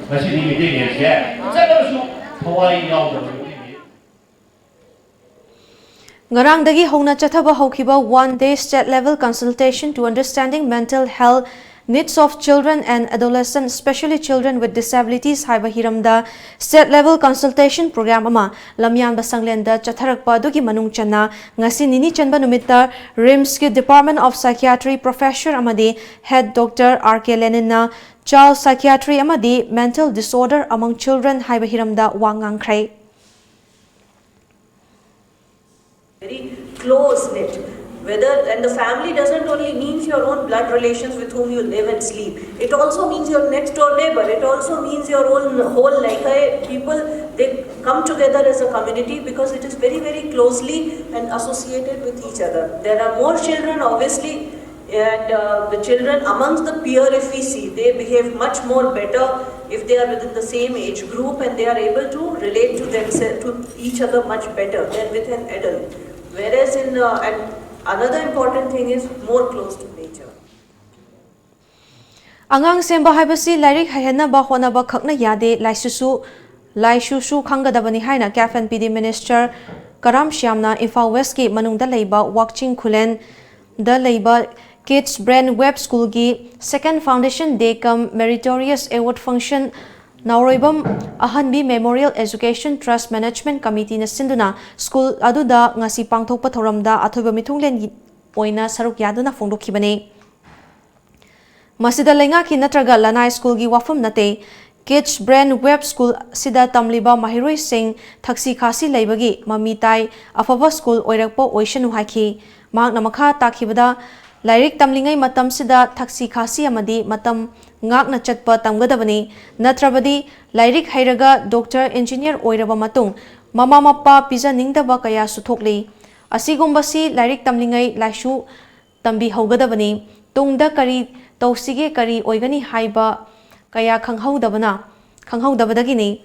ꯉꯁꯤꯗꯤ ꯃꯤꯇꯩ ꯃꯌꯦꯛꯁꯦ ꯆꯠꯂꯕꯁꯨ ꯊꯋꯥꯏ ꯌꯥꯎꯗꯕ ꯃꯤꯇꯩ ꯃꯌꯦꯛ꯫ ꯉꯔꯥꯡꯗꯒꯤ ꯍꯧꯅ ꯆꯠꯊꯕ ꯍꯧꯈꯤꯕ One Day State Level Consultation to Understanding Mental Health Needs of Children and Adolescents, Specially Children with Disabilities ꯍꯥꯏꯕ ꯍꯤꯔꯝꯗ State Level Consultation Program ꯑꯃ ꯂꯝꯌꯥꯟꯕ ꯁꯪꯂꯦꯟꯗ ꯆꯠꯊꯔꯛꯄ ꯑꯗꯨꯒꯤ ꯃꯅꯨꯡ ꯆꯟꯅ ꯉꯁꯤ ꯅꯤꯅꯤ ꯆꯟꯕ ꯅꯨꯃꯤꯠꯇ RIMSꯀꯤ Department of Psychiatry Professor ꯑꯃꯗꯤ Head Doctor R K Leninꯅ Child Psychiatry ꯑꯃꯗꯤ Mental Disorder Among Children ꯍꯥꯏꯕ ꯍꯤꯔꯝꯗ ꯋꯥ ꯉꯥꯡꯈ꯭ꯔꯦ꯫ Very close knit. Whether, and the family doesn't only means your own blood relations with whom you live and sleep. It also means your next door neighbor. It also means your own whole, like, uh, people, they come together as a community because it is very, very closely and associated with each other. There are more children, obviously, and uh, the children amongst the peer, if we see, they behave much more better if they are within the same age group and they are able to relate to themselves, to each other much better than with an adult. Whereas in uh, and another important thing is more close to nature. ꯑꯉꯥꯡ ꯁꯦꯝꯕ ꯍꯥꯏꯕꯁꯤ ꯂꯥꯏꯔꯤꯛ ꯍꯩꯍꯟꯅꯕ ꯍꯣꯠꯅꯕ ꯈꯛꯅ ꯌꯥꯗꯦ, ꯂꯥꯏꯁꯨꯁꯨ, ꯂꯥꯏꯁꯨꯁꯨ ꯈꯪꯒꯗꯕꯅꯤ ꯍꯥꯏꯅ CAF and PD Minister ꯀꯔꯥꯝ ꯁ꯭ꯌꯥꯝꯅ ꯏꯝꯐꯥꯜ Westꯀꯤ ꯃꯅꯨꯡꯗ ꯂꯩꯕ ꯋꯥꯛꯆꯤꯡ ꯈꯨꯂꯦꯟꯗ ꯂꯩꯕ Kids Brain Web Schoolꯒꯤ Second Foundation Day cum Meritorious Award Function ꯅꯥꯎꯔꯣꯏꯕꯝ ꯑꯍꯟꯕꯤ Memorial Education Trust Management Committeeꯅ ꯁꯤꯟꯗꯨꯅ ꯁ꯭ꯀꯨꯜ ꯑꯗꯨꯗ ꯉꯁꯤ ꯄꯥꯡꯊꯣꯛꯄ ꯊꯧꯔꯝꯗ ꯑꯊꯣꯏꯕ ꯃꯤꯊꯨꯡꯂꯦꯟꯒꯤ ꯑꯣꯏꯅ ꯁꯔꯨꯛ ꯌꯥꯗꯨꯅ ꯐꯣꯡꯗꯣꯛꯈꯤꯕꯅꯤ꯫ ꯃꯁꯤꯗ ꯂꯩꯉꯥꯛꯀꯤ ꯅꯠꯇ꯭ꯔꯒ ꯂꯅꯥꯏ ꯁ꯭ꯀꯨꯜꯒꯤ ꯋꯥꯐꯝ ꯅꯠꯇꯦ꯫ Kids Brain Web School ꯑꯁꯤꯗ ꯇꯝꯂꯤꯕ ꯃꯍꯩꯔꯣꯏꯁꯤꯡ ꯊꯛꯁꯤ ꯈꯥꯁꯤ ꯂꯩꯕꯒꯤ ꯃꯃꯤ ꯇꯥꯏ, ꯑꯐꯕ ꯁ꯭ꯀꯨꯜ ꯑꯣꯏꯔꯛꯄ ꯑꯣꯏꯁꯅꯨ ꯍꯥꯏꯈꯤ꯫ ꯃꯍꯥꯛꯅ ꯃꯈꯥ ꯇꯥꯈꯤꯕꯗ, ꯂꯥꯏꯔꯤꯛ ꯇꯝꯂꯤꯉꯩ ꯃꯇꯝꯁꯤꯗ ꯊꯛꯁꯤ ꯈꯥꯁꯤ ꯑꯃꯗꯤ ꯃꯇꯝ ꯉꯥꯛꯅ ꯆꯠꯄ ꯇꯝꯒꯗꯕꯅꯤ꯫ ꯅꯠꯇ꯭ꯔꯕꯗꯤ ꯂꯥꯏꯔꯤꯛ ꯍꯩꯔꯒ ꯗꯣꯛꯇꯔ, ꯏꯟꯖꯤꯅꯤꯌꯔ ꯑꯣꯏꯔꯕ ꯃꯇꯨꯡ ꯃꯃꯥ ꯃꯄꯥ ꯄꯤꯖꯅꯤꯡꯗꯕ ꯀꯌꯥꯁꯨ ꯊꯣꯛꯂꯤ꯫ ꯑꯁꯤꯒꯨꯝꯕꯁꯤ ꯂꯥꯏꯔꯤꯛ ꯇꯝꯂꯤꯉꯩ ꯂꯥꯏꯁꯨ ꯇꯝꯕꯤꯍꯧꯒꯗꯕꯅꯤ꯫ ꯇꯨꯡꯗ ꯀꯔꯤ ꯇꯧꯁꯤꯒꯦ, ꯀꯔꯤ ꯑꯣꯏꯒꯅꯤ ꯍꯥꯏꯕ ꯀꯌꯥ ꯈꯪꯍꯧꯗꯕꯅ, ꯈꯪꯍꯧꯗꯕꯗꯒꯤꯅꯤ꯫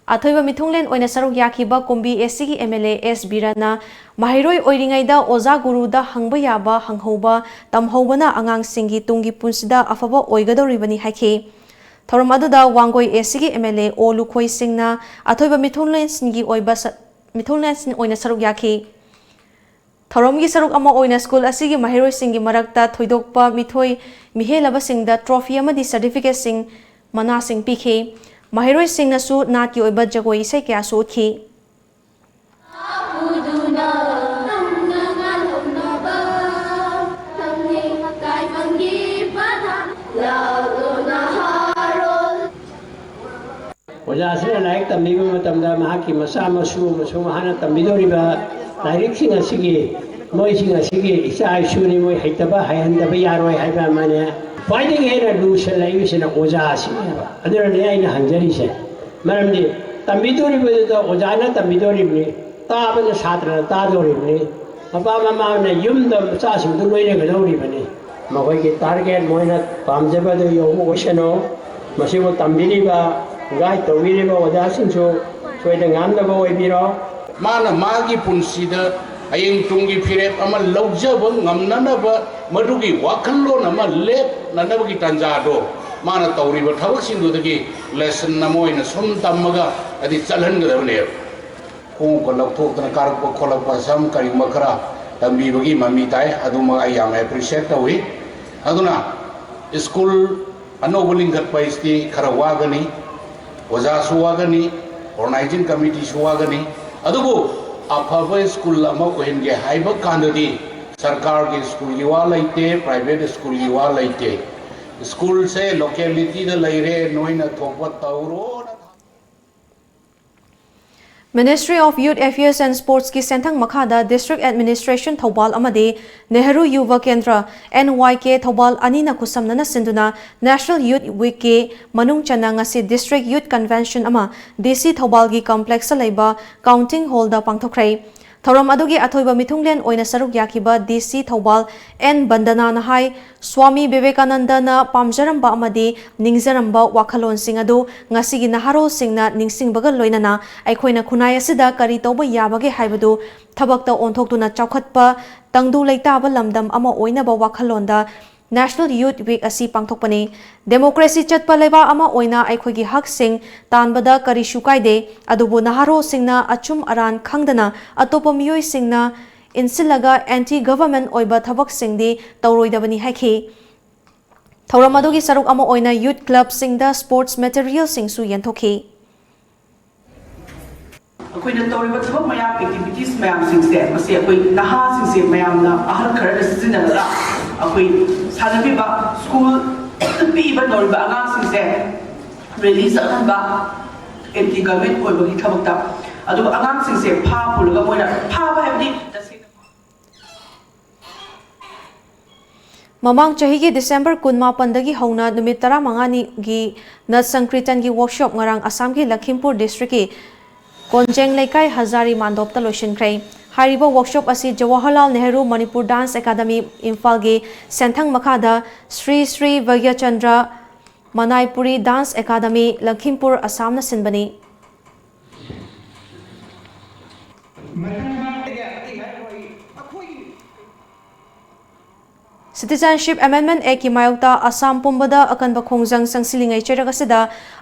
ꯑꯊꯣꯏꯕ ꯃꯤꯊꯨꯡꯂꯦꯟ ꯑꯣꯏꯅ ꯁꯔꯨꯛ ꯌꯥꯈꯤꯕ ꯀꯨꯝꯕꯤ ACꯒꯤ MLA S ꯕꯤꯔꯟꯅ ꯃꯍꯩꯔꯣꯏ ꯑꯣꯏꯔꯤꯉꯩꯗ ꯑꯣꯖꯥ ꯒꯨꯔꯨꯗ ꯍꯪꯕ ꯌꯥꯕ ꯍꯪꯍꯧꯕ ꯇꯝꯍꯧꯕꯅ ꯑꯉꯥꯡꯁꯤꯡꯒꯤ ꯇꯨꯡꯒꯤ ꯄꯨꯟꯁꯤꯗ ꯑꯐꯕ ꯑꯣꯏꯒꯗꯧꯔꯤꯕꯅꯤ ꯍꯥꯏꯈꯤ꯫ ꯊꯧꯔꯝ ꯑꯗꯨꯗ ꯋꯥꯡꯒꯣꯏ ACꯒꯤ MLA O ꯂꯨꯈꯣꯏ ꯁꯤꯡꯅ ꯑꯊꯣꯏꯕ ꯃꯤꯊꯨꯡꯂꯦꯟꯁꯤꯡꯒꯤ ꯑꯣꯏꯕ ꯁ-, ꯃꯤꯊꯨꯡꯂꯦꯟꯁꯤꯡ ꯑꯣꯏꯅ ꯁꯔꯨꯛ ꯌꯥꯈꯤ꯫ ꯊꯧꯔꯝꯒꯤ ꯁꯔꯨꯛ ꯑꯃ ꯑꯣꯏꯅ ꯁ꯭ꯀꯨꯜ ꯑꯁꯤꯒꯤ ꯃꯍꯩꯔꯣꯏꯁꯤꯡꯒꯤ ꯃꯔꯛꯇ ꯊꯣꯏꯗꯣꯛꯄ ꯃꯤꯊꯣꯏ ꯃꯤꯍꯦꯜꯂꯕꯁꯤꯡꯗ ꯇ꯭ꯔꯣꯐꯤ ꯑꯃꯗꯤ ꯁꯔꯇꯤꯐꯤꯀꯦꯠꯁꯤꯡ, ꯃꯅꯥꯁꯤꯡ ꯄꯤꯈꯤ꯫ ꯃꯍꯩꯔꯣꯏꯁꯤꯡꯅꯁꯨ ꯅꯥꯠꯀꯤ ꯑꯣꯏꯕ ꯖꯒꯣꯏ ꯏꯁꯩ ꯀꯌꯥꯁꯨ ꯎꯠꯈꯤ꯫ ꯑꯣꯖꯥꯁꯤꯅ ꯂꯥꯏꯔꯤꯛ ꯇꯝꯕꯤꯕ ꯃꯇꯝꯗ ꯃꯍꯥꯛꯀꯤ ꯃꯆꯥ ꯃꯁꯨ ꯑꯃꯁꯨꯡ ꯃꯍꯥꯛꯅ ꯇꯝꯕꯤꯗꯧꯔꯤꯕ ꯂꯥꯏꯔꯤꯛꯁꯤꯡ ꯑꯁꯤꯒꯤ, ꯃꯣꯏꯁꯤꯡ ꯑꯁꯤꯒꯤ ꯏꯆꯥ ꯏꯁꯨꯅꯤ, ꯃꯣꯏ ꯍꯩꯇꯕ ꯍꯩꯍꯟꯗꯕ ꯌꯥꯔꯣꯏ ꯍꯥꯏꯕ ꯑꯃꯅꯦ꯫ ꯈ꯭ꯋꯥꯏꯗꯒꯤ ꯍꯦꯟꯅ ꯂꯨꯁꯜꯂꯛꯏꯕꯁꯤꯅ ꯑꯣꯖꯥꯁꯤꯅꯦꯕ꯫ ꯑꯗꯨꯅꯅꯦ ꯑꯩꯅ ꯍꯪꯖꯔꯤꯁꯦ꯫ ꯃꯔꯝꯗꯤ ꯇꯝꯕꯤꯗꯣꯔꯤꯕꯗꯨꯗ ꯑꯣꯖꯥꯅ ꯇꯝꯕꯤꯗꯣꯔꯤꯕꯅꯤ, ꯇꯥꯕꯅ ꯁꯥꯇ꯭ꯔꯅ ꯇꯥꯗꯣꯔꯤꯕꯅꯤ, ꯃꯄꯥ ꯃꯃꯥꯅ ꯌꯨꯝꯗ ꯃꯆꯥꯁꯤꯡꯗꯨ ꯂꯣꯏꯅꯒꯗꯧꯔꯤꯕꯅꯤ꯫ ꯃꯈꯣꯏꯒꯤ ꯇꯥꯔꯒꯦꯠ, ꯃꯣꯏꯅ ꯄꯥꯝꯖꯕꯗꯨ ꯌꯧꯕ ꯑꯣꯏꯁꯅꯨ꯫ ꯃꯁꯤꯕꯨ ꯇꯝꯕꯤꯔꯤꯕ, ꯒꯥꯏꯗ ꯇꯧꯕꯤꯔꯤꯕ ꯑꯣꯖꯥꯁꯤꯡꯁꯨ ꯁꯣꯏꯗ ꯉꯥꯝꯗꯕ ꯑꯣꯏꯕꯤꯔꯣ꯫ ꯃꯥꯅ ꯃꯥꯒꯤ ꯄꯨꯟꯁꯤꯗ ꯍꯌꯦꯡ ꯇꯨꯡꯒꯤ ꯐꯤꯔꯦꯞ ꯑꯃ ꯂꯧꯖꯕ ꯉꯝꯅꯅꯕ, ꯃꯗꯨꯒꯤ ꯋꯥꯈꯜꯂꯣꯟ ꯑꯃ ꯂꯦꯞꯅꯅꯕꯒꯤ ꯇꯥꯟꯖꯥꯗꯣ ꯃꯥꯅ ꯇꯧꯔꯤꯕ ꯊꯕꯛꯁꯤꯡꯗꯨꯗꯒꯤ ꯂꯦꯁꯟ ꯑꯃ ꯑꯣꯏꯅ ꯁꯨꯝ ꯇꯝꯃꯒ ꯍꯥꯏꯗꯤ ꯆꯠꯍꯟꯒꯗꯕꯅꯦꯕ꯫ ꯈꯣꯡꯎꯞꯀ ꯂꯧꯊꯣꯛꯇꯅ ꯀꯥꯔꯛꯄ ꯈꯣꯠꯂꯛꯄ, ꯁꯝ ꯀꯔꯤꯒꯨꯝꯕ ꯈꯔ ꯇꯝꯕꯤꯕꯒꯤ ꯃꯃꯤ ꯇꯥꯏ꯫ ꯑꯗꯨꯃꯛ ꯑꯩ ꯌꯥꯝꯅ ꯑꯦꯄ꯭ꯔꯤꯁꯤꯌꯦꯠ ꯇꯧꯏ꯫ ꯑꯗꯨꯅ ꯁ꯭ꯀꯨꯜ ꯑꯅꯧꯕ ꯂꯤꯡꯈꯠꯄ ꯍꯥꯏꯁꯤꯗꯤ ꯈꯔ ꯋꯥꯒꯅꯤ, ꯑꯣꯖꯥꯁꯨ ꯋꯥꯒꯅꯤ, ꯑꯣꯔꯒꯅꯥꯏꯖꯤꯡ ꯀꯃꯤꯇꯤꯁꯨ ꯋꯥꯒꯅꯤ꯫ ꯑꯗꯨꯕꯨ ꯑꯐꯕ ꯁ꯭ꯀꯨꯜ ꯑꯃ ꯑꯣꯏꯍꯟꯒꯦ ꯍꯥꯏꯕ ꯀꯥꯟꯗꯗꯤ ꯁꯔꯀꯥꯔꯒꯤ ꯁ꯭ꯀꯨꯜꯒꯤ ꯋꯥ ꯂꯩꯇꯦ, ꯄ꯭ꯔꯥꯏꯚꯦꯠ ꯁ꯭ꯀꯨꯜꯒꯤ ꯋꯥ ꯂꯩꯇꯦ꯫ ꯁ꯭ꯀꯨꯜꯁꯦ ꯂꯣꯀꯦꯂꯤꯇꯤꯗ ꯂꯩꯔꯦ, ꯅꯣꯏꯅ ꯊꯣꯛꯄ ꯇꯧꯔꯣꯅ꯫ Ministry of Youth Affairs and Sportsꯀꯤ ꯁꯦꯟꯊꯪ ꯃꯈꯥꯗ District Administration ꯊꯧꯕꯥꯜ ꯑꯃꯗꯤ ꯅꯦꯍꯔꯨ ꯌꯨꯚ ꯀꯦꯟꯗ꯭ꯔ, NYK, ꯊꯧꯕꯥꯜ ꯑꯅꯤꯅ ꯈꯨꯠꯁꯝꯅꯅ ꯁꯤꯟꯗꯨꯅ National Youth Weekꯀꯤ ꯃꯅꯨꯡ ꯆꯟꯅ ꯉꯁꯤ District Youth Convention ꯑꯃ DC ꯊꯧꯕꯥꯜꯒꯤ complexꯇ ꯂꯩꯕ Counting Hallꯗ ꯄꯥꯡꯊꯣꯛꯈ꯭ꯔꯦ꯫ ꯊꯧꯔꯝ ꯑꯗꯨꯒꯤ ꯑꯊꯣꯏꯕ ꯃꯤꯊꯨꯡꯂꯦꯟ ꯑꯣꯏꯅ ꯁꯔꯨꯛ ꯌꯥꯈꯤꯕ DC ꯊꯧꯕꯥꯜ ꯑꯦꯟ ꯕꯟꯗꯅꯥꯅ ꯍꯥꯏ, ꯁ꯭ꯋꯥꯃꯤ ꯕꯤꯕꯦꯀꯥꯅꯟꯗꯅ ꯄꯥꯝꯖꯔꯝꯕ ꯑꯃꯗꯤ ꯅꯤꯡꯖꯔꯝꯕ ꯋꯥꯈꯜꯂꯣꯟꯁꯤꯡ ꯑꯗꯨ ꯉꯁꯤꯒꯤ ꯅꯍꯥꯔꯣꯜꯁꯤꯡꯅ ꯅꯤꯡꯁꯤꯡꯕꯒ ꯂꯣꯏꯅꯅ ꯑꯩꯈꯣꯏꯅ ꯈꯨꯟꯅꯥꯏ ꯑꯁꯤꯗ ꯀꯔꯤ ꯇꯧꯕ ꯌꯥꯕꯒꯦ ꯍꯥꯏꯕꯗꯨ ꯊꯕꯛꯇ ꯑꯣꯟꯊꯣꯛꯇꯨꯅ ꯆꯥꯎꯈꯠꯄ ꯇꯪꯗꯨ ꯂꯩꯇꯥꯕ ꯂꯝꯗꯝ ꯑꯃ ꯑꯣꯏꯅꯕ ꯋꯥꯈꯜꯂꯣꯟꯗ National Youth Week ꯑꯁꯤ ꯄꯥꯡꯊꯣꯛꯄꯅꯤ꯫ ꯗꯦꯃꯣꯀ꯭ꯔꯦꯁꯤ ꯆꯠꯄ ꯂꯩꯕꯥꯛ ꯑꯃ ꯑꯣꯏꯅ ꯑꯩꯈꯣꯏꯒꯤ ꯍꯛꯁꯤꯡ ꯇꯥꯟꯕꯗ ꯀꯔꯤꯁꯨ ꯀꯥꯏꯗꯦ, ꯑꯗꯨꯕꯨ ꯅꯍꯥꯔꯣꯜꯁꯤꯡꯅ ꯑꯆꯨꯝ ꯑꯔꯥꯟ ꯈꯪꯗꯅ ꯑꯇꯣꯞꯄ ꯃꯤꯑꯣꯏꯁꯤꯡꯅ ꯏꯟꯁꯤꯜꯂꯒ ꯑꯦꯟꯇꯤ ꯒꯚꯔꯟꯃꯦꯟꯠ ꯑꯣꯏꯕ ꯊꯕꯛꯁꯤꯡꯗꯤ ꯇꯧꯔꯣꯏꯗꯕꯅꯤ ꯍꯥꯏꯈꯤ꯫ ꯊꯧꯔꯝ ꯑꯗꯨꯒꯤ ꯁꯔꯨꯛ ꯑꯃ ꯑꯣꯏꯅ ꯌꯨꯊ ꯀ꯭ꯂꯕꯁꯤꯡꯗ ꯁ꯭ꯄꯣꯔꯠꯁ ꯃꯦꯇꯔꯤꯌꯦꯜꯁꯤꯡꯁꯨ ꯌꯦꯟꯊꯣꯛꯈꯤ꯫ ꯑꯩꯈꯣꯏꯅ ꯇꯧꯔꯤꯕ ꯊꯕꯛ ꯃꯌꯥꯝ, ꯑꯦꯛꯇꯤꯚꯤꯇꯤꯁ ꯃꯌꯥꯝꯁꯤꯡꯁꯦ, ꯃꯁꯤ ꯑꯩꯈꯣꯏ ꯅꯍꯥꯁꯤꯡꯁꯦ ꯃꯌꯥꯝꯅ, ꯑꯍꯜ ꯈꯔꯅ ꯁꯤꯖꯤꯟꯅꯔꯒ ꯑꯩꯈꯣꯏ ꯁꯥꯟꯅꯕꯤꯕ ꯁ꯭ꯀꯨꯜ ꯄꯤꯛꯏꯕ ꯅꯧꯔꯤꯕ ꯑꯉꯥꯡꯁꯤꯡꯁꯦ ꯔꯦꯂꯤ ꯆꯠꯍꯟꯕ, ꯑꯦꯟꯇꯤ ꯒꯚꯔꯟꯃꯦꯟꯠ ꯑꯣꯏꯕꯒꯤ ꯊꯕꯛꯇ꯫ ꯑꯗꯨꯒ ꯑꯉꯥꯡꯁꯤꯡꯁꯦ ꯐꯥ ꯄꯨꯔꯒ ꯃꯣꯏꯅ ꯐꯥꯕ ꯍꯥꯏꯕꯗꯤ ꯇꯁꯦꯡꯅ ꯃꯃꯥꯡ ꯆꯍꯤꯒꯤ ꯗꯤꯁꯦꯝꯕꯔ ꯀꯨꯟꯃꯥꯄꯟꯗꯒꯤ ꯍꯧꯅ ꯅꯨꯃꯤꯠ ꯇꯔꯥꯃꯉꯥꯅꯤꯒꯤ ꯅꯠ ꯁꯪꯀ꯭ꯔꯤꯇꯟꯒꯤ ꯋꯥꯔꯛꯁꯣꯞ ꯉꯔꯥꯡ ꯑꯁꯥꯝꯒꯤ ꯂꯈꯤꯝꯄꯨꯔ ꯗꯤꯁꯇ꯭ꯔꯤꯛꯀꯤ ꯀꯣꯟꯖꯦꯡ ꯂꯩꯀꯥꯏ ꯍꯖꯥꯔꯤ ꯃꯥꯟꯗꯣꯞꯇ ꯂꯣꯏꯁꯤꯟꯈ꯭ꯔꯦ꯫ ꯍꯥꯏꯔꯤꯕ ꯋꯥꯔꯛꯁꯣꯞ ꯑꯁꯤ ꯖꯋꯥꯍꯔꯂꯥꯜ ꯅꯦꯍꯔꯨ ꯃꯅꯤꯄꯨꯔ ꯗꯥꯟꯁ ꯑꯦꯀꯥꯗꯃꯤ ꯏꯝꯐꯥꯜꯒꯤ ꯁꯦꯟꯊꯪ ꯃꯈꯥꯗ ꯁ꯭ꯔꯤ ꯁ꯭ꯔꯤ ꯚꯒ꯭ꯌꯆꯟꯗ꯭ꯔ ꯃꯅꯥꯏꯄꯨꯔꯤ ꯗꯥꯟꯁ ꯑꯦꯀꯥꯗꯃꯤ, ꯂꯈꯤꯝꯄꯨꯔ, ꯑꯁꯥꯝꯅ ꯁꯤꯟꯕꯅꯤ꯫ ꯁꯤꯇꯤꯖꯦꯟꯁꯤꯞ ꯑꯦꯃꯦꯟꯗꯃꯦꯟꯠ ꯑꯦꯛꯀꯤ ꯃꯥꯌꯣꯛꯇ ꯑꯁꯥꯝ ꯄꯨꯝꯕꯗ ꯑꯀꯟꯕ ꯈꯣꯡꯖꯪ ꯆꯪꯁꯤꯜꯂꯤꯉꯩ ꯆꯩꯔꯛ ꯑꯁꯤꯗ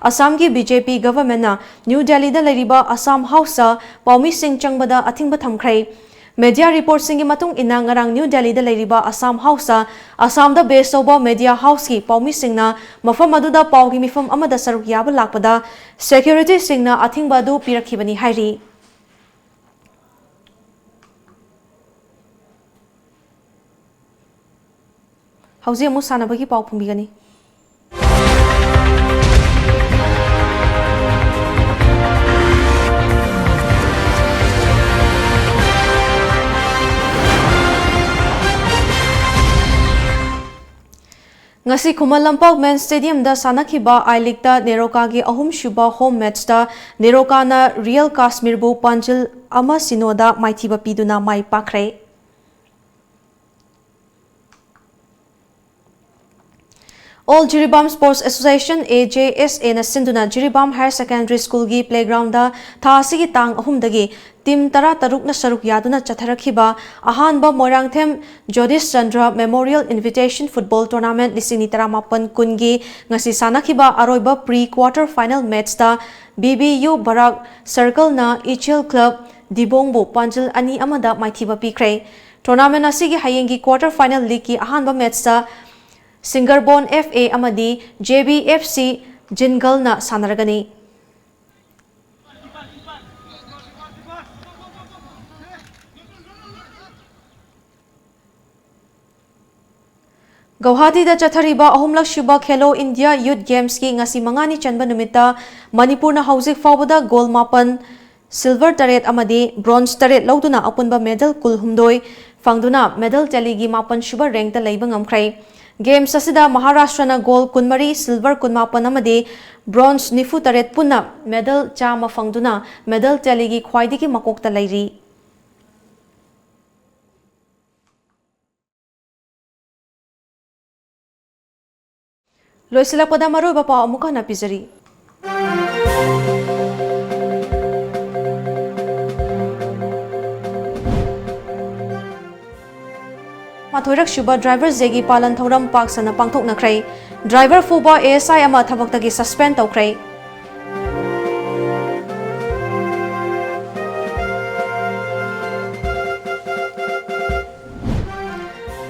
ꯑꯁꯥꯝꯒꯤ ꯕꯤ ꯖꯦ ꯄꯤ ꯒꯚꯔꯟꯃꯦꯟꯠꯅ ꯅ꯭ꯌꯨ ꯗꯦꯜꯂꯤꯗ ꯂꯩꯔꯤꯕ ꯑꯁꯥꯝ ꯍꯥꯎꯁꯇ ꯄꯥꯎꯃꯤꯁꯤꯡ ꯆꯪꯕꯗ ꯑꯊꯤꯡꯕ ꯊꯝꯈ꯭ꯔꯦ꯫ ꯃꯦꯗꯤꯌꯥ ꯔꯤꯄꯣꯔꯠꯁꯤꯡꯒꯤ ꯃꯇꯨꯡ ꯏꯟꯅ, ꯉꯔꯥꯡ ꯅ꯭ꯌꯨ ꯗꯦꯜꯂꯤꯗ ꯂꯩꯔꯤꯕ ꯑꯁꯥꯝ ꯍꯥꯎꯁꯇ ꯑꯁꯥꯝꯗ ꯕꯦꯁ ꯇꯧꯕ ꯃꯦꯗꯤꯌꯥ ꯍꯥꯎꯁꯀꯤ ꯄꯥꯎꯃꯤꯁꯤꯡꯅ ꯃꯐꯝ ꯑꯗꯨꯗ ꯄꯥꯎꯒꯤ ꯃꯤꯐꯝ ꯑꯃꯗ ꯁꯔꯨꯛ ꯌꯥꯕ ꯂꯥꯛꯄꯗ ꯁꯦꯀ꯭ꯌꯨꯔꯤꯇꯤꯁꯤꯡꯅ ꯑꯊꯤꯡꯕ ꯑꯗꯨ ꯄꯤꯔꯛꯈꯤꯕꯅꯤ ꯍꯥꯏꯔꯤ꯫ ꯍꯧꯖꯤꯛ ꯑꯃꯨꯛ ꯁꯥꯟꯅꯕꯒꯤ ꯄꯥꯎ ꯐꯣꯡꯕꯤꯒꯅꯤ꯫ ꯉꯁꯤ ꯈꯨꯃꯟ ꯂꯝꯄꯥꯛ ꯃꯦꯟ ꯁ꯭ꯇꯦꯗꯤꯌꯝꯗ ꯁꯥꯟꯅꯈꯤꯕ ꯑꯥꯏ ꯂꯤꯒꯇ ꯅꯦꯔꯣꯀꯥꯒꯤ ꯑꯍꯨꯝꯁꯨꯕ ꯍꯣꯝ ꯃꯦꯠꯆꯇ ꯅꯦꯔꯣꯀꯥꯅ ꯔꯤꯌꯦꯜ ꯀꯥꯁꯃꯤꯔꯕꯨ ꯄꯥꯟꯖꯤꯜ ꯑꯃ ꯁꯤꯅꯣꯗ ꯃꯥꯏꯊꯤꯕ ꯄꯤꯗꯨꯅ ꯃꯥꯏ ꯄꯥꯛꯈ꯭ꯔꯦ꯫ ꯑꯣꯜ ꯖꯤꯔꯤꯕꯥꯝ ꯁ꯭ꯄꯣꯔꯠꯁ ꯑꯦꯁꯣꯁꯤꯌꯦꯁꯟ, ꯑꯦ ꯖꯦ ꯑꯦꯁ ꯑꯦꯅ ꯁꯤꯟꯗꯨꯅ ꯖꯤꯔꯤꯕꯥꯝ ꯍꯥꯌꯔ ꯁꯦꯀꯦꯟꯗꯔꯤ ꯁ꯭ꯀꯨꯜꯒꯤ ꯄ꯭ꯂꯦꯒ꯭ꯔꯥꯎꯟꯗ ꯊꯥ ꯑꯁꯤꯒꯤ ꯇꯥꯡ ꯑꯍꯨꯝꯗꯒꯤ ꯇꯤꯝ ꯇꯔꯥꯇꯔꯨꯛꯅ ꯁꯔꯨꯛ ꯌꯥꯗꯨꯅ ꯆꯠꯊꯔꯛꯈꯤꯕ ꯑꯍꯥꯟꯕ Moirangthem Jodish Chandra memorial invitation football tournament ꯂꯤꯁꯤꯡ ꯑꯅꯤ ꯇꯔꯥꯃꯥꯄꯟ ꯀꯨꯟꯒꯤ ꯉꯁꯤ ꯁꯥꯟꯅꯈꯤꯕ ꯑꯔꯣꯏꯕ ꯄ꯭ꯔꯤ ꯀ꯭ꯋꯥꯔꯇꯔ ꯐꯥꯏꯅꯦꯜ ꯃꯦꯠꯆꯇ ꯕꯤ ꯕꯤ ꯌꯨ ꯕꯔꯥꯛ ꯁꯔꯀꯜꯅ ꯏꯆꯦꯜ ꯀ꯭ꯂꯕ ꯗꯤꯕꯣꯡꯕꯨ ꯄꯥꯟꯖꯤꯜ ꯑꯅꯤ ꯑꯃꯗ ꯃꯥꯏꯊꯤꯕ ꯄꯤꯈ꯭ꯔꯦ꯫ Tournament ꯑꯁꯤꯒꯤ ꯍꯌꯦꯡꯒꯤ quarter final leagueꯀꯤ ꯑꯍꯥꯟꯕ matchꯇ ꯁꯤꯡꯒꯔꯕꯣꯟ F A ꯑꯃꯗꯤ J B F C ꯖꯤꯟꯒꯜꯅ ꯁꯥꯟꯅꯔꯒꯅꯤ꯫ ꯒꯧꯍꯥꯇꯤꯗ ꯆꯠꯊꯔꯤꯕ ꯑꯍꯨꯝꯂꯛ ꯁꯨꯕ Khelo India Youth Gamesꯀꯤ ꯉꯁꯤ ꯃꯉꯥꯅꯤ ꯆꯟꯕ ꯅꯨꯃꯤꯠꯇ ꯃꯅꯤꯄꯨꯔꯅ ꯍꯧꯖꯤꯛ ꯐꯥꯎꯕꯗ gold ꯃꯥꯄꯟ, silver ꯇꯔꯦꯠ ꯑꯃꯗꯤ bronze ꯇꯔꯦꯠ ꯂꯧꯗꯨꯅ ꯑꯄꯨꯟꯕ medal ꯀꯨꯟꯍꯨꯝꯗꯣꯏ ꯐꯪꯗꯨꯅ medal tallyꯒꯤ ꯃꯥꯄꯟ ꯁꯨꯕ rankꯇ ꯂꯩꯕ ꯉꯝꯈ꯭ꯔꯦ꯫ Games ꯑꯁꯤꯗ ꯃꯍꯥꯔꯥꯁꯇ꯭ꯔꯅ gold ꯀꯨꯟꯃꯔꯤ, silver ꯀꯨꯟꯃꯥꯄꯟ ꯑꯃꯗꯤ bronze ꯅꯤꯐꯨ ꯇꯔꯦꯠ ꯄꯨꯟꯅ medal ꯆꯥꯝꯃ ꯐꯪꯗꯨꯅ medal tallyꯒꯤ ꯈ꯭ꯋꯥꯏꯗꯒꯤ ꯃꯀꯣꯛꯇ ꯂꯩꯔꯤ꯫ ꯂꯣꯏꯁꯤꯜꯂꯛꯄꯗ ꯃꯔꯨꯑꯣꯏꯕ ꯄꯥꯎ ꯑꯃꯨꯛ ꯍꯟꯅ ꯄꯤꯖꯔꯤ꯫ ꯃꯥꯊꯣꯏꯔꯛ ꯁꯨꯕ Drivers Dayꯒꯤ ꯄꯥꯂꯟ ꯊꯧꯔꯝ ꯄꯥꯛ ꯁꯟꯅ ꯄꯥꯡꯊꯣꯛꯅꯈ꯭ꯔꯦ꯫ Driver ꯐꯨꯕ A S I ꯑꯃ ꯊꯕꯛꯇꯒꯤ suspend ꯇꯧꯈ꯭ꯔꯦ꯫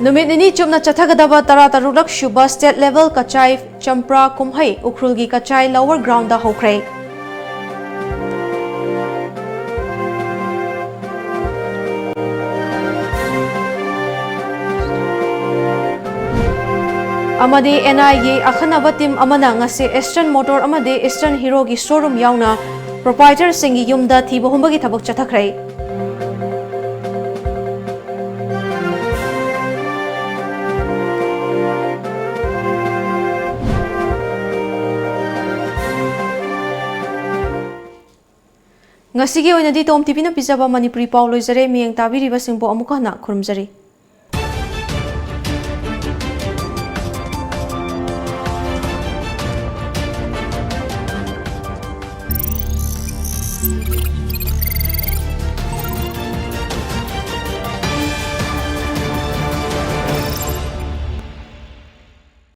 ꯅꯨꯃꯤꯠ ꯅꯤꯅꯤ ꯆꯨꯞꯅ ꯆꯠꯊꯒꯗꯕ ꯇꯔꯥꯇꯔꯨꯛꯂꯛ ꯁꯨꯕ state level ꯀꯆꯥꯏ ꯆꯝꯄ꯭ꯔꯥ ꯀꯨꯝꯍꯩ ꯎꯈ꯭ꯔꯨꯜꯒꯤ ꯀꯆꯥꯏ lower groundꯗ ꯍꯧꯈ꯭ꯔꯦ꯫ ꯑꯃꯗꯤ N I Aꯒꯤ ꯑꯈꯟꯅꯕ team ꯑꯃꯅ ꯉꯁꯤ Eastern Motor ꯑꯃꯗꯤ Eastern Heroꯒꯤ showroom ꯌꯥꯎꯅ proprietorꯁꯤꯡꯒꯤ ꯌꯨꯝꯗ ꯊꯤꯕ ꯍꯨꯝꯕꯒꯤ ꯊꯕꯛ ꯆꯠꯊꯈ꯭ꯔꯦ꯫ ꯉꯁꯤꯒꯤ ꯑꯣꯏꯅꯗꯤ ꯇꯣꯝ ꯇꯤꯚꯤꯅ ꯄꯤꯖꯕ ꯃꯅꯤꯄꯨꯔꯤ ꯄꯥꯎ ꯂꯣꯏꯖꯔꯦ꯫ ꯃꯤꯠꯌꯦꯡ ꯇꯥꯕꯤꯔꯤꯕꯁꯤꯡꯕꯨ ꯑꯃꯨꯛꯀ ꯍꯟꯅ ꯈꯨꯔꯨꯝꯖꯔꯤ꯫